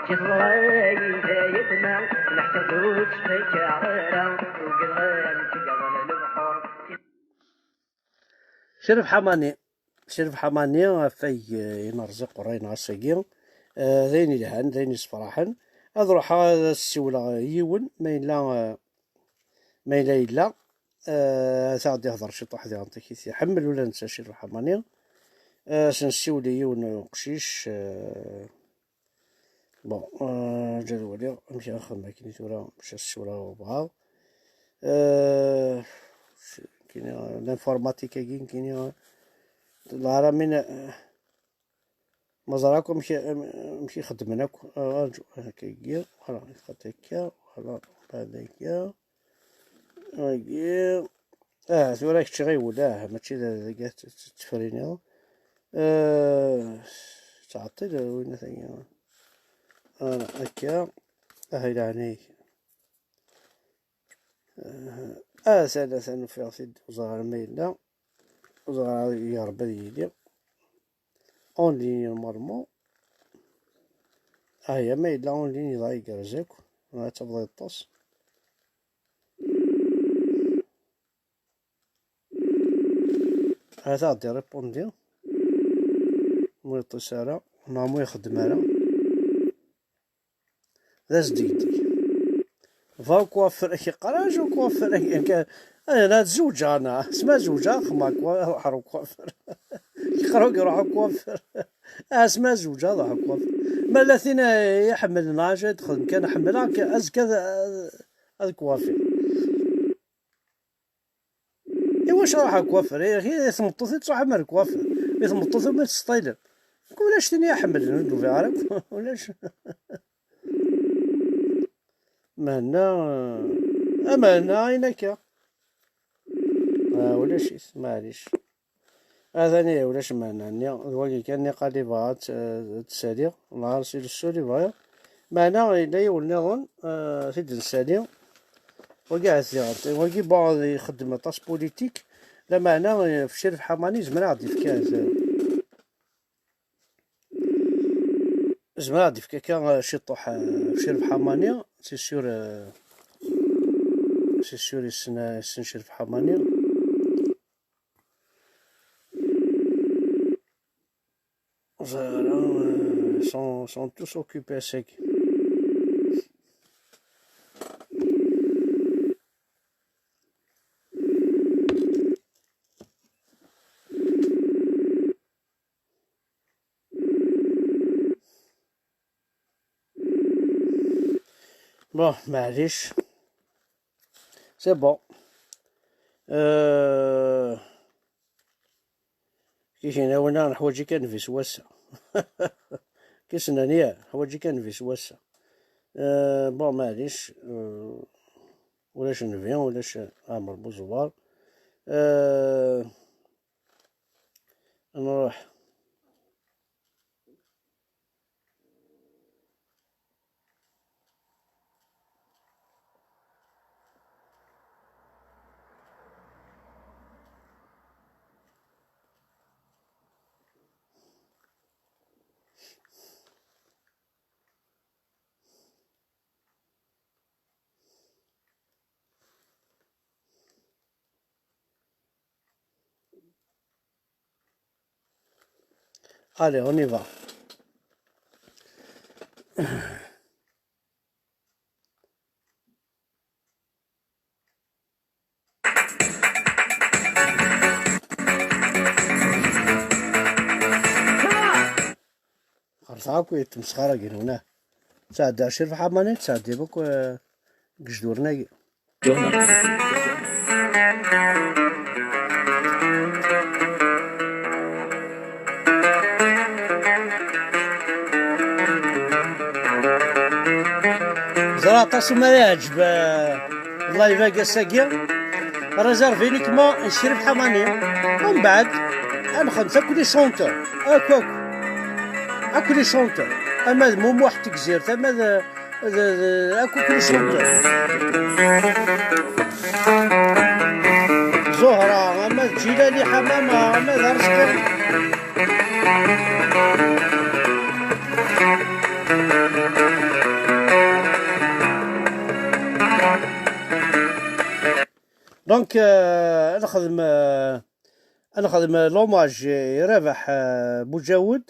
Yeḍra-yi d ayetma, leḥsab ur tt-fkiɣ ara, ugiɣ ad tt-geɣ lebḥur. Crif Ḥamani. Crif Ḥamani, afay, eh, i nerẓi qerray-nneɣ ass-agi. Eh, d ayen yelhan, d ayen yessefraḥen. Ad ruḥeɣ ad as-ssiwleɣ yiwen, ma yella, eh, ma yella yella. Eh, ad aɣ-d-ihḍer ciṭuḥ diɣen takit iḥemmel ula netta Crif Ḥamani. Eh, ad s-nessiwel i yiwen uqcic, eh, Bon, euh, ǧǧet ad waliɣ amek ara nexdem akken i tura bac ad ssiwleɣ i webɛaḍ. Euh, kini, l'informatique-agi, kini, lɛaramin, euh, ma ẓriɣ akk amek, amek i xeddmen akk. Euh, arǧu, akkagi, voilà, iqat akka, voilà, mbeɛd akka, agi. Ah, tura kečč ɣiwel, ah, mačči d, d, d, d, tefriniḍ. Eh, ttɛeṭṭil, winna tagi. Ara, akka. Ah, i leɛnaya-k. Eh, ah, atan, atan ufiɣ-t-id, ur ẓriɣ ara ma yella. Ur ẓriɣ ara yeṛba ad yili. En ligne, normalement. Ah, ya ma yella en ligne, dɣa igerrez akk. Dɣa ad tafeḍ yeṭṭes. Ata ɣ-d-irripundi. Mu yeṭṭis ara, neɣ mu ixeddem ara. D asdegdeg. Va au coiffeur, ak-iqqar, "Acu coiffeur?" Ak-, ak-, eh, la tzewǧeɣ ana. Asma zewǧeɣ, xemma, ruḥ ar coiffeur. Yeqqar, "Ruḥ ar coiffeur." Asma zewǧeɣ, ruḥ ar coiffeur. Ma la tin, eh, iḥemmlen, acu ad texdem kan, ḥemmleɣ, azekka ad, ad, ad coiffer. Iwacu ruḥ ar coiffeur? I, i tmeṭṭut i tettruḥ am ar coiffeur. I tmeṭṭut umi tettseṭṭilem. Ulac tin i iḥemmlen, ur d-ufiɣ ara akk. Ulac. Meɛna, eh, ameɛna ayen akka. Ah, ulac-it, maɛlic. Atan ihi ulac meɛna-nni, d wagi kan niqal i bɣiɣ ad t-, ad t-saliɣ, nɣer si lessul i bɣiɣ. Meɛna yella yiwen nniḍen, eh, t-id-nsali. Wagi ahat diɣen, wagi bon, ixeddem aṭas politik, lameɛna, eh, f Crif Ḥamani zemreɣ ad d-ifk, eh, zemreɣ ad d-ifk akka, eh, ciṭuḥ, eh, f Crif Ḥamani, c'est sûr, eh, c'est sûr yessen, yessen Crif Ḥamani. Ẓriɣ ara, euh, sont, sont tous occupés ass-agi. Bon, maɛlic. C'est bon. Euh, Kikina wina neḥwaǧ-ik a nnbi s wass-a. Kisnani neḥwaǧ-ik a nnbi s wass-a. Euh, bon, maɛlic. Euh, ulac nnbi, ulac Ɛmer Buẓewwar. Euh, nruḥ. Allez, on y va. Xerṣeɣ akk i tmesxara-agi-nwen, ah. Sɛeddaɣ Crif Ḥamani, tesɛeddiḍ akk, eh, deg ijduren-agi. Ẓriɣ aṭas umi ara yeɛǧeb, eh, live-agi ass-agi. Réservé uniquement n Crif Ḥamani. Umbeɛd, ad nexdem akk les chanteurs. Akk, akk. Akk les chanteurs. Ama d Mumuḥ n Tegzirt, ama d, d, d, akk, akk les chanteurs. Zuhra, ama d Ǧilali Ḥamama, ama d Arezqi. Donc, euh, ad nexdem, euh, ad nexdem l'hommage i Rabaḥ, euh, Buǧawed,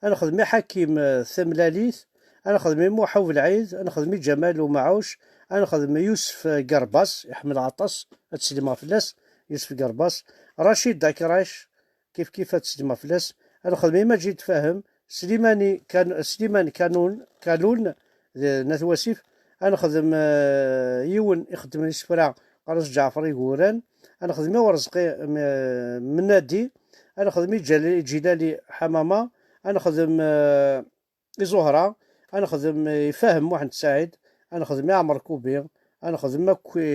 ad nexdem i Ḥakim, euh, Tamlalit, ad nexdem i Muḥa Belɛid, ad nexdem i Ǧamal Umaɛuc, ad nexdem i Yusef, euh, Gerbas, iḥemmel aṭas, ad teslim fell-as, Yusef Gerbas, Racid Dakrac, kif kif ad teslim fell-as, ad nexdem i Maǧid Fahem, Slimani Kan-, Sliman Kanun, Kalun, d, n At Wasif, ad nexdem, eh, yiwen ixeddmen isefra, qqaren-as Ǧaɛfer Iguran, ad nexdem i Urezqi, m-, Mennadi, ad nexdem i Ǧali-, Ǧilali Ḥamama, ad nexdem, eh, i Zuhra, ad nexdem i Fahem Muḥend Saɛid, ad nexdem i Ɛmer Kubi, ad nexdem akk i,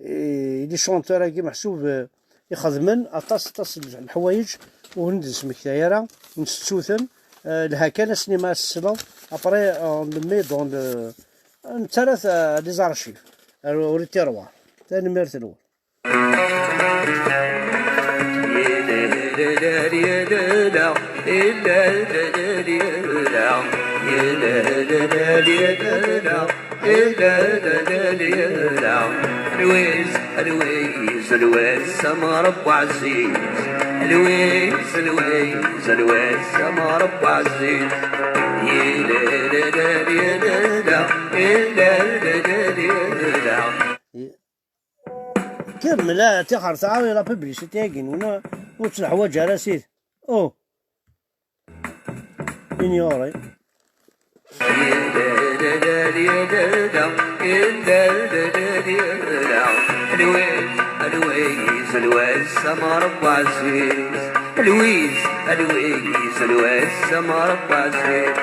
i, i les chanteurs-agi meḥsub, eh, ixedmen aṭas, aṭas n leḥwayeǧ ur wen-d-nesmektay ara, nsettu-ten, eh, lha kan ass-nni ma as-tesleḍ, après, on le met dans le, nettarra-t, eh, les archives, au tiroir. Tanemmirt-nwen. Lwiz, Lwiz, Lwiz, a Mṛebba ɛziz. Lwiz, Lwiz, Lwiz, a Mṛebba ɛziz. Kemmel, ah, tixer, tɛawi la publicité-agi, ur tt-neḥwaǧ ara, sid. Oh. Ignorer. Lwiz, Lwiz, Lwiz, a Mṛebba ɛziz. Lwiz, Lwiz, Lwiz, a Mṛebba ɛziz.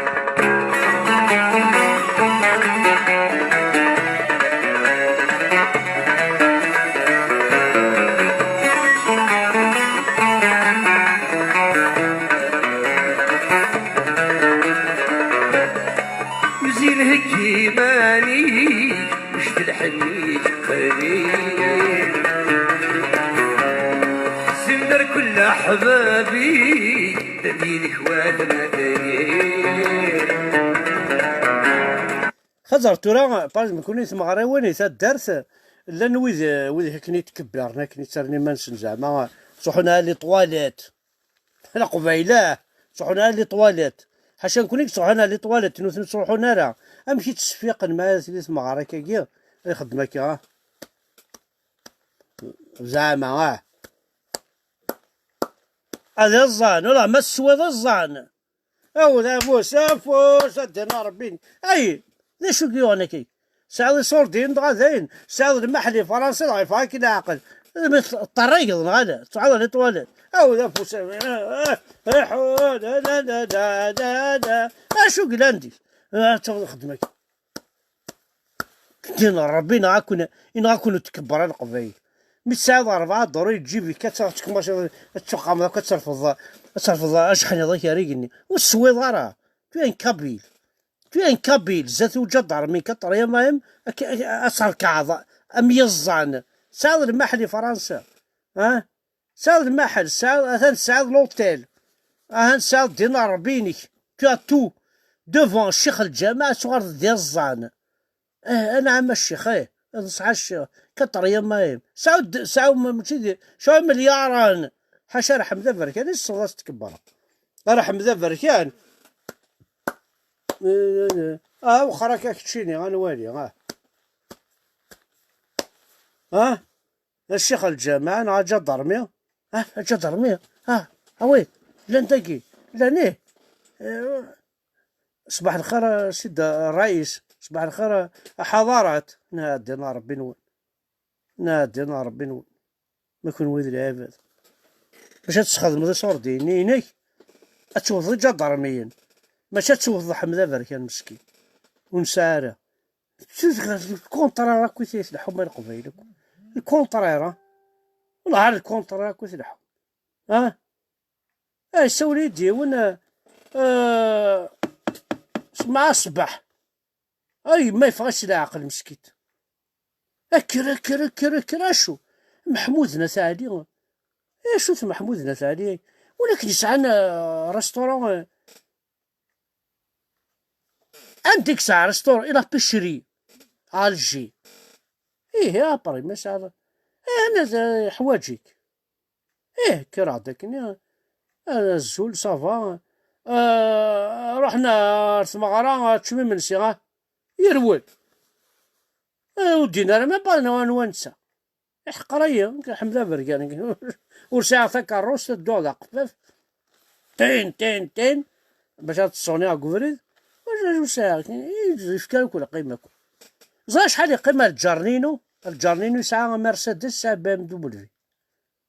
Uzil heggi iman-ik, mec d lḥenni-k qlil. Simder kull aḥbab-ik, d yid-k wad ma dayir. Xazer tura, par exemple, nekni tmeɣriwin i taddart, llan wid, wid akken i tkebbiren, akken i ttarran iman-nsen zeɛma, ttruḥun ar les toilettes. Leqbayel, ah, ttruḥun ar les toilettes. Ḥaca nekni i yettruḥun ar les toilettes, nutni ur ttruḥun ara. Amek i ttseffiqen ma ara tili tmeɣra akkagi, ad ixeddem akka, ah? Zeɛma, ah. Ad iẓẓan, wala ma teswiḍ iẓẓan. Aw, d afus, afus, a ddin n Ṛebbi. Ay, d acu i yuɣen akka? Tesɛiḍ iṣurdiyen dɣa dayen, tesɛiḍ lmaḥel i Fransa dɣa yeffeɣ-ak leɛqel. Mi teṭṭerrigeḍ neɣ ala, tesɛiḍ les toilettes. Aw, d afus, ah, ah, ah, ah, da, da, da, da, da, da. Acu yellan deg-s? Ah, ad tafeḍ xedmek. Ddin n Ṛebbi, inɣa-ken, inɣa-ken utkebber a Leqbayel. Mi tesɛiḍ rebɛa ḍerru yeǧǧib-ik, ad tt-, ad tkumaciḍ, ad tuqameḍ akk, ad terfeḍ, ad terfeḍ ajeḥniḍ-ik ar igenni. Ur teswiḍ ara. Tu es un kabyle. Tu es un kabyle. Zdat uǧadarmi, quatrième, ad terkeɛḍ am yiẓẓan. Tesɛiḍ lmaḥel i Fransa. Ha? Tesɛiḍ lmaḥel, tesɛiḍ, atan tesɛiḍ l'hôtel. Ahan tesɛiḍ ddin n Ṛebbi-inek. Tu as tout. Devant ccix lǧameɛ, ad tuɣaleḍ d iẓẓan. Eh, anɛam a ccix, eh, ad nesɛa ccix. Quatrième, eh. Tesɛiḍ, tesɛiḍ ma-, mačči di, tesɛiḍ imelyaṛen. Ḥaca rrḥem d aberkan, i tesseḍ ad s-tkebber. Rrḥem d aberkan. Eh, eh, eh. Ah, wexxer akka keččini, ad nwali, ah. Ah? D ccix lǧameɛ neɣ aǧadarmi? Ah, aǧadarmi? Ah, ah oui, llan dagi, llan ih. Eh, ṣbaḥ lxir a sidi ṛṛayis, ṣbaḥ lxir a, a ḥaḍarat. Nah, ddin n Ṛebbi-nwen. Nah, ddin n Ṛebbi-nwen. Ma kunwi d lɛibad. Bac ad tesxedmeḍ iṣurdiyen-inek, ad tewteḍ iǧadarmiyen. Mačči ad tewteḍ Ḥmed Aberkan meskin. Ur nesɛi ara. Lkunṭrar akk i tleḥḥum a Leqbayel akk. Lkunṭrar, ha? Wellah ar lkunṭrar akk i tleḥḥum. Ha? Ah, yessawel-iyi-d yiwen, ah, ah, mɛa ṣṣbeḥ. Ay, ma yeffeɣ-as leɛqel meskit. Akker, akker, akker, akker, acu? Meḥmud n At Ɛli. Acu-t Meḥmud n At Ɛli? Win akken yesɛan, ah, restaurant, ah, anda i yesɛa restaurant? I la Pêcherie, à Alger. Ihi, après, ma sɛiḍ, eh, ana yeḥwaǧ-ik. Ih, kkreɣ-d akken, eh, azul, ça va. Eh, ruḥen ar tmeɣra, ad teččem imensi, ah, yerwel. Eh, ur d-yenni ara même pas anwa, anwa netta. Iḥqer-iyi, Ḥmed Aberkan. Ur sɛiɣ takeṛṛust, ad dduɣ d aqeffaf. Tin, tin, tin, bac ad tt-ṣuniɣ deg ubrid. Ur, ur sɛiɣ, yefka akk lqima akk. Ẓer acḥal yeqqim ar lǧar-inu? Ar lǧar-inu yesɛa Mercedes, yesɛa B M W.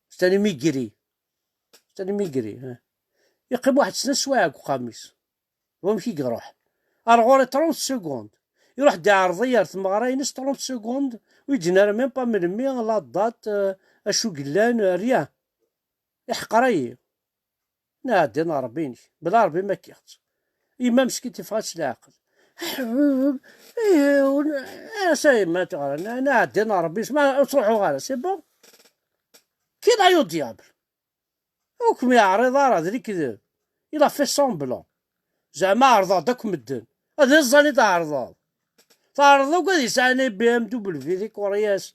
C'est un immigré. C'est un immigré, hein. Yeqqim waḥed snat swayeɛ deg uxxam-is. Wamek i iruḥ? Ar ɣur-i trente secondes. Iruḥ d-iɛreḍ-iyi ar tmeɣra-ines trente secondes. Ur yi-d-yenni ara même pas melmi, la date, euh, acu yellan, euh, rien. Iḥqer-iyi. Nɛeddi n Ṛebbi-inek. Bla Ṛebbi ma kkiɣ-tt. Yemma meskint yeffeɣ-as leɛqel. Eh, ça y est, ma teɣra, na-, nɛeddi n Ṛebbi-s, ma ur ttruḥuɣ ara, c'est bon. Qui l'a au diable? Ur kem-yeɛriḍ ara, d lekdeb. Il a fait semblant. Zeɛma ɛerḍeɣ-d akk medden. Ad iẓẓan i tɛerḍeḍ. Tɛerḍeḍ akk ad yesɛan B M W di Kuryas.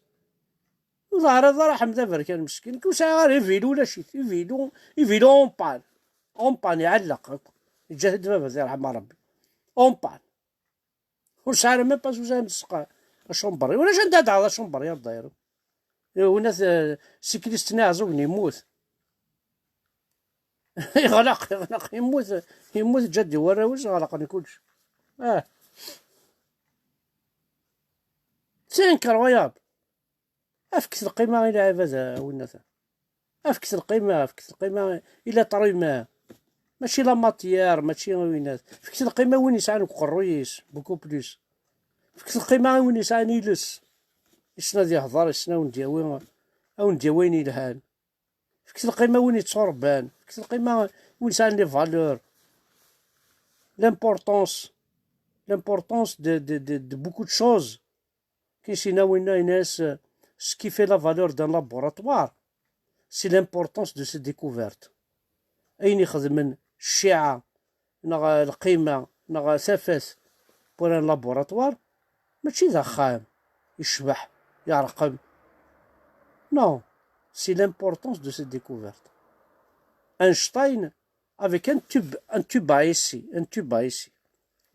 Ur teɛriḍ ara Ḥmed Aberkan meskin. Ur sɛiɣ ara ivilu, ulac-it. Ivilu, ivilu en panne. En panne, iɛelleq akk. Yeǧǧa-t-id baba, di ṛṛeḥma Ṛebbi. En panne. Ur sɛiɣ ara même pas usan ad sseqɛeɣ acamber-iw. Ulac anda ad d-aɣeḍ acamber-iw, a ddayr. Win at, eh, siklist-nni Ɛeẓẓugen yemmut. Yeɣleq, yeɣleq, yemmut, yemmut Ǧaddi warraw-is, ɣelqen kullec. Ah. C'est incroyable. Afket lqima i lɛibad, a winnat. Afket lqima, afket lqima i l'être humain. Mačči la matière, mačči i winat. Fket lqima i win yesɛan deg uqerruy-is, beaucoup plus. Fket lqima i win yesɛan iles. Yessen ad yehḍer, yessen ad wen-d-yawi, ad wen-d-yawi ayen yelhan. Fket lqima i win yetturebban. Fket lqima i win yesɛan les valeurs. L'importance, l'importance de, de, de, de beaucoup de choses. Kien sina winna yenna-as, euh, ce qui fait la valeur d'un laboratoire, c'est l'importance de ses découvertes. Ayen ixedmen cciɛa, neɣ lqima, neɣ tafat, pour un laboratoire, mačči d axxam yecbeḥ, yerqem. Non, c'est l'importance de ses découvertes. Einstein, avec un tube, un tube à essai, un tube à essai.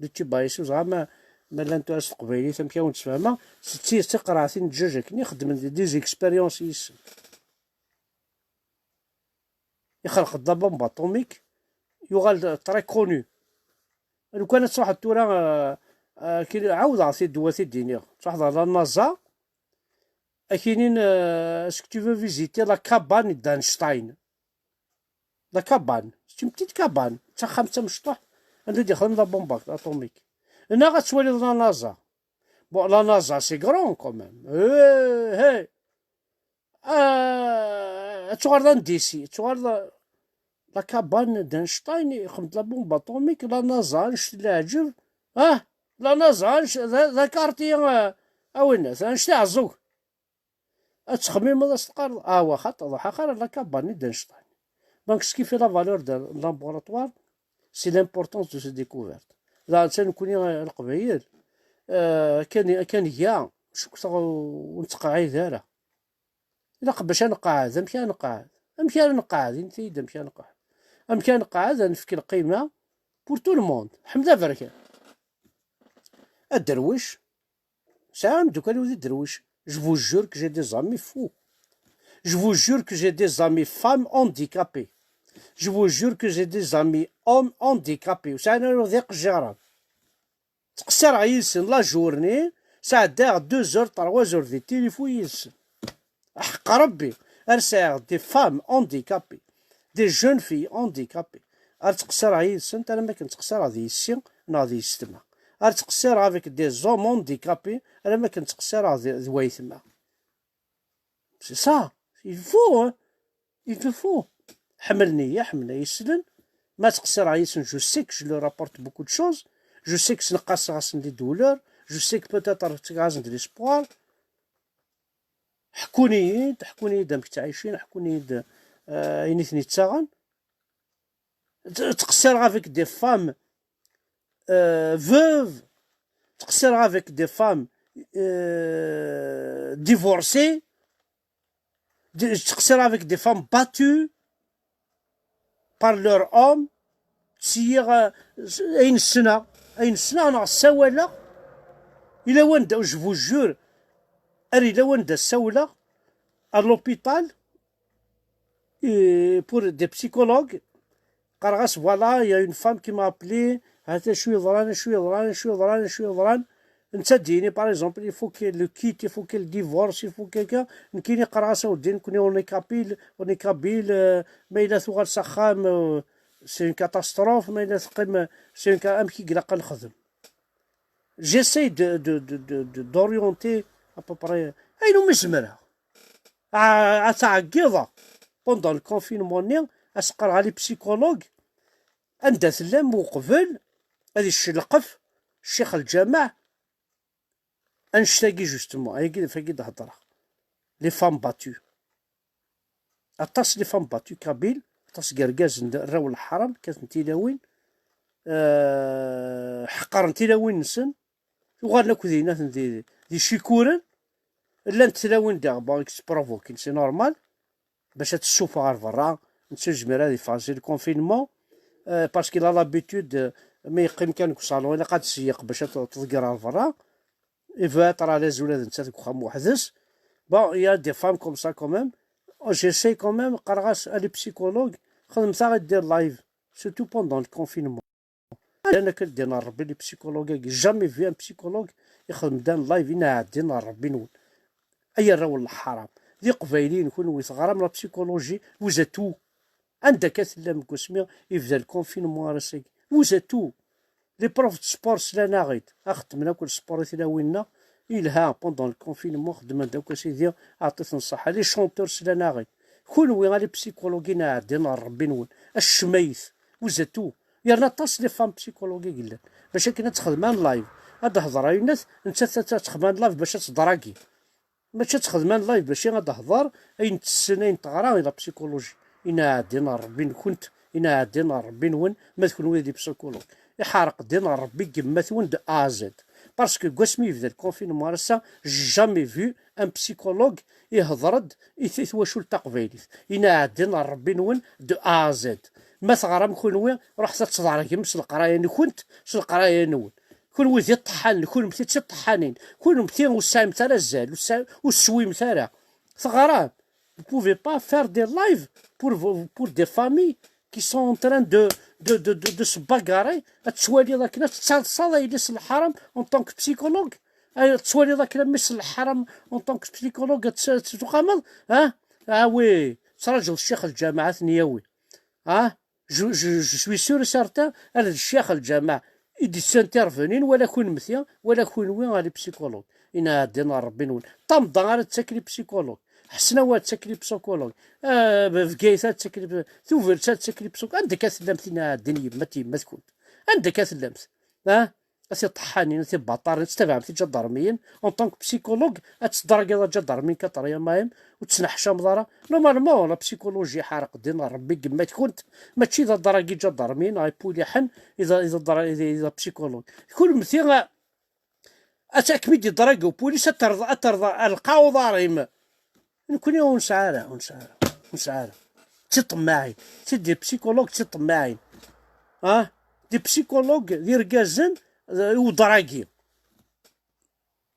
Le tube à essai, ur ẓriɣ ma, ma llant tura s teqbaylit, amek i wen-d-sfehmeɣ, s ti-, s tiqerɛatin n ǧǧaǧ akken i xeddmen des, des expériences yes-sen. Ixelq-d la bombe atomique, yuɣal très connu. Lukan ad truḥeḍ tura, euh, euh, kil-, ɛawdeɣ-t-id, wa t-id-iniɣ. Truḥeḍ ɣer la NASA, ad k-inin, euh, est-ce que tu veux visiter la cabane d'Einstein? La cabane, c'est une petite cabane, d taxxamt tamecṭuḥt, anda i d-yexdem la bombe atomique. Neɣ ad twaliḍ la NASA. Bon, la NASA, c'est grand quand même. Eh, hey. Euh, ad tuɣaleḍ un D C, ad tuɣaleḍ la cabane d'Einstein, ixdem-d la bombe atomique, la NASA, annect n leɛǧeb. Ah, la NASA, annect, d, d akarti, euh, a winnat, annect iɛeẓẓug. Ad txemmimeḍ, ad s-teqqareḍ, ah, wa xaṭi, ur ruḥeɣ ara la cabane d'Einstein. Donc, ce qui fait la valeur d'un laboratoire, c'est l'importance de ses découvertes. Daɣen, ta nekkni, eh, Leqbayel, eh, kan, kan ga, cukkteɣ ur nettqeɛɛid ara. Ilaq bac ad nqeɛɛed, amek ara nqeɛɛed? Amek ara nqeɛɛed? Init-iyi-d amek ara nqeɛɛed. Amek ara nqeɛɛed, ad nefk lqima pour tout le monde. Ḥmed Aberkan. Aderwic, sɛiɣ ameddukkal-iw d aderwic. Je vous jure que j'ai des amis fous. Je vous jure que j'ai des amis femmes handicapées. Je vous jure que j'ai des amis hommes handicapés. Ur sɛin ara d iqejjiren. Ttqeṣṣireɣ yid-sen la journée, sɛeddaɣ deux heures, trois heures di tilifu yid-sen. Ḥeqq Rebbi, ar sɛiɣ des femmes handicapées, des jeunes filles handicapées. Ar ttqeṣṣireɣ yid-sent, alamma akken ttqeṣṣireɣ d yessi neɣ d yessetma. Ar ttqeṣṣireɣ avec des hommes handicapés, alamma akken ttqeṣṣireɣ d, d waytma. C'est ça. Il faut, hein. Il te faut. Ḥemmlen-iyi, ḥemmlen-iyi, sslen. Ma ttqeṣṣireɣ yid-sen, je sais que je leur apporte beaucoup de choses. Je sais que sneqaseɣ-asen des douleurs. Je sais que peut-être ttgeɣ-asen de l'espoir. Ḥekkun-iyi-d, ḥekkun-iyi-d amek ttɛicin, ḥekkun-iyi-d, euh, ayen i ten-yettaɣen. Tt-, ttqeṣṣireɣ avec des femmes, euh, veuves. Ttqeṣṣireɣ avec des femmes euh, divorcé, di- ttqeṣṣireɣ avec des femmes battues par leur homme, ttṣeyyideɣ, euh, ayen ssneɣ, ayen ssneɣ neɣ ssawaleɣ, yella wanda, je vous jure, ar yella wanda ssawleɣ à l'hôpital, et pour des psychologues, qqareɣ-as, voilà, il y a une femme qui m'a appelé, ha-t-a acu yeḍran, acu yeḍran, acu yeḍran, acu yeḍran. Netta d-yini, par exemple, il faut qu'elle le quitte, il faut qu'elle divorce, il faut que, que, nekkini qqareɣ-as, a weddi, nekkni on est kabyle, on est kabyle, euh, ma yella tuɣal s axxam, euh, c'est une catastrophe, ma yella teqqim, c'est une ca-, amek i ilaq ad nexdem. J'essaie de, de, de, de, de, d'orienter à peu près ayen umi zemreɣ. A, a ttɛeggiḍeɣ pendant le confinement-nni, a s-qqareɣ à les psychologues, anda tellam uqbel ad iccelqef ccix lǧameɛ, annect-agi justement, ayagi d ɣef wagi d-heddreɣ. Les femmes battues. Aṭas les femmes battues kabyles, aṭas n yergazen d arraw n leḥram, kkaten tilawin, euh, ḥeqqren tilawin-nsen, uɣalen akk d inat d, d icikuren, llant tlawin daɣ, bon, i yettprovokin, c'est normal, bac ad tessufeɣ ɣer berra, netta ur yezmir ad yeffeɣ si le confinement, euh, parce qu'il a l'habitude, euh, ma yeqqim kan deg usalon, ilaq ad tseyyeq bac ad t-, tḍegger ɣer berra. Il veut être à l'aise ula d netta deg uxxam weḥd-s. Bon, il y a des femmes comme ça quand même. J'essaie quand même, qqareɣ-as à les psychologues, xedmet-aɣ-d des lives, surtout pendant le confinement. Llan akka ddin ɣer Rebbi les psychologues-agi. Jamais vu un psychologue ixdem-d un live, inɛeddin ɣer Rebbi-nwen. Ay arraw n leḥram. D iqbayliyen kunwi, teɣram la psychologie, vous êtes où? Anda akka tellam deg wasmi yebda le confinement ar ass-agi? Vous êtes où? Les profs de sport slan-aɣ-id. Axeddmen akk le sport i tlawin-nneɣ. Yelha, pendant le confinement, xeddmen-d akk a sidi, aɛṭit n ṣṣeḥḥa. Les chanteurs slan-aɣ-id. Kunwi, a les psychologues, inɛeddin ɣer Rebbi-nwen. Acmayet. Vous êtes où? Yerna aṭas les femmes psychologues i yellan. Bac akken ad texdem un live. Ad d-tehder ayennat, nettat ad texdem un live bac ad tedragi. Mačči ad texdem un live bac ad d-tehder ayen tessen, ayen teɣra, i la psychologie. Inɛeddin ɣer Rebbi-nkent, inɛeddin ɣer Rebbi-nwen, ma d kunwi d les psychologues. Iḥerq ddin ɣer Rebbi n yemma-twen de A à Z. Parce que deg wasmi yebda le confinement ar ass-a, j'ai jamais vu un psychologue ihder-d i t-, i twacult taqbaylit. Inɛeddin ɣer Rebbi-nwen de A à Z. Ma teɣram kunwi, ruḥet ad tḍergem s leqraya-nkent, s leqraya-nwen. Kunwi d iṭeḥḥanen, kunemti d tiṭeḥḥanin, kunemti ur tesɛimt ara azal, ur tesɛi-, ur teswimt ara. Teɣram. Vous pouvez pas faire des lives pour, vos- pour des familles qui sont en train de, de, de, de, de se bagarrer. Ad tettwaliḍ akken ad tettaḍsaḍ a yelli-s n leḥram en tant que psychologue. Ad tettwaliḍ akken a mmi-s n leḥram en tant que psychologue ad tt-, ad tt-tuqameḍ. Ah, ah oui, ttraǧuḍ ccix lǧameɛ ad ten-yawi. Ah, je, je, je suis sûr et certain, ar d ccix lǧameɛ i d-yettintervenin, wala kunmti, wala kunwi, a les psychologues. Inɛeddin ɣer Rebbi-nwen. Tamḍa ara d-ttaken i psychologue. Ḥesnawa ad d-ttaken i psychologue. Ah, Bgayet ad d-ttaken i, Tubiret ad d-ttaken i psychologue. Anda akka tellamt inɛeddin yemma-t yemma-tkent? Anda akka tellamt? Ah? A tiṭeḥḥanin, a tibaṭarin, tettabaɛem tiǧadarmiyin, en tant que psychologue, ad tedragiḍ aǧadarmi n quatrième A M, ur tettneḥcameḍ ara. Normalement, la psychologie ḥareq ddin ɣer Rebbi n yemma-tkent, mačči d adragi n iǧadarmiyen, neɣ ipuliḥen, i d, i d adra-, i d, i d apsychologue. Kunemti, a, ad kem-id-idragi upulis, ad terḍ-, ad terḍ-, ad lqaɛ uḍar-im. Nekkni ur nesɛi ara, ur nesɛi ara, ur nesɛi ara. D tiṭemmaɛin. D des psychologues d tiṭemmaɛin. Ah? Des psychologues d irgazen, d udragi.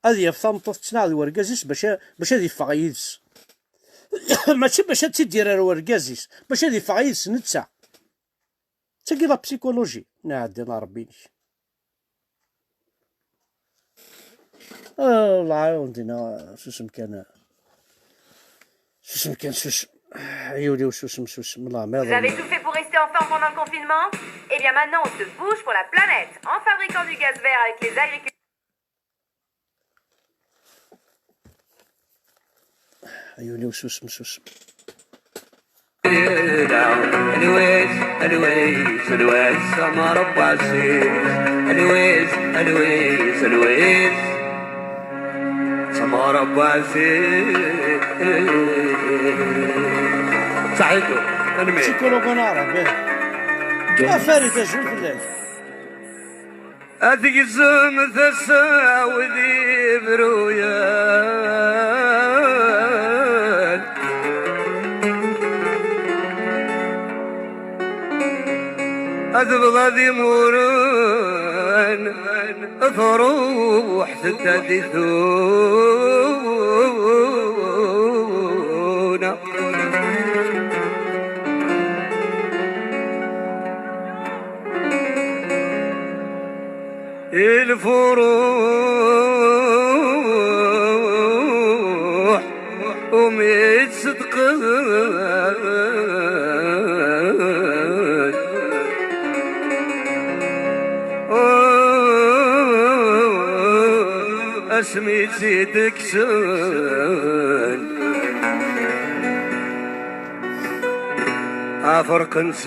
Ad yaf tameṭṭut tettnaɣ d wergaz-is bac a-, bac ad yeffeɣ yid-s. Mačči bac ad tt-id-yerr ar wergaz-is, bac ad yeffeɣ yid-s netta. D tagi la psychologie. Nɛeddi ɣer Rebbi-inek. Ah, Allah iɛawen dina, susem kan. Susem kan, susem. Ay ul-iw, susem, susem. Allah, ma... Vous avez tout fait pour rester en forme pendant le confinement ? Eh bien maintenant, on se bouge pour la planète en fabriquant du gaz vert avec les agriculteurs. Ay ul-iw, susem, susem. Lwis, lwis, lwis, Samar Abu Ɛziz. Lwis, lwis, lwis, Samar Abu Ɛziz. Saḥitu, tanemmirt. Psikologue aɛrab, eh. A Farid, azul fell-ak. Ad tgezmem tasa-w d ibruyen, ad tebḍa d imuren, truḥ tedda di tuna. I lfuruḥ umi ttṣedqen, asmi tt-id-kksen, aferqen-tt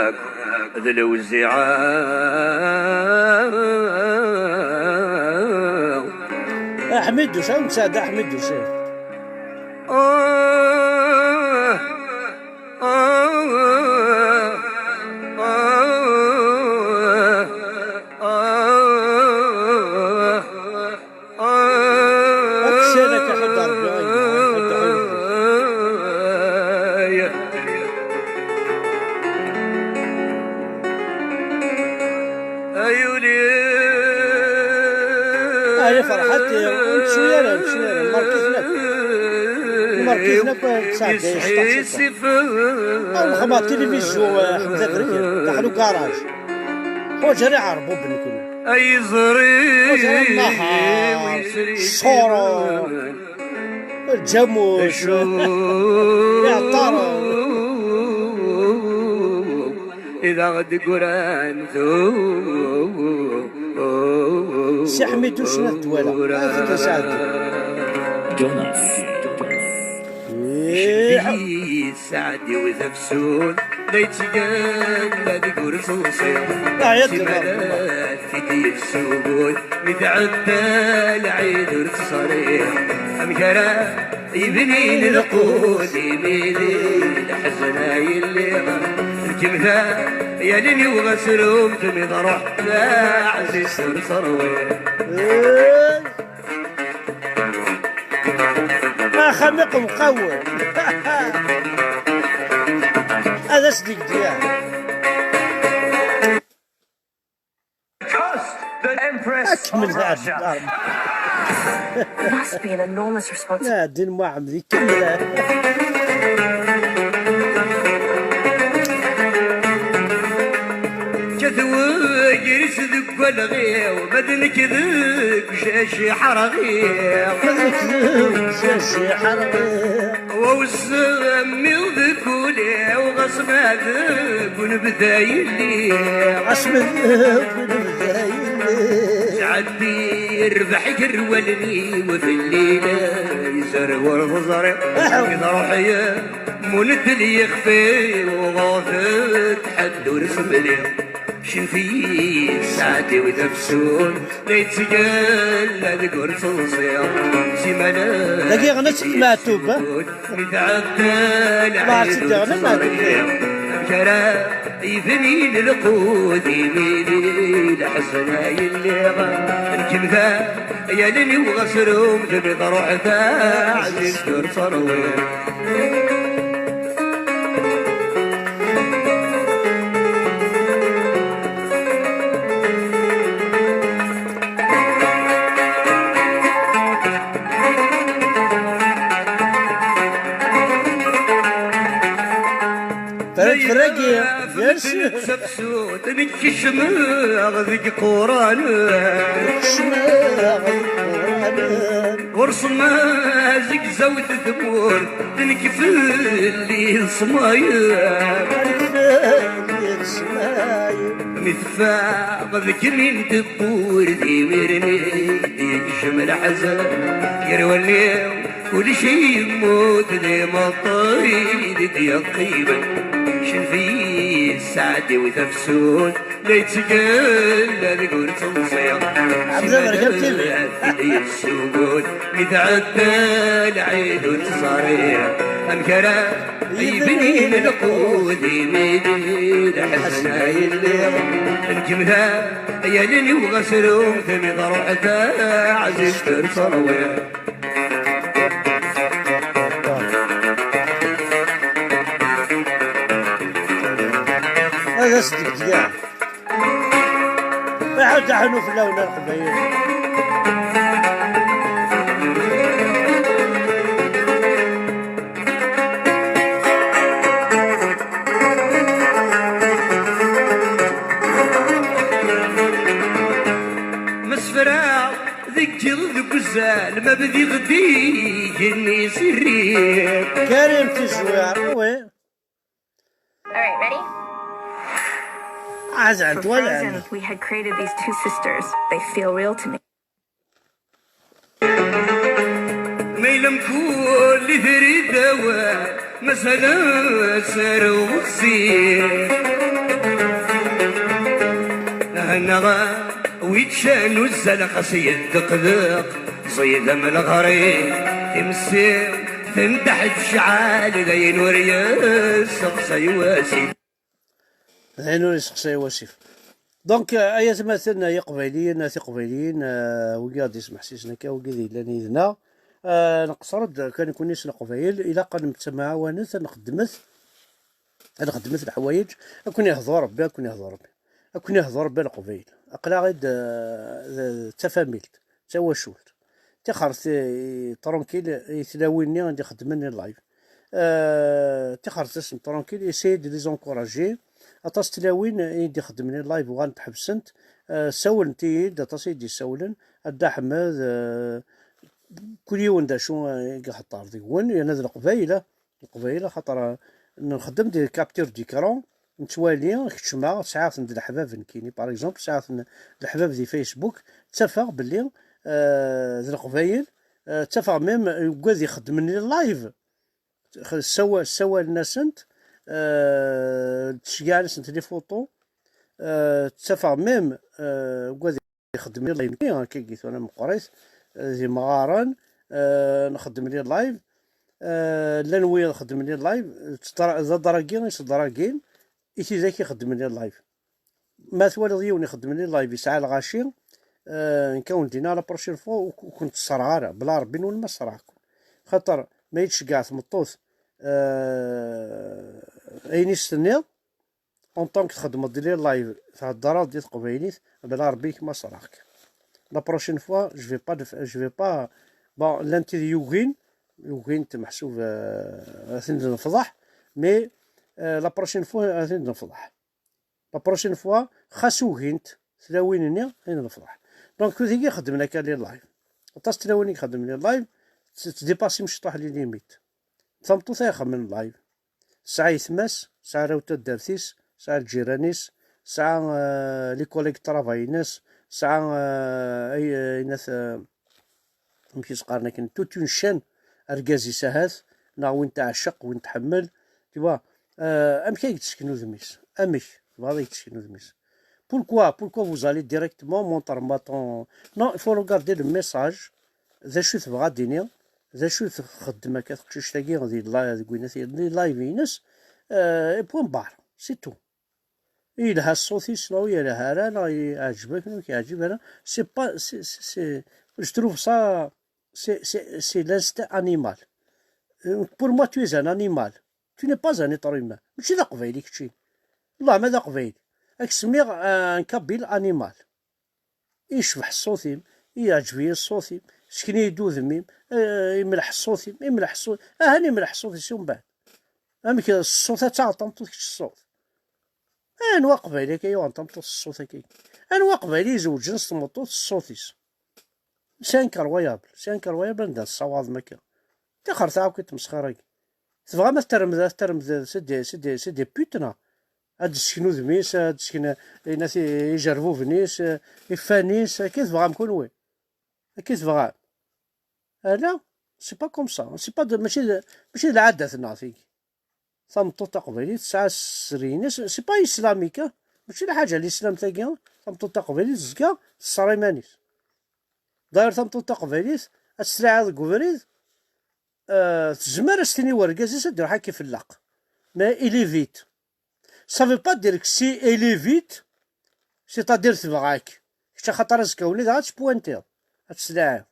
akk d lewziɛa. Aḥmiduc, ad nesɛedda Aḥmiduc. Ah, ah, ah, ah, ah. Aksel akka ḥedd Rebbi, ay, ḥedd Rebbi. Ay uli. Ay, Ferḥat, ur tečči ara, ur tečči ara, markiten akk. Markiten akk, tesɛedday cṭaḥ, cṭaḥ. Aw, nexma tilivizyu, eh, Ḥmed Abrek, daxel ugaraj. Ḥuǧer iɛerbuben nekni. Ay ẓri nnehar, ṣṣuṛ, lǧamus, iɛeṭṭaren. I d aɣ-d-ggran tura. Si Ḥmiduc n At Dwala, ad t-id-nesɛeddi. Jonas. Ih. Sseɛd-iw tafsut, la yettgalla deg ur teṣṣiḍ. Simana tfidi tsugut, mi tɛedda lɛid ur teṣriḍ. Amek ara yebnin lqut imi di lḥezn ay lliɣ? Lkemta yalin yuɣ asrum, tmi d ruḥ taɛzizt ur terwiḍ. Axxam iqewqawen. Ad as-d-yegdi. Trust the Empress. Akemmel of Russia. Must be an enormous responsibility. Ɛeddi Lmuḥemmed ikemmel. Kkat wegris deg walɣiw, ma d nekk deg jaci ḥerɣiɣ. Ma d nekk deg jaci ḥerɣiɣ. Wa wesmiɣ deg ul-iw, ɣas ma deg unebda yelli. Ɣas ma deg unebda yelli. Sɛeddi rrbeḥ gar wallen-iw, fell-i la izerwer teẓriḍ. Aḥew. Iḍruḥ yemmund lixf-iw, ɣef ḥedd ur semliɣ. Cnef-iyi sseɛd-iw tafsut, la yettgalla deg ur teẓẓiḍ. Simana dagi ɣnas Meɛtub, ha? Mi tɛedda lɛid ur teẓriḍ. Amek ara yebnin lqut imi di lḥezn ay lliɣ? Lkemta yalin yuɣ asrum, tebɣiḍ ruḥ taɛzizt ur terwiḍ. Frag, fragi, yes. Tafsut, nekk kecmeɣ deg iquran. Kecmeɣ deg iquran. Ɣur-sen azegzaw n tmurt, nekk fell-i d ṣṣmayem. Nekk fell-i d ṣṣmayem. Mi teffeɣ deg imi n tewwurt, d imiren i d-yekcem leḥzen. Gar wallen-iw kullec yemmut, d imeṭṭi i d-yeqqimen. Cnef-iyi Sseɛd-iw tafsut la yettgalla deg ur tt-nẓiɣ. Ɛebd aberkan T V. Ad t-id-yessugun mi tɛedda lɛid ur tt-ẓriɣ. Amek ara yebnin lqut imi d lḥezn ay lliɣ. Nekk mda yalin-iw ɣas rumt mi tṛuḥ taɛzizt ur tt-ṛwiɣ. Ad as-d-gdiya. Iḥudd aḥunu fell-awen a Leqbayel. Mesfra deg yiḍ deg uzal ma bdiɣ-d igenni sirri. Karim Tizwir, oui. All right, ready? Azal For twala. Frozen, we had created these two sisters. They feel real to me. Ma yella mkul i trid awal, mazal ad tarew zik. Hannaɣ wi ččan uzzal xas yeddeqdeq, ẓid am leɣri, timsi tendeḥ tecɛal, d ayen ur yesseqsay wasif. D ayen ur yesseqsay wasif. Donc, euh, ay atmaten, ay iqbayliyen, ay tiqbayliyin, euh, wigi ad ismeḥsisen akka, wigi d yellan yid-neɣ, euh, nqeṣṣer-d kan nekkni s Leqbayel, ilaq ad nettemɛawanet, ad nxeddmet, ad nxeddmet leḥwayeǧ, ad ken-ihdu Rebbi, ad ken-ihdu Rebbi, ad ken-ihdu Rebbi a Leqbayel. Aql-aɣ-id, euh, d, d tafamilt, d tawacult. Tixret i, i, tranquille i tlawin-nni i d-ixeddmen i live. Euh, tixret-asen tranquille, essayer de les encourager. Aṭas n tlawin i d-ixeddmen i live uɣalent ḥebsent. Euh, sawlent-iyi-d, aṭas i d-issawlen. A Dda Ḥmed, euh, kul yiwen d acu, euh, i iḥeṭṭer deg-wen, yerna d Leqbayel, ah. Leqbayel, axaṭer, euh, nxeddem des captures d'écran, nettwali, keččmeɣ, sɛiɣ-ten d leḥbab nekkini, par exemple, sɛiɣ-ten d leḥbab di Facebook, ttafeɣ belli, euh, d Leqbayel, euh, ttafeɣ même, euh, wigad ixeddmen les live, ssawalen-asent, euh, ttceggɛen-asent les photos, euh, ttafeɣ même, euh, wigad ixeddmen les live, akka tura meqqrit, euh, d imɣaren, euh, nxeddem les live, euh, llan wiyaḍ xeddmen les live, d aḍragi i s-ḍragin i tidak ixeddmen les live. Ma twaliḍ yiwen ixeddmen les live yesɛa lɣaci, euh, nekk a wen-d-iniɣ la prochaine fois ur k-, ur ken-ttṣerɛeɣ ara, bla Rebbi n wul ma ṣerɛeɣ-ken. Xaṭer ma yi-d-tceggɛeḍ tmeṭṭut, euh, ayen i s-tenniḍ, en tant que txeddmeḍ di les live, theddreḍ di teqbaylit, bla Rebbi-k ma ṣerɛeɣ-k. La prochaine fois, je vais pas, je vais pas, bon, llan tid yugin, ugint meḥsub, euh, ad ten-nefḍeḥ, mais, euh, la prochaine fois, ad ten-nefḍeḥ. La prochaine fois, xas ugint tlawin-nni, ad nefḍeḥ. Donc, tigi xeddmen akka les live. Aṭas tlawin i ixeddmen les live, tt-, ttdipasi mecṭuḥ les limites. Tameṭṭut ay ixemmen live. Tesɛa yetma-s, tesɛa arraw n taddart-is, tesɛa lǧiran-is, tesɛa, euh, les collègues n travail-ines, tesɛa, euh, ay, ay, inat, euh, amek i s-qqaren akken, toute une chaîne, argaz-is ahat, neɣ win teɛceq, win tḥemmel, tu vois, euh, amek ay yettekn udem-is? Amek? Tebɣiḍ ad yettekn udem-is? Pourquoi, pourquoi vous allez directement monter ma ton... Non, il faut regarder le message. D acu tebɣa ad d-tini? D acu txeddem akka teqcict-agi di la-, deg winat, di live-ines? Euh, et point barre, c'est tout. Yelha ṣṣut-is, neɣ ur yelha ara, neɣ yeɛǧeb-ak, neɣ ur k-yeɛǧib ara. C'est pas, c'est, c'est, c'est, je trouve ça, c'est, c'est, c'est l'instinct animal. Euh, pour moi, tu es un animal. Tu n'es pas un être humain. Mačči d aqbayli kečči. Wellah ma d aqbayli. Ad k-semmiɣ un kabyle animal. Icbeḥ ṣṣut-im, iɛǧeb-iyi ṣṣut-im, sken-iyi-d udem-im, eh, imleḥ ṣṣut-im, imleḥ ṣṣut, ahan imleḥ ṣṣut-is umbeɛd. Amek ṣṣut ad taɣeḍ tameṭṭut kečč ṣṣut? Anwa aqbayli akka yuɣen tameṭṭut s ṣṣut akka? Anwa aqbayli izewǧen s tmeṭṭut s ṣṣut-is? C'est incroyable, c'est incroyable anda tessawaḍem akka. Tixret akk i tmesxir-agi. Tebɣam ad terrem, ad terrem d, c'est des, c'est des, c'est des putes, neɣ? Ad d-sken udem-is, ad d-sken, inat i, ijerbuben-is, ifan-is, akka i tebɣam kunwi. Akka i tebɣam. Ala, c'est pas comme ça. C'est pas de, mačči d, mačči d lɛadat-nneɣ tigi. Tameṭṭut taqbaylit tesɛa sser-ines, c'est pas islamique, hein. Mačči d lḥaǧa n lislam tagi. Tameṭṭut taqbaylit tezga tesser iman-is. D'ailleurs, tameṭṭut taqbaylit ad teslaɛiḍ deg ubrid, euh, tezmer ad s-tini i urgaz-is ad iruḥ ad k-ifellaq. Mais il évite. Ça veut pas dire que si il évite, c'est-à-dire tebɣa-k. Kečč axaṭer azekka-nni dɣa ad tpwantiḍ, ad teslaɛiḍ.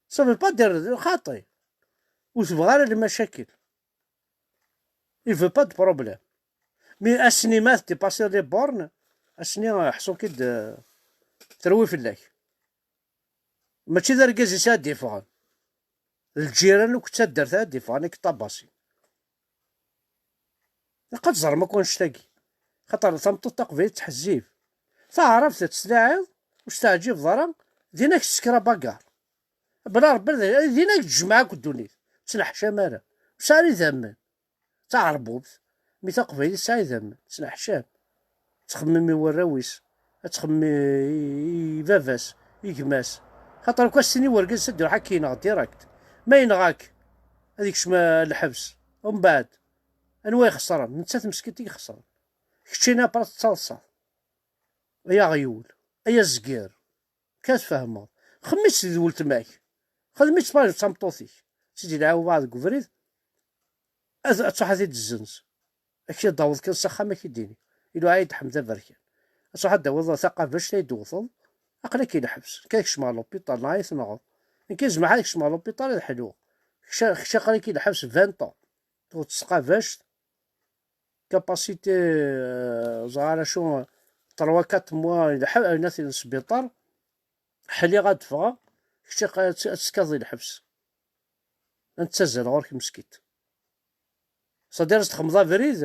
Ça veut pas dire xaṭi. Ur tebɣa ara lmacakel. Il veut pas de problème. Mais ass-nni ma tdépasser les bornes, ass-nni, euh, ḥṣu-k-id, euh, terwi fell-ak. Mačči d argaz-is ad d-iffɣen. D lǧiran akk d taddart ad d-iffɣen ad k-ṭabasin. Ilaq ad teẓrem akk annect-agi. Xaṭer tameṭṭut taqbaylit tettḥezzib. Taɛrabt ad tettlaɛiḍ, ur s-teɛǧibeḍ ara, din ad k-tesker abagar. Bla Rebbi, din ad k-tejmeɛ akk ddunit. Ur ttneḥcam ara. Ur sɛi ara idammen. D taɛerbubt. Mi taqbaylit tesɛa idammen, ttneḥcam. Ad txemmem i warraw-is, ad txemmem i, i baba-s, i gma-s. Xaṭer akk as-tini i wergaz ad d-iruḥ ad k-ineɣ direct. Ma yenɣa-k, ad ikcem, eh, lḥebs. Umbeɛd, anwa ixesren? Nettat meskint i ixesren. Keččini après tettaḍsaḍ. Ay aɣyul, ay azger. Kan tfehmeḍ. Xemmem-itt d weltma-k. Xdem-itt pareil d tameṭṭut-ik. Sidi lɛawed deg ubrid. Ad, ad truḥ ad t-id-tezzenz. Ad k-id-taweḍ kan s axxam ad k-id-tini. Iluɛa-yi-d Ḥmed aberkan. Ad truḥ ad d-tawiḍ taqabact ay d-tewteḍ. Aql-ak i lḥebs. Nekk ad kecmeɣ l'hôpital neɣ ad yi-tenɣeḍ. Nekk zemreɣ ad kecmeɣ l'hôpital ad ḥluɣ. Kečč, kečč aql-ak i lḥebs vingt ans. Tewteḍ s tqabact. Capacité, euh, ẓer acu, trois, quatre mois, lḥ-, ayen ad t-in sbiṭar, ḥliɣ ad ffɣeɣ, kečč ad, ad tekkaḍ di lḥebs. Ad nettazzal ɣur-k meskint. C'est-à-dire, ad s-txedmeḍ abrid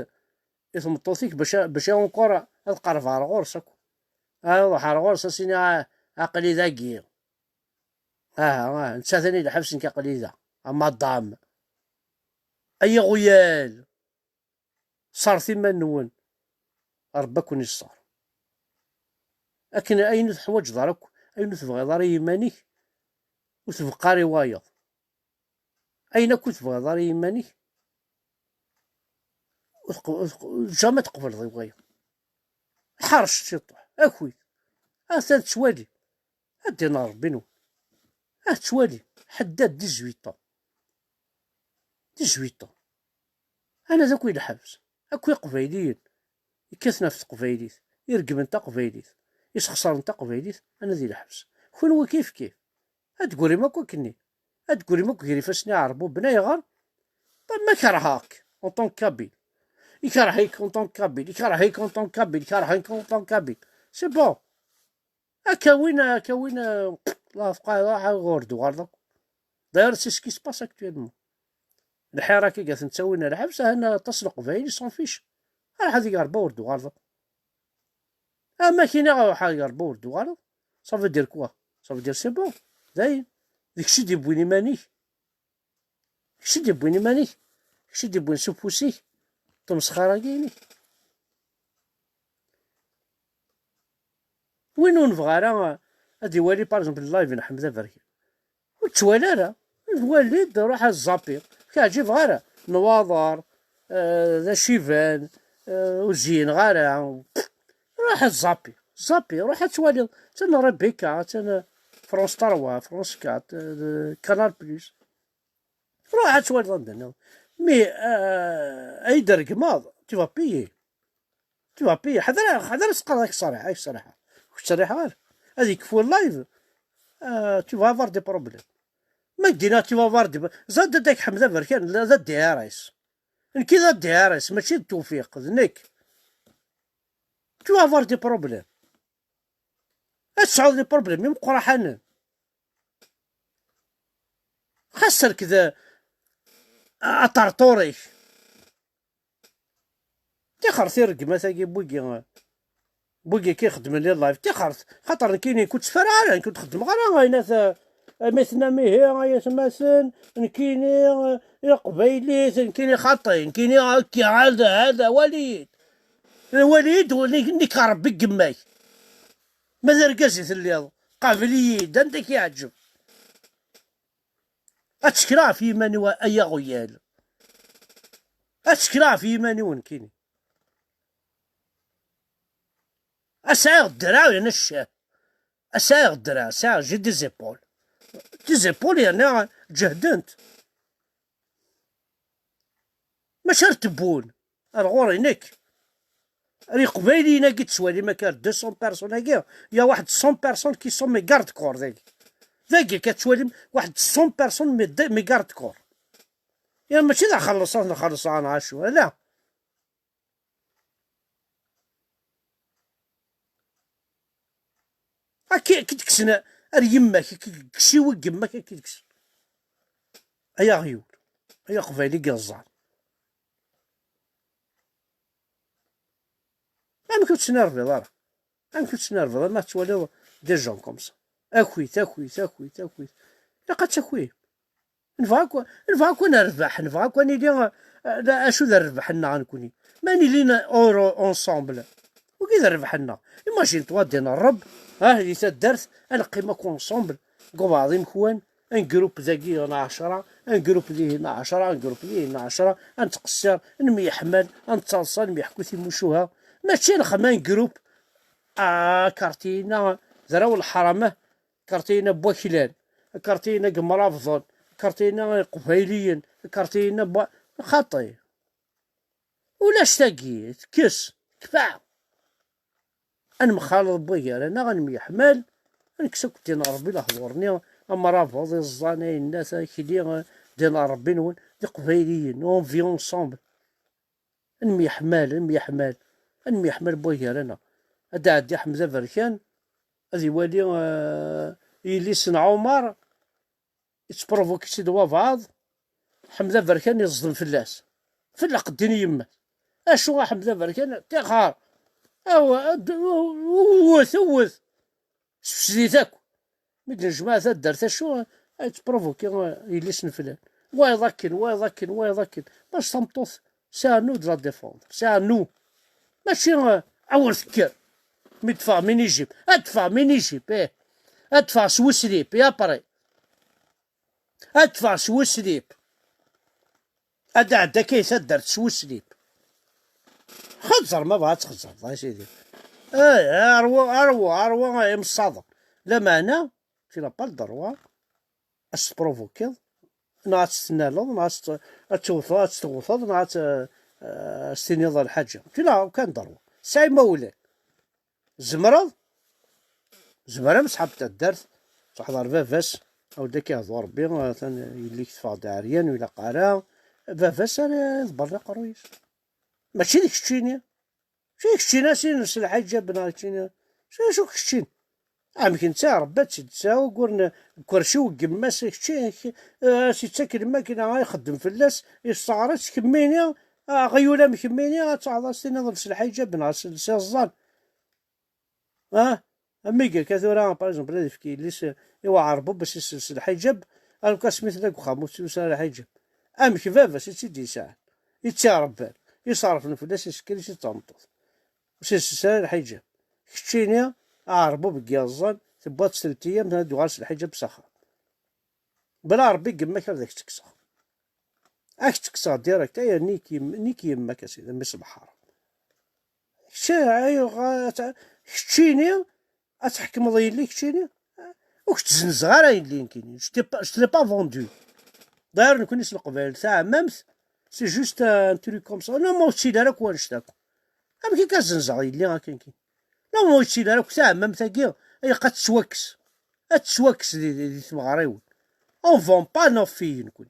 i tmeṭṭut-ik bac, bac encore ad qerbeɣ ar ɣur-s akk. Ad ruḥeɣ ar ɣur-s, ad s-iniɣ, "Ah, aql-i dagi." Aha, aha, netta atan di lḥebs, nekk aql-i da. A madame. Ay iɣuyal. Ṣṣret iman-nwen, Ṛebbi ad ken-iṣṣer. Akken ayen ur teḥwaǧeḍ ara akk, ayen ur tebɣiḍ ara i yiman-ik, ur tbeqqa ara i wayeḍ. Ayen akk ur tebɣiḍ ara i yiman-ik, ur tq-, ur tq-, jamais tqebleḍ i wayeḍ. Ḥeṛcet ciṭuḥ, akk-it. Atan ttwali. Ad d-ineɣ Ṛebbi-nwen. Ad twalim. Ḥeddad dix-huit ans. Dix-huit ans. Ana d akk i lḥebs. Akk iqbayliyen. Yekkaten ɣef teqbaylit. Ireggmen taqbaylit. Isexṣaren taqbaylit. Ana di lḥebs. Kunwi kif kif. Ad d-tegrim akk akkenni. Ad d-tegrim akk gar ifassen iɛerbuben. Ayɣer? Ma kerheɣ-k en tant que kabyle. Ikerh-ik en tant que kabyle. Ikerh-ik en tant que kabyle. Ikerh-ik en tant que kabyle. C'est bon. Akka win, akka win, eh, la tebqa ɣur d-uɣaleḍ akk. D'ailleurs, c'est ce qui se passe actuellement. Lḥirak i gat-ttawin ar lḥebs, ahan aṭas n Leqbayel, ils s'en fichent. Raḥ ad iger ba ur d-uɣaleḍ akk. Ama kini ruḥ ad iger ba ur d-uɣaleḍ, ça veut dire quoi? Ça veut dire c'est bon. Dayen. D kečč i d-yewwin iman-ik. Kečč i d-yewwin iman-ik, kečč i d-yewwin s ufus-ik, tamesxara-agi-inek. Win ur nebɣi ara ad iwali, par exemple, live n Ḥmed Aberkan, ur ttwali ara, wali-d, ruḥ ad zapi, ur k-ɛǧibeɣ ara, nwaḍer, eh, d aciban, eh, ur zeyneɣ ara, ruḥ ad zapi, zapi, ruḥ ad twaliḍ, attan Rebecca, attan France trois, France quatre, eh, Canal Plus. Ruḥ ad twaliḍ anda nniḍen. Mi, euh, ay d-regmeḍ, tu vas payer. Tu vas payer. Ḥader, ḥader ad s-qqareḍ ak ṣṣariḥa, ak ṣṣariḥa. Ur k-ttṣariḥeɣ ara. Ad yekfu live, euh, tu vas avoir des problèmes. Ma k-d-iniɣ tu vas avoir des, ẓer dadda-k Ḥmed Aberkan, d D R S. Nekk i d D R S, mačči d Tewfiq, d nekk. Tu vas avoir des problèmes. Ad tesɛuḍ des problèmes imeqqraḥanen. Xas rked, a, aṭerṭur-ik. Tixert i rregmat-agi n wigi, n wigi i k-ixeddmen les live. Tixert, xaṭer nekkini, nekk ur ttfaraɣ ara, nekk ur d-xeddmeɣ ara ayen at, a, mi tennam ihi, ay atmaten, nekkini, a, i leqbaylit, nekkini xaṭi, nekkini akka, hada, hada, wali-yi-d. Wali-yi-d, nekk, nekk Ṛebbi deg yemma-k. Ma d argaz i telliḍ, qabel-iyi-d, anda k-iɛǧeb. Ad tekreɣ ɣef yiman-iw, ay aɣyal. Ad tekleɣ ɣef yiman-iw nekkini. A sɛiɣ ddreɛ yerna ccah. A sɛiɣ ddreɛ, sɛiɣ j'ai des épaules. Des épaules yerna ǧehdent. Mačči ar tewwun, ar ɣur-i nekk. Ar iqbayliyen-agi ttwalim akka ar deux cents personnes-agi, ya waḥed cent personnes qui sont mes gardes-corps dagi. Dagi akka ttwalim waḥed cent personnes mes, mes gardes-corps. Ya mačči d axelleṣ ad nxelleṣ ɛan ɛacu, ala. Akka i k-id-kksen ar yemma-k, i k-kkes i wigem-ak, i k-id-kksen. Ay aɣyul, ay aqbayli i yeẓẓan. Amek ur tettnerviḍ ara? Amek ur tettnerviḍ ma tettwaliḍ des gens comme ça? Akit, akit, akit, akit. Ilaq ad takim. Nebɣa akk, nebɣa akk ad nerbeḥ, nebɣa akk ad nili, eh, d acu d rrbeḥ-nneɣ nekkni? Ma nili n-, or-, ensemble, wagi d rrbeḥ-nneɣ. Imagine-toi din Rreb, ah, di taddart, ad neqqim akk ensemble, deg ubeɛḍ imekwan, un groupe dagi n ɛecṛa, un groupe dihin ɛecṛa, un groupe dihin ɛecṛa, ad nettqeṣṣir, nemyeḥmal, ad nettaḍsa, nemyeḥku timucuha. Mačči ad nexdem un groupe, ah, karti-ina d arraw n leḥṛam, ah, karti-ina n waklan, karti-ina n yimrabḍen, karti-ina n Iqbayliyen, karti-ina n wa-, xaṭi. Ulac tagi, tekkes, tekfa. Ad nemxaleḍ n wagar-aneɣ, ad nemyeḥmal, ad nekkes akk ddin n Ṛebbi lehdur-nni, amrabeḍ, iẓẓan, ayennat, akli, ddin n Ṛebbi-nwen, d Iqbayliyen, on vit ensemble. Ad nemyeḥmal, ad nemyeḥmal, ad nemyeḥmal n wagar-aneɣ. Ad d-iɛeddi Ḥmed Aberkan, ad iwali, eh, yelli-s n Ɛumar, yettprovokit-id wabɛaḍ, Ḥmed Aberkan yeẓdem fell-as. Fell-aqeddin n yemma. Acu a Ḥmed Aberkan, tixer. Aw, ad-, wwet, wwet. Sfesdit akk. Mi d-nejmeɛ taddart acu, ad tprovoki yelli-s n flan. Wayeḍ akken, wayeḍ akken, wayeḍ akken. Bac tameṭṭut, c'est à nous de la défendre. C'est à nous. Mačči, eh, awer tekker. Mi d-teffeɣ mini-jupe. Ad teffeɣ mini-jupe, ih. Ad teffeɣ s weslip, et après. Ad teffeɣ s weslip. Ad d-ɛedda akka i taddart s weslip. Xeẓẓer ma bɣa ad txeẓẓreḍ, a sidi. Ay, arwa, arwa, arwa, ay imessaḍen. Lameɛna, tu n'as pas le droit ad s-tprovokiḍ, neɣ ad s-tennaleḍ, neɣ ad s-t-, ad tewteḍ, ad s-tewteḍ, neɣ ad s-, eh, ad s-tiniḍ lḥaǧa. Tu n'as aucun droit. Sɛi imawlan. Tzemreḍ? Zemreɣ, am ṣṣḥab taddart, teḥḍer baba-s, awer d ak-ihdu Ṛebbi, atan yelli-k teffeɣ-d ɛeryan, ur ilaq ara, baba-s ara iḍebber aqerruy-is. Mačči d keččini. Mačči d keččini, a sin s lḥiǧab neɣ keččini. Acu, acu keččini? Amek netta Ṛebbi ad tt-id-tesɛu ugur n ukersi-w n yemma-s, kečči, k-, eh, as-ittak lmakla, ixeddem fell-as, yesseɣres, kemmini, aɣyul am kemmini, ad teɛḍeḍ s tiniḍ s lḥiǧab neɣ s, s iẓẓan. Ah, am iga akka tura, par exemple, ad ifk yelli-s i uɛerbub, bas isels lḥiǧab, alors que asmi tella deg uxxam ur tettlus ara lḥiǧab. Amek baba-s i tt-id-yesɛan? I tt-iṛebban, iṣerfen fell-as, isekker-itt d tameṭṭut. Ur s-isels ara lḥiǧab. Keččini, aɛerbub n yiẓẓan, tewwiḍ-tt telt ayyam, ad d-uɣal s lḥiǧab s axxam. Bla Ṛebbi i yemma-k ad ak-tt-kkseɣ. Ad ak-tt-kkseɣ direct, ay nik yem-, nik yemma-k a sidi, mmi-s n lḥaṛam. Kečč, ayɣer, keččini, ad tḥekmeḍ yelli keččini? Ur k-tt-zzenzeɣ ara yelli nekkini. Je t'ai pas, je te l'ai pas vendu. D'ailleurs, nekkni s Leqbayel, taɛmamt, c'est juste un truc comme ça. Non, ma ur ttili ara akk wannect akk. Amek i k-zzenzeɣ yelli akken kini? Non, ma ur ttili ara akk taɛmamt-agi, ilaq ad tettwakkes. Ad tettwakkes di, di, di tmeɣriwin. On vend pas nos filles, nekkni.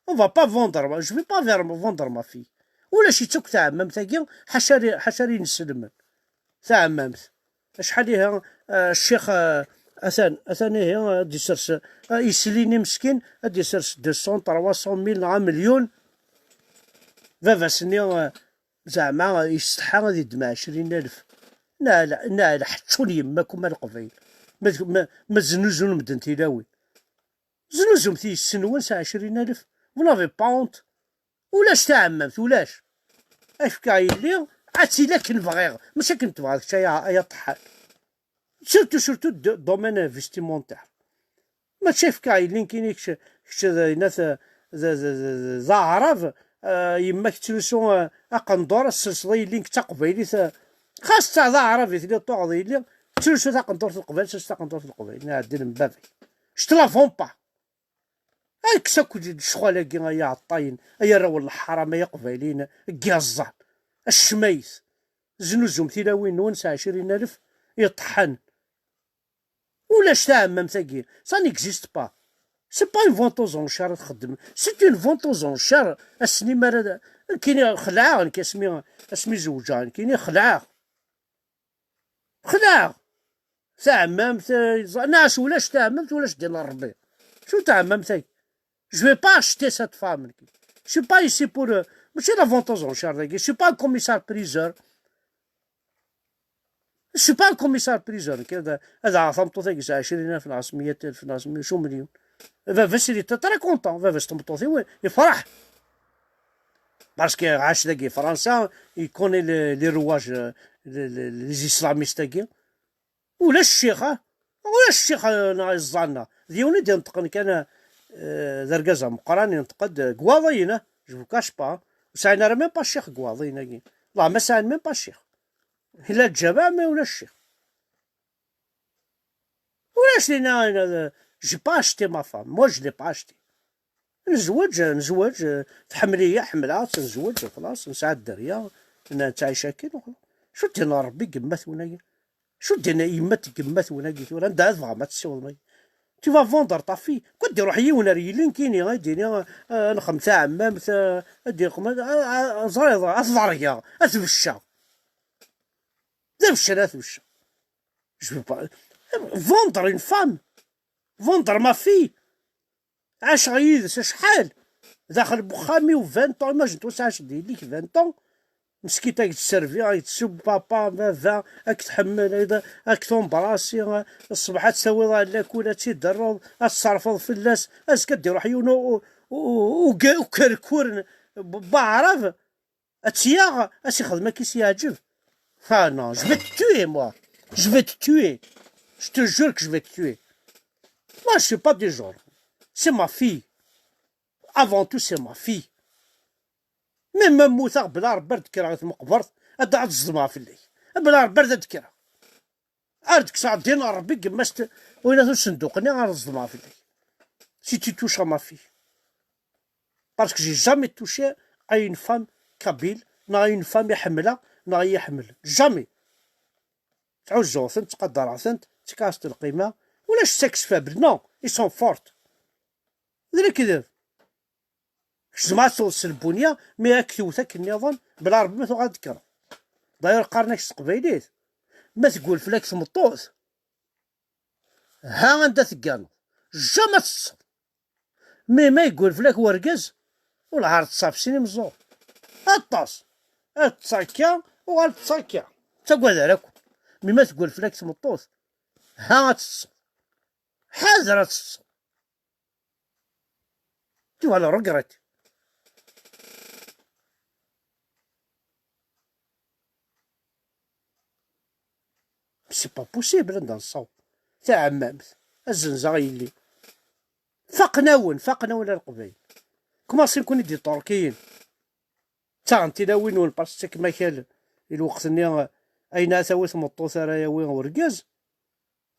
On va pas vendre, je vais pas ver-, vendre ma fille. Ulac-itt akk taɛmamt-agi, ḥaca ri-, ḥaca ri neselmen. Taɛmamt. Acḥal ihi, ah, ccix, ah, atan, atan ihi, ah, ad d-isers, ah, islin imeskin, ad d-isers deux cents, trois cent mille neɣ amelyun. Baba-s-nni, ah, zeɛma yessetḥa ad iddem ɛecrin alef. Neɛla, neɛla, ḥeččun yemma-kum a Leqbayel. Ma, ma, ma zennuzun medden tilawin. Znuzumt yes-nwen s ɛecrin alef. Vous n'avez pas honte? Ulac taɛemmamt, ulac. Ad k-fkeɣ yelli, ad tili akken bɣiɣ, mačči akken tebɣiḍ kečč, ay a, ay aṭeḥḥan. Surtout, surtout d-, domaine vestimentaire. Mačči ad k-fkeɣ yelli nekkini kečč, kečč d, d, d, d, d aɛrab, Ah, yemma-k tettlusu, ah, aqendur, ad tesselseḍ i yelli-k d taqbaylit, ah, xas d taɛrabt i telliḍ tuɣeḍ yelli, tettlusu taqendurt n leqbayel, tettlusu taqendurt n leqbayel, nɛeddi n baba-k. Je te la vends pas. Kkes akk lecɣal-agi, ay iɛeṭṭayen, ay arraw n leḥram, ay iqbayliyen, deg iẓẓan. Accmayet. Znuzum tilawin-nwen s ɛecrin alef yeṭṭḥan. Ulac taɛemmamt-agi. Ça n'existe pas. C'est pas une vente aux enchères ad txeddem. C'est une vente aux enchères. Ass-nni mi ara d-, nekkini xelɛeɣ, nekk asmi, asmi zewǧeɣ, nekkini xelɛeɣ. Xelɛeɣ. Taɛemmamt, eh, neɣ ulac taɛemmamt, ulac ddin n Ṛebbi. Acu taɛemmamt-agi? Je vais pas acheter cette femme. Je suis pas ici pour, euh, mačči la vente aux enchères dagi. Je suis pas un commissaire priseur. Je suis pas un commissaire priseur. Nekk ad, ad aɣeɣ tameṭṭut-agi s ɛecrin alef neɣ s meyya alef neɣ s meyya u melyun. Baba-s, il était très content. Baba-s n tmeṭṭut-iw yefṛeḥ. Parce que ɛac dagi Fransa, il connaît les, les rouages, euh, les, les, les islamistes-agi. Ulac ccix, ah? Ulac ccix, ah, neɣ iẓẓan-a. D yiwen i d-ineṭqen kan, eh, d argaz ameqqran, ineṭq-d deg waḍiyen, ah? Je vous cache pas. Ur sɛin ara même pas ccix deg waḍiyen-agi. Là, ma sɛin même pas ccix. Ila lǧameɛ, mais ulac ccix. Ulac dinna, j'ai pas acheté ma femme. Moi, je l'ai pas acheté. Nezweǧ, nezweǧ, tḥemmel-iyi, ḥemmleɣ-tt, nezweǧ, xlaṣ, nesɛa dderya, nettɛic akken, xlaṣ. Acu d-yenna Ṛebbi deg yemma-twen-agi? Acu d-yenna yemma-twen-agi tura? Anda ad tebɣam ad tessiwḍem agi? Tu vas vendre ta fille. Quoi, ad d-iruḥ yiwen ar yili nekkini, ad d-yini, ah, nexdem taɛemmamt, ah, ad d-yeqm, ah, ah, ẓriḍ, ad t-ḍergeɣ, ad t-becceɣ. D abeccer ad t-becceɣ. Je veux pas. Vendre une femme. Vendre ma fille. Ɛaceɣ yid-s acḥal. Daxel n uxxam-iw vingt ans, imagine-toi, sɛic d yelli-k vingt ans. Meskint, ad k-d-servi, ad k-d-tesseww papa, baba, ad k-tḥemmel, ad k-tembrasi, ṣṣbeḥ ad tt-tawiḍ ɣer lakul, ad tt-id-terreḍ, ad tṣerfeḍ fell-as, azekka ad d-iruḥ yiwen u-, u-, u-, ukerkur n b-, baɛrab, ad tt-yaɣ, ad s-ixdem akken i s-yeɛǧeb. Ah non, je vais te tuer, moi. Je vais te tuer. Je te jure que je vais te tuer. Moi, je suis pas du genre. C'est ma fille. Avant tout, c'est ma fille. Même ma mmuteɣ, bla Ṛebbi ar d-kkreɣ i tmeqbert, ad, ad ẓedmeɣ fell-ak. Bla Ṛebbi ar d-kkreɣ. Ar d-kkseɣ ddin n Ṛebbi deg yemma-s n winat usenduq-nni, ar ẓedmeɣ fell-ak. Si tu touches à ma fille. Parce que j'ai jamais touché à une femme kabyle, neɣ à une femme i ḥemmleɣ, neɣ i yi-ḥemmel. Jamais. Ttɛuzzuɣ-tent, ttqadareɣ-tent, ttekkaɣ-asent lqima. Ulac sexe faible, non, ils sont forts. D lekdeb. Tzemreḍ ad tewwḍeḍ s lbunya, mi ad k-tewwet akken nniḍen, bla Ṛebbi ma tuɣal ad d-tekkreḍ. D'ailleurs qqaren-ak s teqbaylit, ma teggul fell-ak tmeṭṭut, ha anda tegganeḍ, jamais ad teṭṭseḍ. Mi ma yeggul fell-ak wergaz, wellah ar teṭṭseḍ ɣef sin imeẓẓuɣen. Aṭas! Ad teṭṭseḍ akka, uɣal teṭṭseḍ akka. Ttagad ara akk. Mi ma teggul fell-ak tmeṭṭut, ha ad teṭṭseḍ. Ḥader ad teṭṭseḍ. Tu vas le regretter. C'est pas possible anda nessaweḍ. Taɛemmamt, ad zenzeɣ yelli. Faqen-awen, faqen-awen a Leqbayel. Kmaṣin-ken-id Iṭurkiyen. Ttaɣen tilawin-nwen, parce que ttakem akal i lweqt-nni, ayen ara tawi tmeṭṭut ara yawi urgaz.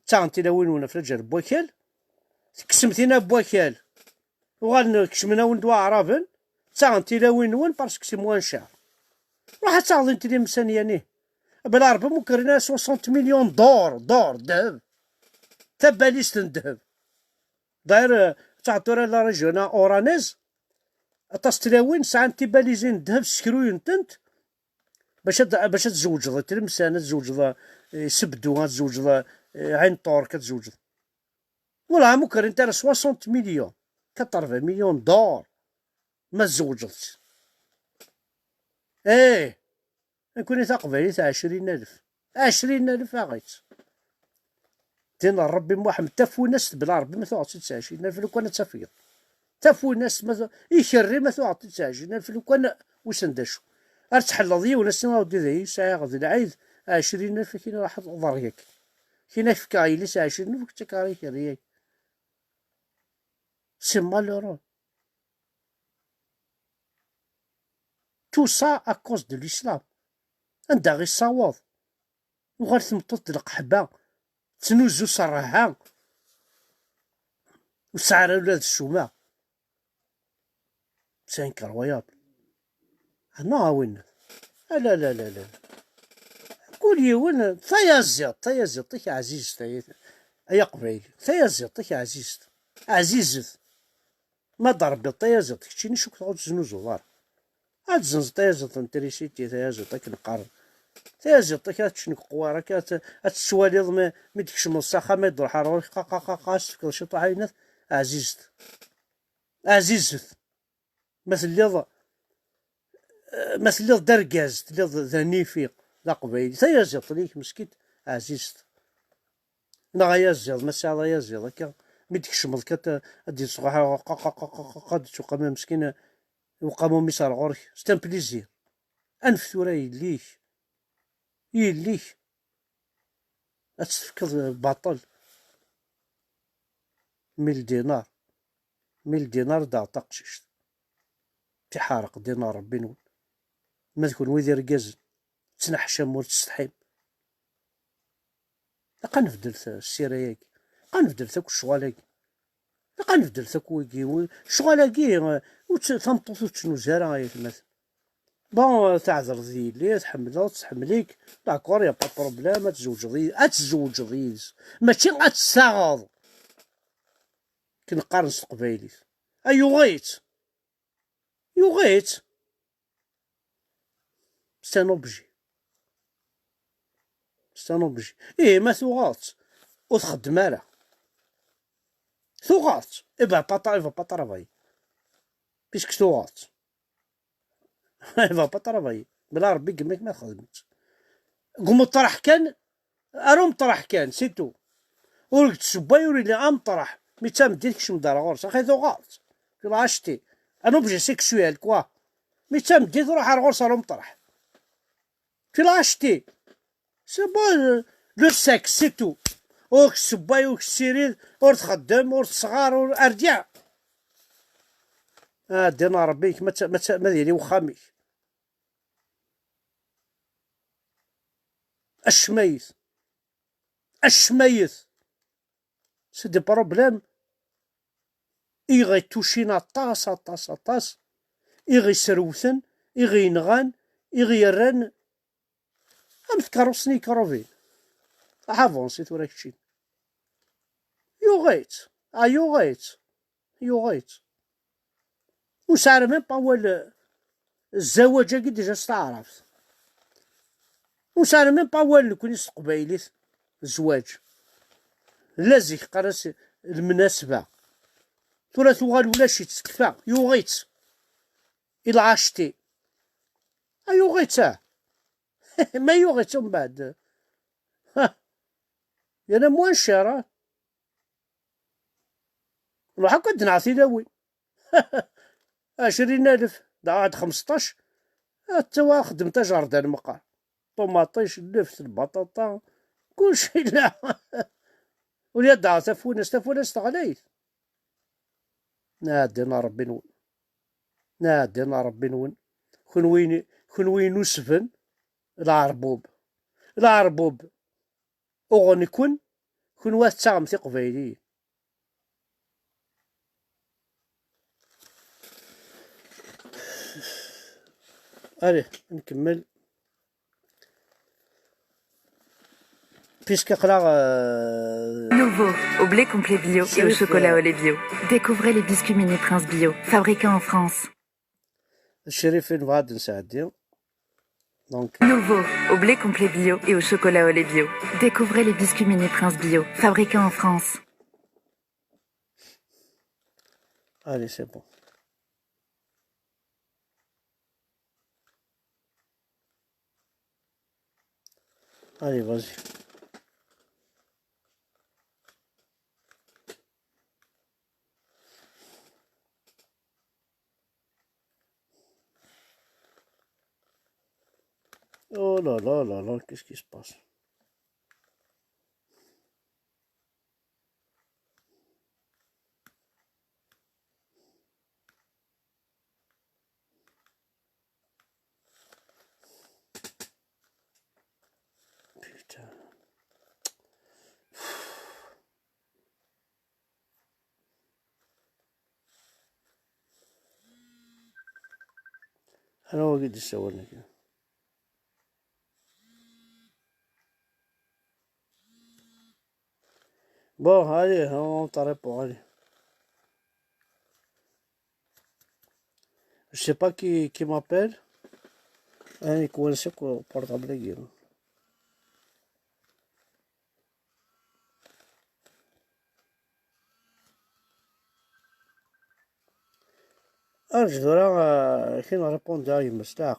Ttaɣen tilawin-nwen ɣef lǧal n wakal, tekksem tinna n wakal, uɣalen kecmen-awen-d waɛraben, ttaɣen tilawin-nwen parce que c'est moins cher. Ruḥ ad taɣeḍ inti limsan yani. Bla Ṛebbi mukren ara soixante millions d'or, d'or, ddheb. Tabalizt n ddheb. D'ailleurs, eh, ttaɣen tura la région-a Oranez, aṭas n tlawin sɛant tibalizin n ddheb, ssekruyen-tent, bac ad, bac ad tzewǧeḍ i Tlemsan, ad tzewǧeḍ, eh, Sebdu, ad tzewǧeḍ, eh, Ɛin Ṭurk, ad tzewǧeḍ. Wala, am ukrent ara soixante millions, quatre-vingts millions d'or, ma tzewǧeḍ. Eh, nekkni taqbaylit ɛecrin alef. Ɛecrin alef aɣ-itt. Din Ṛebbi Muḥemmed, tafunast bla Ṛebbi ma tuɣeḍ-tt-id s ɛecrin alef, lukan ad tafgeḍ. Tafunast ma tu-, ikerri ma tuɣeḍ-t-id s ɛecrin alef, lukan wissen d acu. Ar tḥelleḍ yiwen, ass-nni ad d-, sɛiɣ d lɛid, ɛecrin alef, akin ruḥ ḍerg-ak. Akin ak-fkeɣ yelli s ɛecrin alef, ur k-ttakeɣ ara ikerri-ak. C'est malheureux. Tout ça à cause de l'islam. Anda i yessaweḍ? Uɣal tmeṭṭut d lqeḥba, tnuzu s rrehha, ur tesɛi ara ula d ssuma. C'est incroyable. Ah non, a winnat. Ah, la, la, la, la. Kul yiwen, tayaziḍt, tayaziḍt-ik ɛzizet, ay, ay aqbayli. Tayaziḍt-ik ɛzizet. Ɛzizet. Ma d-rebbiḍ tayaziḍt, keččini cukkeɣ ur teznuzuḍ ara. Ad tzenzeḍ tayaziḍt n trisiti, tayaziḍt akken qqaren. Tayaziḍt akka ad tečč deg uqwar, akka ad t-, ad tettwaliḍ mi, mi d-tkecmeḍ s axxam, ad d-ruḥ ar ɣur-k, qa, qa, qa, qa, ad s-tefkeḍ ciṭuḥ ayennat, ɛzizet. Ɛzizet. Ma telliḍ, ma telliḍ d argaz, telliḍ d anifiq, d aqbayli, tayaziḍt-ik meskint, ɛzizet. Neɣ ayaziḍ, ma tesɛiḍ ayaziḍ, akka, mi d-tkecmeḍ, akka, ad d-yettruḥ, qa, qa, qa, qa, qa, qa, ad d-tuqam meskin, uqamu-m-is ar ɣur-k, c'est un plaisir. Anef tura yelli-k, yelli-k, ad tt-tefkeḍ baṭel. Mil dinar, mil dinar d-aɣ taqcict. Tiḥerq dinar Rebbi-nwen. Ma d kunwi d irgazen, ttneḥcam ur tsetḥim. Ilaq ad nbeddel t-, ssira-agi. Ilaq ad nbeddel akk ccɣel-agi. Ilaq ad nbeddel akk wigi. Ccɣel-agi, eh, ur tt-, tameṭṭut ur tettnuzu ara, ay atmaten. Bon, eh, teɛdeleḍ di yelli, tḥemmleḍ, tḥemmel-ik, d'accord, y a pas de problème, ad tzewǧeḍ yid-, ad tzewǧeḍ yid-s. Mačči ad tt-taɣeḍ. Ken qqaren s teqbaylit. Ay, yuɣ-itt. Yuɣ-itt. C'est un objet. C'est un objet. Ihi, ma tuɣeḍ-tt, ur txeddem ara. Tuɣeḍ-tt. Eh ben, pas tra-, il va pas travailler. Puisque tuɣeḍ-tt. Il va pas travailler. Bla Rebbi, gma-k ma txedmeḍ-tt. Deg umeṭreḥ kan, ar umeṭreḥ kan, c'est tout. Ur deg tsewwa, ur yelli ameṭreḥ. Mi d tameddit, kcem-d ar ɣur-s. Axi tuɣeḍ-tt. Tu l'as acheté. Un objet sexuel, quoi. Mi d tameddit, ruḥ ar ɣur-s ar umeṭreḥ. Tu l'as acheté. C'est bon, le, le sexe, c'est tout. Ur k-tessewway, ur k-tessirid, ur txeddem, ur tesɣar, ur, ardiɛ. Ah, ddin n Rebbi-k, ma tt-, ma tt-, ma d yili wexxam-ik. Acmayet. Acmayet. C'est des problèmes i ɣ-itucin aṭas, aṭas, aṭas, i ɣ-isrewten, i ɣ-inɣan, i ɣ-yerran am tkeṛṛust n yikrubin. Ahavunsi tura keččin. Yuɣ-itt. Ah, yuɣ-itt. Yuɣ-itt. Ur sɛi ara même pas awal, zzawaj-agi déjà s taɛrabt. Ur sɛi ara même pas awal nekni s teqbaylit, zzwaǧ. La zik qqar-as lmunasba. Tura tuɣal ulac-itt, tekfa, yuɣ-itt. Il a acheté. Ah, yuɣ-itt, ah. Ma yuɣ-itt umbeɛd. Ha. Yerna moins cher, ah. Nruḥ akk ad d-naɣ tilawin. Ɛecrin alef, daɣ ɛad xmesṭac, ad tawa xedmet ajerdan meqqar. Ṭumaṭic, lleft, lbaṭaṭa, kullec yella. Ur yadda tafunast, tafunast ɣlayet. Naɛdin a Ṛebbi-nwen. Naɛdin a Ṛebbi-nwen. Kunwi, kunwi inusben, leɛrbub. Leɛrbub. Uɣen-ken, kunwi ad tettaɣem tiqbayliyin. Allez, ad nkemmel. Puisque aql-aɣ, euh, Nouveau, au blé complet bio et au chocolat au lait bio. Découvrez les biscuits Mini Prince bio, fabriqués en France. Ccrif i nebɣa ad d-nesɛeddi. Donc, Nouveau, au blé complet bio et au chocolat au lait bio. Découvrez les biscuits Mini Prince bio, fabriqués en France. Allez, c'est bon. Allez, vas-y. Oh là là là là, qu'est-ce qui se passe? Anwa i d-yessawalen akka? Bon, allez, on te répond, allez. Je sais pas qui, qui m'appelle. Hein, il coince quoi, portable, là. Ah, je dois, euh, qui m'a répondu, ah, il me stack.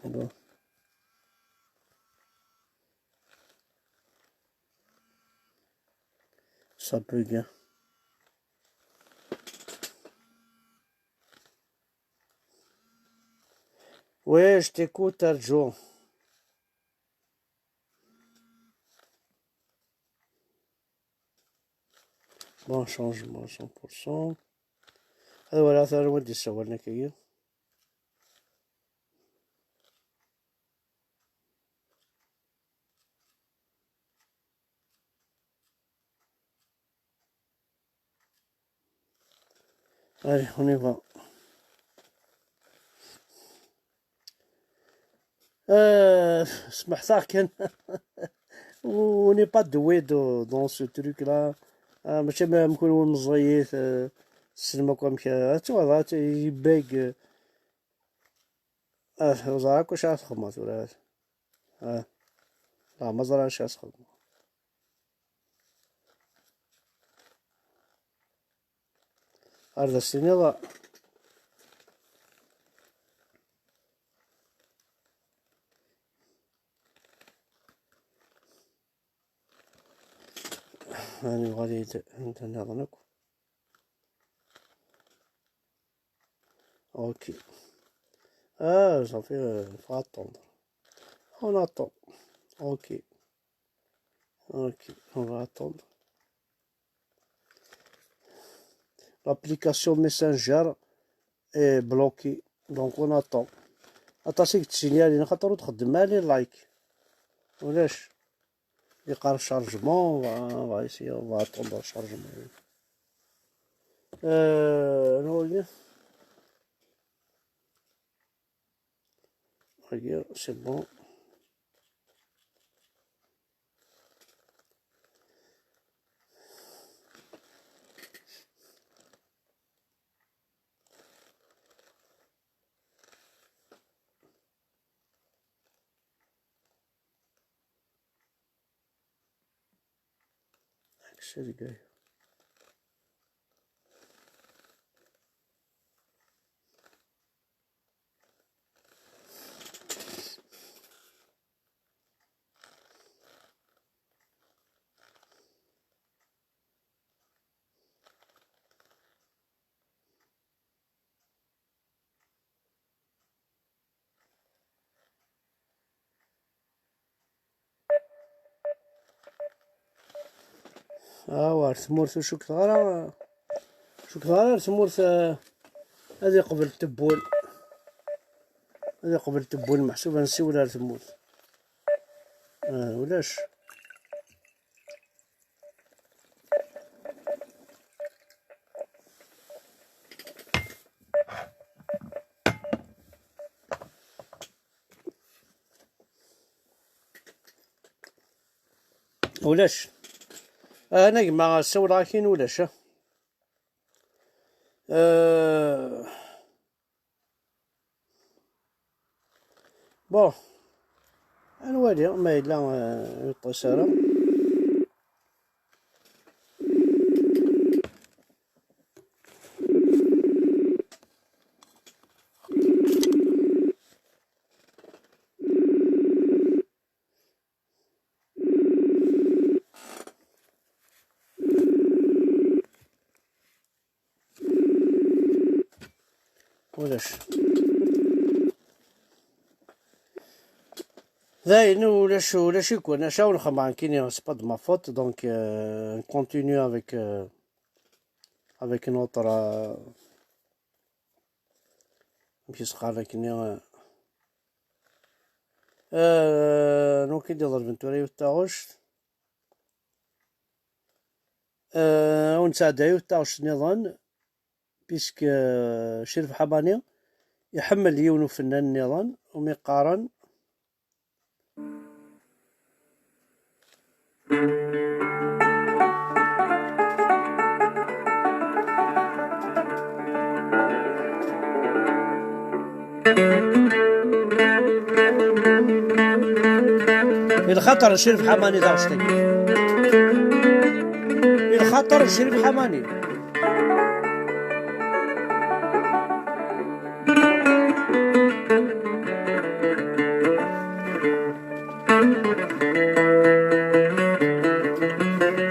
Bon. Ça bug, hein. Oui, je t'écoute, Arjo. Bon, changement cent pour cent. Ah, voilà, ça, le mode de savoir, là, qu'il y a. Allez, on y va. Euh, سمحتها كان. On n'est pas doué de, dans ce truc-là. آه، ماشي ما يمكن وين مزيت، آه، السينما كوم كا، هاتو هذا، هاتو يبيك، آه، آه، وزعك واش غتخمم، ولا؟ آه. لا، ما زرعش غتخمم. هذا السنة. هاني غادي يت-، انت نظنك. اوكي. اه، صافي، آه، faut attendre. On attend. اوكي. اوكي، on va attendre. L'application Messenger est bloquée. Donc on attend. Aṭas i yettsinyalin, xaṭer ur txeddem ara les likes. Ulac. Yeqqar chargement, on va, on va essayer, on va attendre le chargement. Euh, non, oui. Regarde, c'est bon. Accès de gars. آه، وار تمورت وشو كثارة، شو كثارة تمورت، آه، هذه قبل تبون، هذه قبل تبون محسوبة نسيو ولا تمورت. آه، ولاش؟ ولاش؟ آه، أنا جماعة سولاكين ولاش؟ آه، Bon, ad nwali ma yella, euh, yeṭṭes ara. Ulac. Dayen, ulac, ulac ikun, acu nxemmeɣ nekkini, c'est pas de ma faute, donc, euh, on continue avec, euh, avec notre, euh, amek i s-qqaren akkenni, euh, euh, donc i d-iḍelben tura yiwet taɣect. Eh, ur nesɛedda yiwet taɣect nniḍen, puisque, eh, Crif Ḥamani iḥemmel yiwen ufennan nniḍen, umi qqaren I lxaṭer Crif Ḥamani d aɣecṭi. I lxaṭer Crif Ḥamani.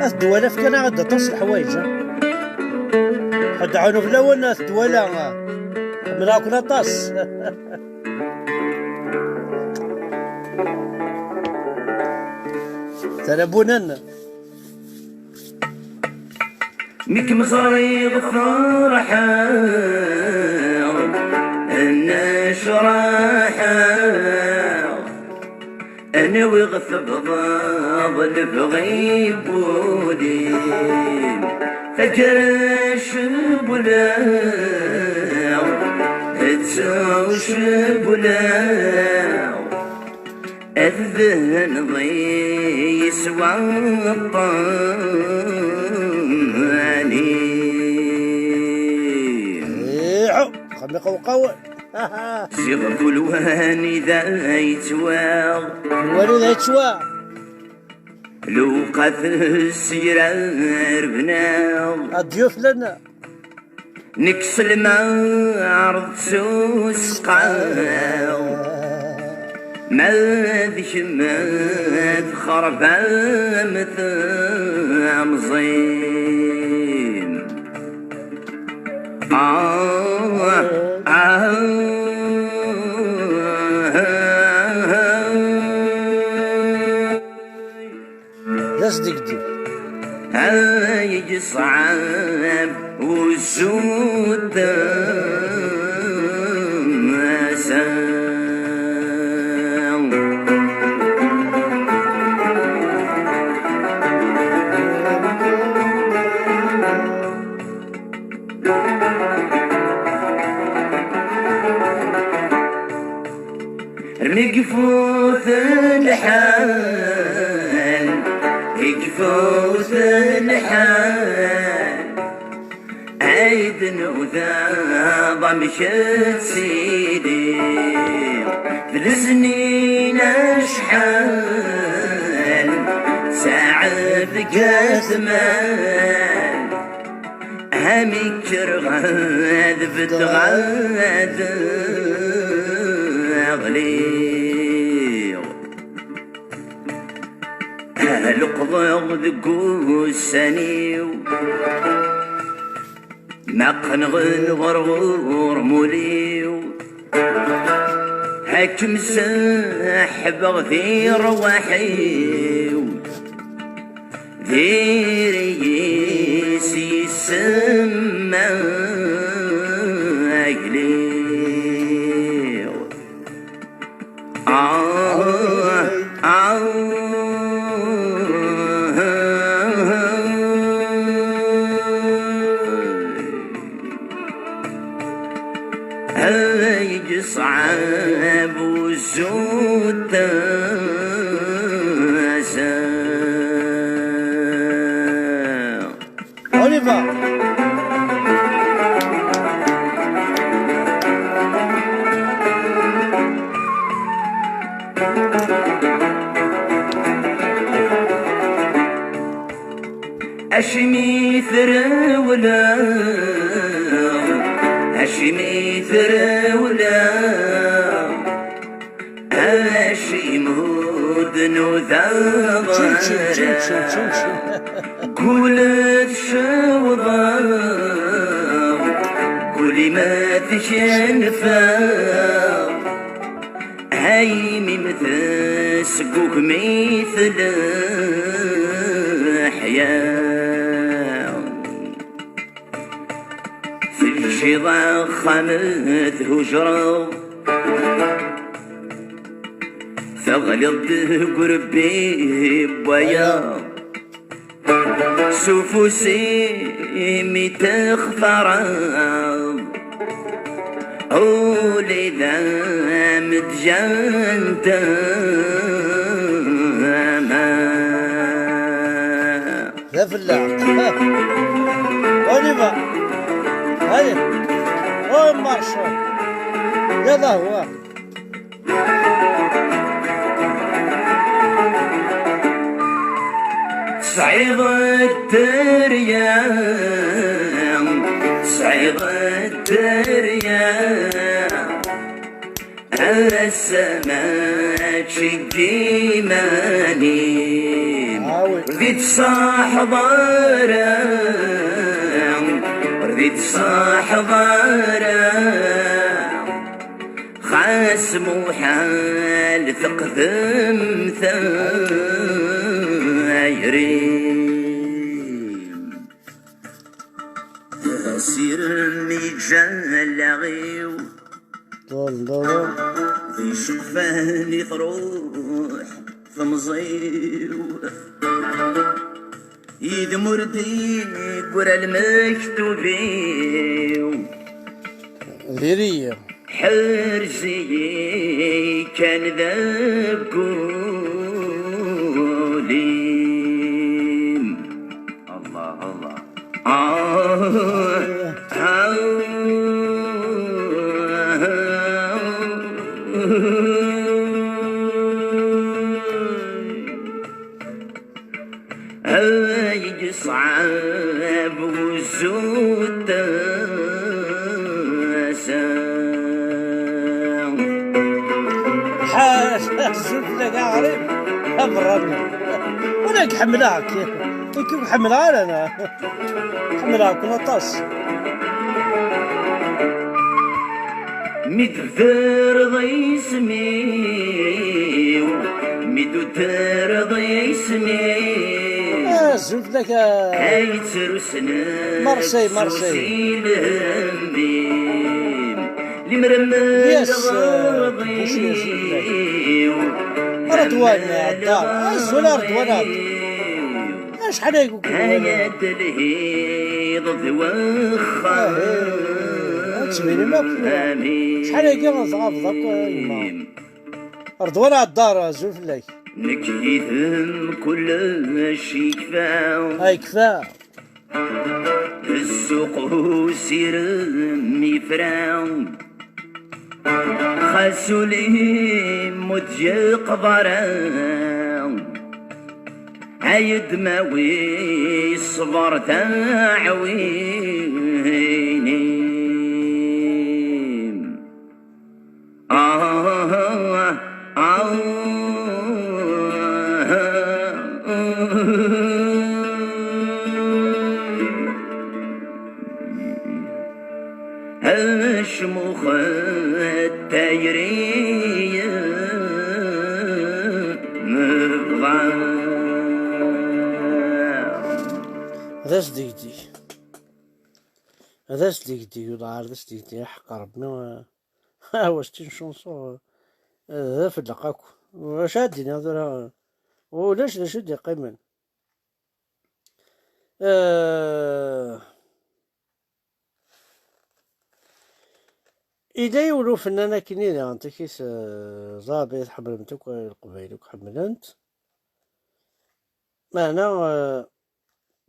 At Dwala fkan-aɣ-d aṭas n leḥwayeǧ, ha? Ḥedd ɛunu fell-awen, At Dwala, ha? Ḥemmleɣ-ken aṭas. Tarabunen. Mi kem-ẓriɣ ferḥeɣ, nnecraḥeɣ, nwiɣ tebḍaḍ lebɣi n wul-im. Taggara cewwleɣ, ttucewwleɣ. Ad thenneḍ yeswa ṭṭani. Iḥu, xemmiq uqawan. Ziɣ kul wanida yettwaɣ. Kul wanida yettwaɣ. Lewqat s yir ar bnaɣ. Adieu fell-aneɣ. Nekk s lmeɛreḍ ttusqaɣ, ma d kemm ad xerb am temẓin. Ah, ah, ah, ah. D asdegdeg. Ay yeṣɛeb uzzu tasa. Mi ifut lḥal, ifut lḥal, ay d-nudaḍ amek ad tili. D lesnin acḥal, saɛet gatman, Ami kkreɣ ad beddeɣ ad ɣliɣ. Leqḍeɣ deg ussan-iw, ma qqneɣ ɣer ɣur-m ul-iw. Ad kem-seḥbeɣ di rrwaḥ-iw, diri-yi s yisem agli. Ah, ah. Ay yeṣɛeb uzzu tasa. On y va. Acimi trewleḍ? Acimi trewleḍ? Acimi ur d-nudaɣ? Ččim, ččim, ččim, ččim, ččim, ččim. Gul tcewḍeḍ, gul ma tkenfeḍ. Ay mi tesgugem-it leḥya. Teǧǧiḍ axxam thujreḍ, teɣliḍ deg urebbi n wayeḍ. S Ufus-im i textareḍ, ul-i d amedya n tama. D afellaḥ. On y va. Allez. On marche. Yalla هو. Tesɛiḍ dderya, tesɛiḍ dderya, ass-a mačči d iman-im. Ah oui. Ur d-ittṣaḥeḍ ara, ur d-ittṣaḥeḍ ara. Xas muḥal teqdem tayri. Asirem iǧǧa allaɣ-iw. Ḍul, ḍul. Di ccfan i truḥ temẓi-w. Yid-m ur d-yeggura lmektub-iw. Diri-yi. Ḥerz-iyi kan deg wul-im. Allah, Allah. Ah, ah, ah. Ay yeṣɛeb wuzzu n tasa. Ḥaca azul fell-ak a Ɛrib, aberrani. Ula k-ḥemmleɣ, k-, k-, ur k-ḥemmleɣ ara, ana. Ḥemmleɣ-ken aṭas. Mi d-tefreḍ isem-iw, mi d-tefreḍ isem-iw. Azul fell-ak a Ay ttrusen Marseille, Marseille. Lemmer Yes, eh, Bucci, azul fell-ak. Redwan Ɛeddar. Azul a Redwan Ɛeddar. Acḥal ay Ay ad telhiḍ d wexxam. Ad tbinim akk. Amin. Acḥal agi tɣabeḍ akk, a yemma. Redwan Ɛeddar, azul fell-ak. Nekk yid-m kullec yekfa. Ay yekfa. Ssuq usirem ifra. Xas ul-im ur d-yeqḍa ara, ay d-mawi ṣṣber taɛwin-im. Ah, ah, ah. Acmux n tayri n bḍan. D asdegdeg. D asdegdeg, uḍɛar d asdegdeg, aḥeqq Rebbi. Ah, c'est une chanson, euh, d afelleq akk. Acu ad d-iniɣ tura? Ulac d acu d-yeqqimen. Euh, Yella yiwen ufennan akkenni daɣen takit, euh, ẓabi tḥemmlemt akk, Leqbayel akk ḥemmlen-t. Meɛna, euh,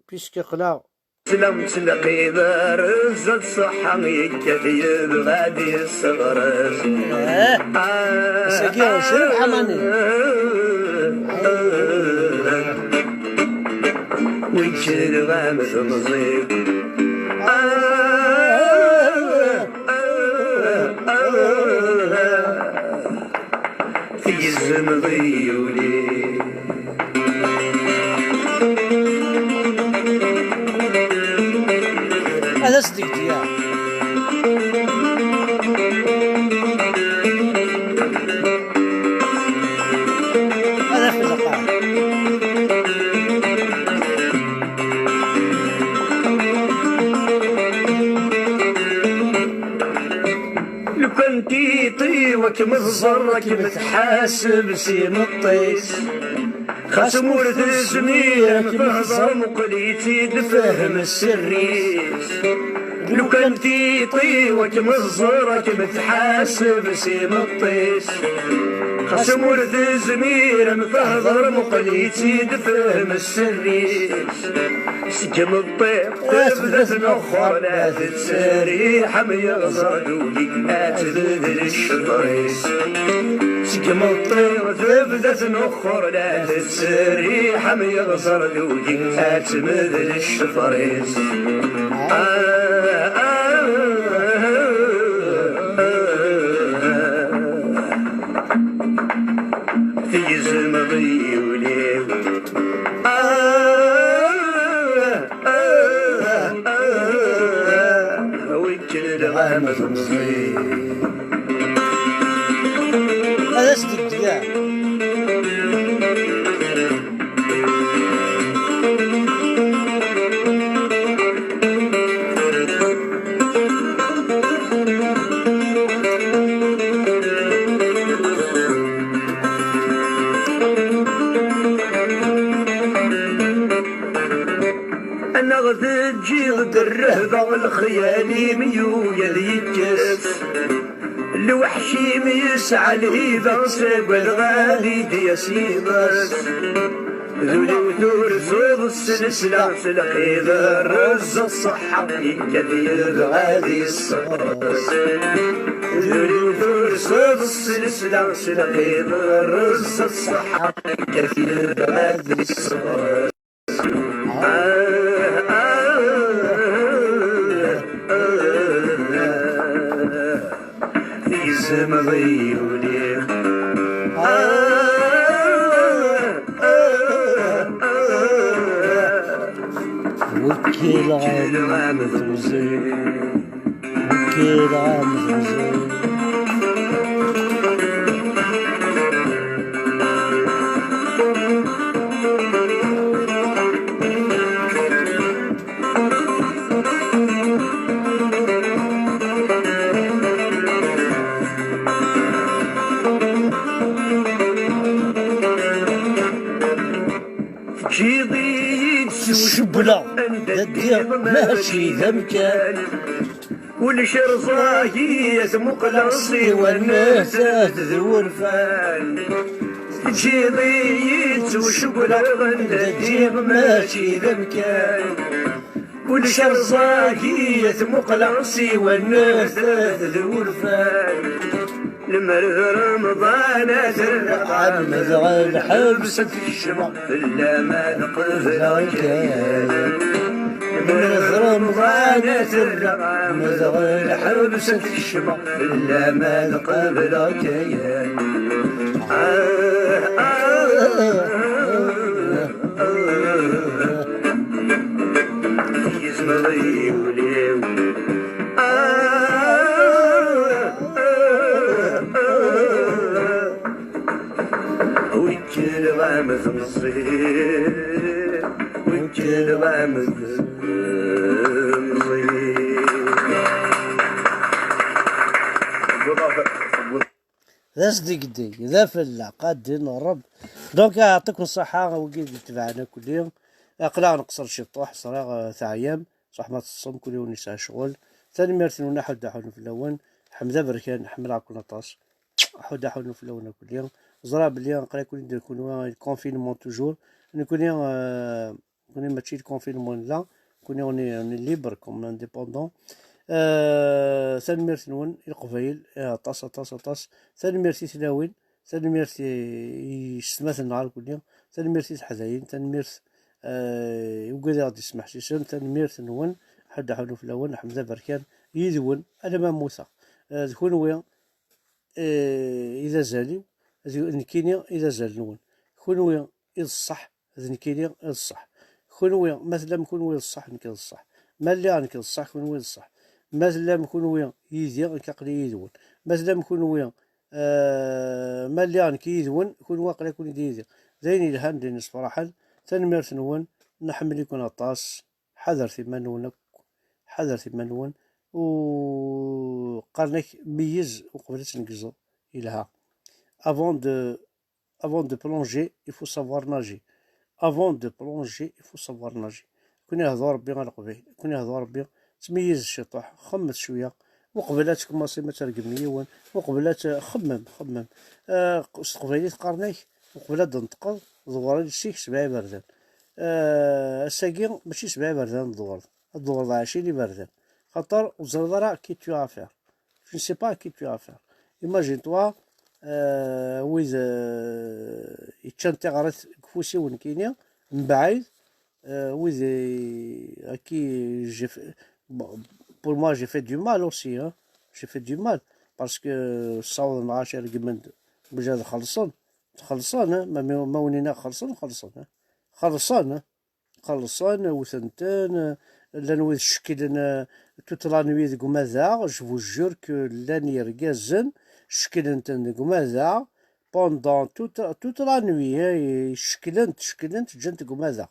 puisque aql-aɣ Slam tlaqi d arraz, ad ṣṣeḥḥa yekkat yebɣa ad yesseɣres. Eh, ass-agi, Crif Ḥamani. Wid ttreɣ am temẓi. Tgezmeḍ-iyi ul-iw. Ad as-d-gdiya. Ad afeẓqa. Lukan tiṭi-w ad kem-tẓer, ad kem-tḥaseb s imeṭṭi-s. Ɣas ma ur tezmir ad tehder, muqel-itt-id, fhem sser-is. Lukan tiṭ-iw ad kem-tẓer, ad kem-tḥaseb s imeṭṭi-s. Ɣas ma ur tezmir ad tehder, muqel-itt-id, fhem sser-is. Seg imeṭṭi tebda tnuxxer, la tettseriḥ am yeɣẓer d udi, ad tebdel ccfer-is. Seg imeṭṭi tebda tnuxxer, la tettseriḥ am yeɣẓer d udi, ad tebdel ccfer-is. Ah, ah, ah, ah, ah. Tgezmeḍ-iyi ul-iw. Ah, ah, ah, ah, wekkleɣ-am temẓi. Ad as-d-ddleɣ. Anaɣ teǧǧiḍ-d rrehba, lexyal-im yugi ad yekkes. Lweḥc-im yesɛa lhiba, ssagadeɣ ad d-yas yiḍes. D ul-iw turzuḍ s lesla, s lqid rrez ṣṣeḥḥa, yekkat yebɣa ad yesseɣres. D ul-iw turzuḍ s lesla, s lqid rrez ṣṣeḥḥa, yekkat yebɣa ad yesseɣres. Tgezmeḍ-iyi ul-iw. Wekkileɣ-am temẓi. Wekkileɣ-am temẓi. Teǧǧiḍ-iyi-d s ucewwleɣ, anda ddiɣ mačči d amkan. Ulac rẓag i at muqleɣ, siwa nnefsat d wurfan. Teǧǧiḍ-iyi-d s ucewwleɣ, anda ddiɣ mačči d amkan. Ulac rẓag i at muqleɣ, siwa nnefsat d wurfan. Lemmer d Remḍan ad t-rreɣ, ɛemmdeɣ lḥebs ad t-kecmeɣ, fell-am ad qebleɣ akayad. Lemmer d Remḍan ad t-rreɣ, ɛemmdeɣ lḥebs ad t-kecmeɣ, fell-am ad qebleɣ akayad. Ah, ah, ah, ah, ah. Tgezmeḍ-iyi ul-iw. Ah, ah, ah, ah. Wekkleɣ-am temẓi, wekkleɣ-am temẓi. D asdegdeg, d afelleq, a ddin n Ṛebb. Donc, yeɛṭikum ṣṣeḥḥa, wigi d-itebɛen akk-nni. Aql-aɣ neqṣer ciṭuḥ, ẓriɣ, eh, teɛyam, ṣaḥ ma teṭṭsem, kul yiwen yesɛa ccɣel. Tanemmirt-nwen, aḥuddu aḥunnu fell-awen. Ḥmed Aberkan, ḥemmleɣ-ken aṭas. Aḥuddu aḥunnu fell-awen akk-nni. Ẓriɣ belli aql-aken-id kunwi le confinement toujours. Nekni, eh, Nekkni mačči le confinement nella, nekkni on est, on est libre comme indépendant. Euh, tanemmirt-nwen i Leqbayel, eh, aṭas, aṭas, aṭas. Tanemmirt i tlawin, tanemmirt i, i yessetma-tneɣ irkelli, tanemmirt i teḥdayin, tanemmirt, eh, i wigad i ɣ-d-yesmeḥsisen, tanemmirt-nwen, ḥedd aḥunnu fell-awen, ḥmed aberkan, yid-wen, alamma mmuteɣ. Eh, d kunwi, eh, i d azal-iw, d nekkini i d azal-nwen. Kunwi i d ṣṣeḥ, d nekkini i d ṣṣeḥ. Kunwi, ma tellam kunwi d ṣṣeḥ, nekk d ṣṣeḥ. Ma lliɣ nekk d ṣṣeḥ, kunwi d ṣṣeḥ. Ma tellam kunwi yid-i, nekk aql-i yid-wen. Ma tellam kunwi, eh, ma lliɣ nekk yid-wen, kunwi aql-aken-id yid-i. D ayen yelhan, d ayen yessefraḥen. Tanemmirt-nwen, nḥemmel-iken aṭas. Ḥadret iman-nwen akk, ḥadret iman-nwen. U qqaren-ak meyyez uqbel ad tneggzeḍ, yelha. Avant de Avant de plonger, il faut savoir nager. Avant de plonger, il faut savoir nager. Kuni hdu Rebbi a Leqbayel, kuni hdu Rebbi, ttmeyyiz ciṭuḥ, xemmet cwiya. Uqbel ad tkumasim ad tergem yiwen, uqbel ad t-, xemmem, xemmem. Ah, s teqbaylit qqaren-ak, uqbel ad d-tenṭqeḍ, ḍewwer iles-ik sebɛa iberdan. Ah, ass-agi mačči sebɛa iberdan ad tḍewreḍ, ad tḍewreḍ ɛecrin iberdan. Xaṭer ur teẓriḍ ara qui tu as affaire. Tu ne sais pas à qui tu as affaire. Imagine-toi, euh, wid, euh, yeččan tiɣrit deg ufus-iw nekkini, mbeɛd, euh, wid, euh, à qui j'ai fait, bon, pour moi, j'ai fait du mal aussi, hein. J'ai fait du mal, parce que ssawḍen ɣac regmen-d, belǧa ad xellṣen, xellṣen, hein. Ma, ma, ma win-nniɣ xellṣen, xellṣen, hein. Xellṣen, hein. Xellṣen, wten-ten, llan wid cekklen, euh, toute la nuit deg umadaɣ, je vous jure que llan yergazen cekklen-ten deg umadaɣ, pendant toute, toute la nuit, hein, cekklen-t, cekklen-t, ǧǧan-t deg umadaɣ.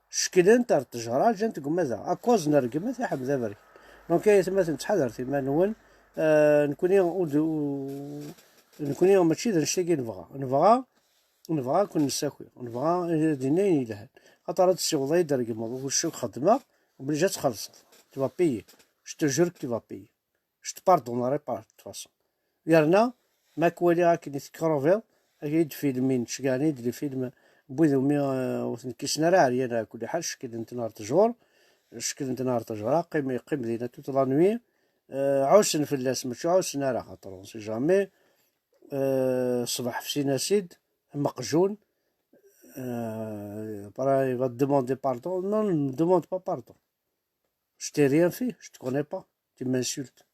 Cekklen-t ar ttejra, ǧǧan-t deg umadaɣ. Akkuẓ n rregmat iḥmed aberkan. Donc, ay atmaten, ttḥadaret iman-nwen, euh, nekkni ur d-, ur-, nekkni mačči d annect-agi nebɣa. Nebɣa Nebɣa ad ken-nessaki, nebɣa ad d-nini ayen yelhan. Xaṭer ad tessiwḍeḍ ad yi-d-tregmeḍ, ur cukkeɣ xeddmeɣ, obligé ad txellṣeḍ. Tu vas payer. Je te jure que tu vas payer. Je te pardonnerai pas, de toute façon. Yerna, ma k-waliɣ akken i tekrubiḍ, ad yi-d-filmin, ceggɛen-iyi-d les films n wid umi, euh, ur ten-kkisen ara ɛeryan, ɛla kulli ḥal, cekklen-ten ɣer ttjur, cekklen-ten ɣer ttjur, qqim, qqim dinna toute la nuit, euh, ɛussen fell-as, mačči ɛussen ara, xaṭer on sait jamais, euh, ṣṣbeḥ fsin-as-id, am aqjun, euh, après, il va te demander pardon. Non, ne me demande pas pardon. Je t'ai rien fait, je te connais pas. Tu m'insultes.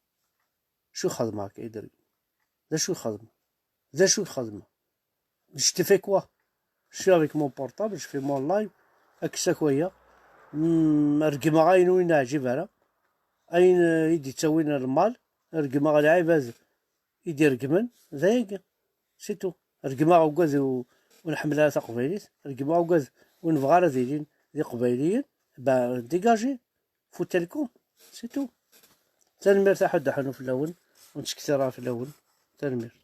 Acu xedmeɣ akka i d-, d acu xedmeɣ? D acu xedmeɣ? Je t'ai fait quoi? Je suis avec mon portable, je fais mon live, ad k-ssakayeɣ. Hmm, regmeɣ ayen ur yi-neɛǧib ara. Ayen, euh, i d-ittawin lmal, regmeɣ lɛibad i d-iregmen, d ayagi. C'est tout. Regmeɣ ugad ur, ur nḥemmel ara taqbaylit, regmeɣ ugad ur nebɣa ara ad ilin d iqbayliyen, ben, dégagez, foutez le camp, c'est tout. Tanemmirt a Ḥud Aḥunu fell-awen, ur nettkettir ara fell-awen. Tanemmirt.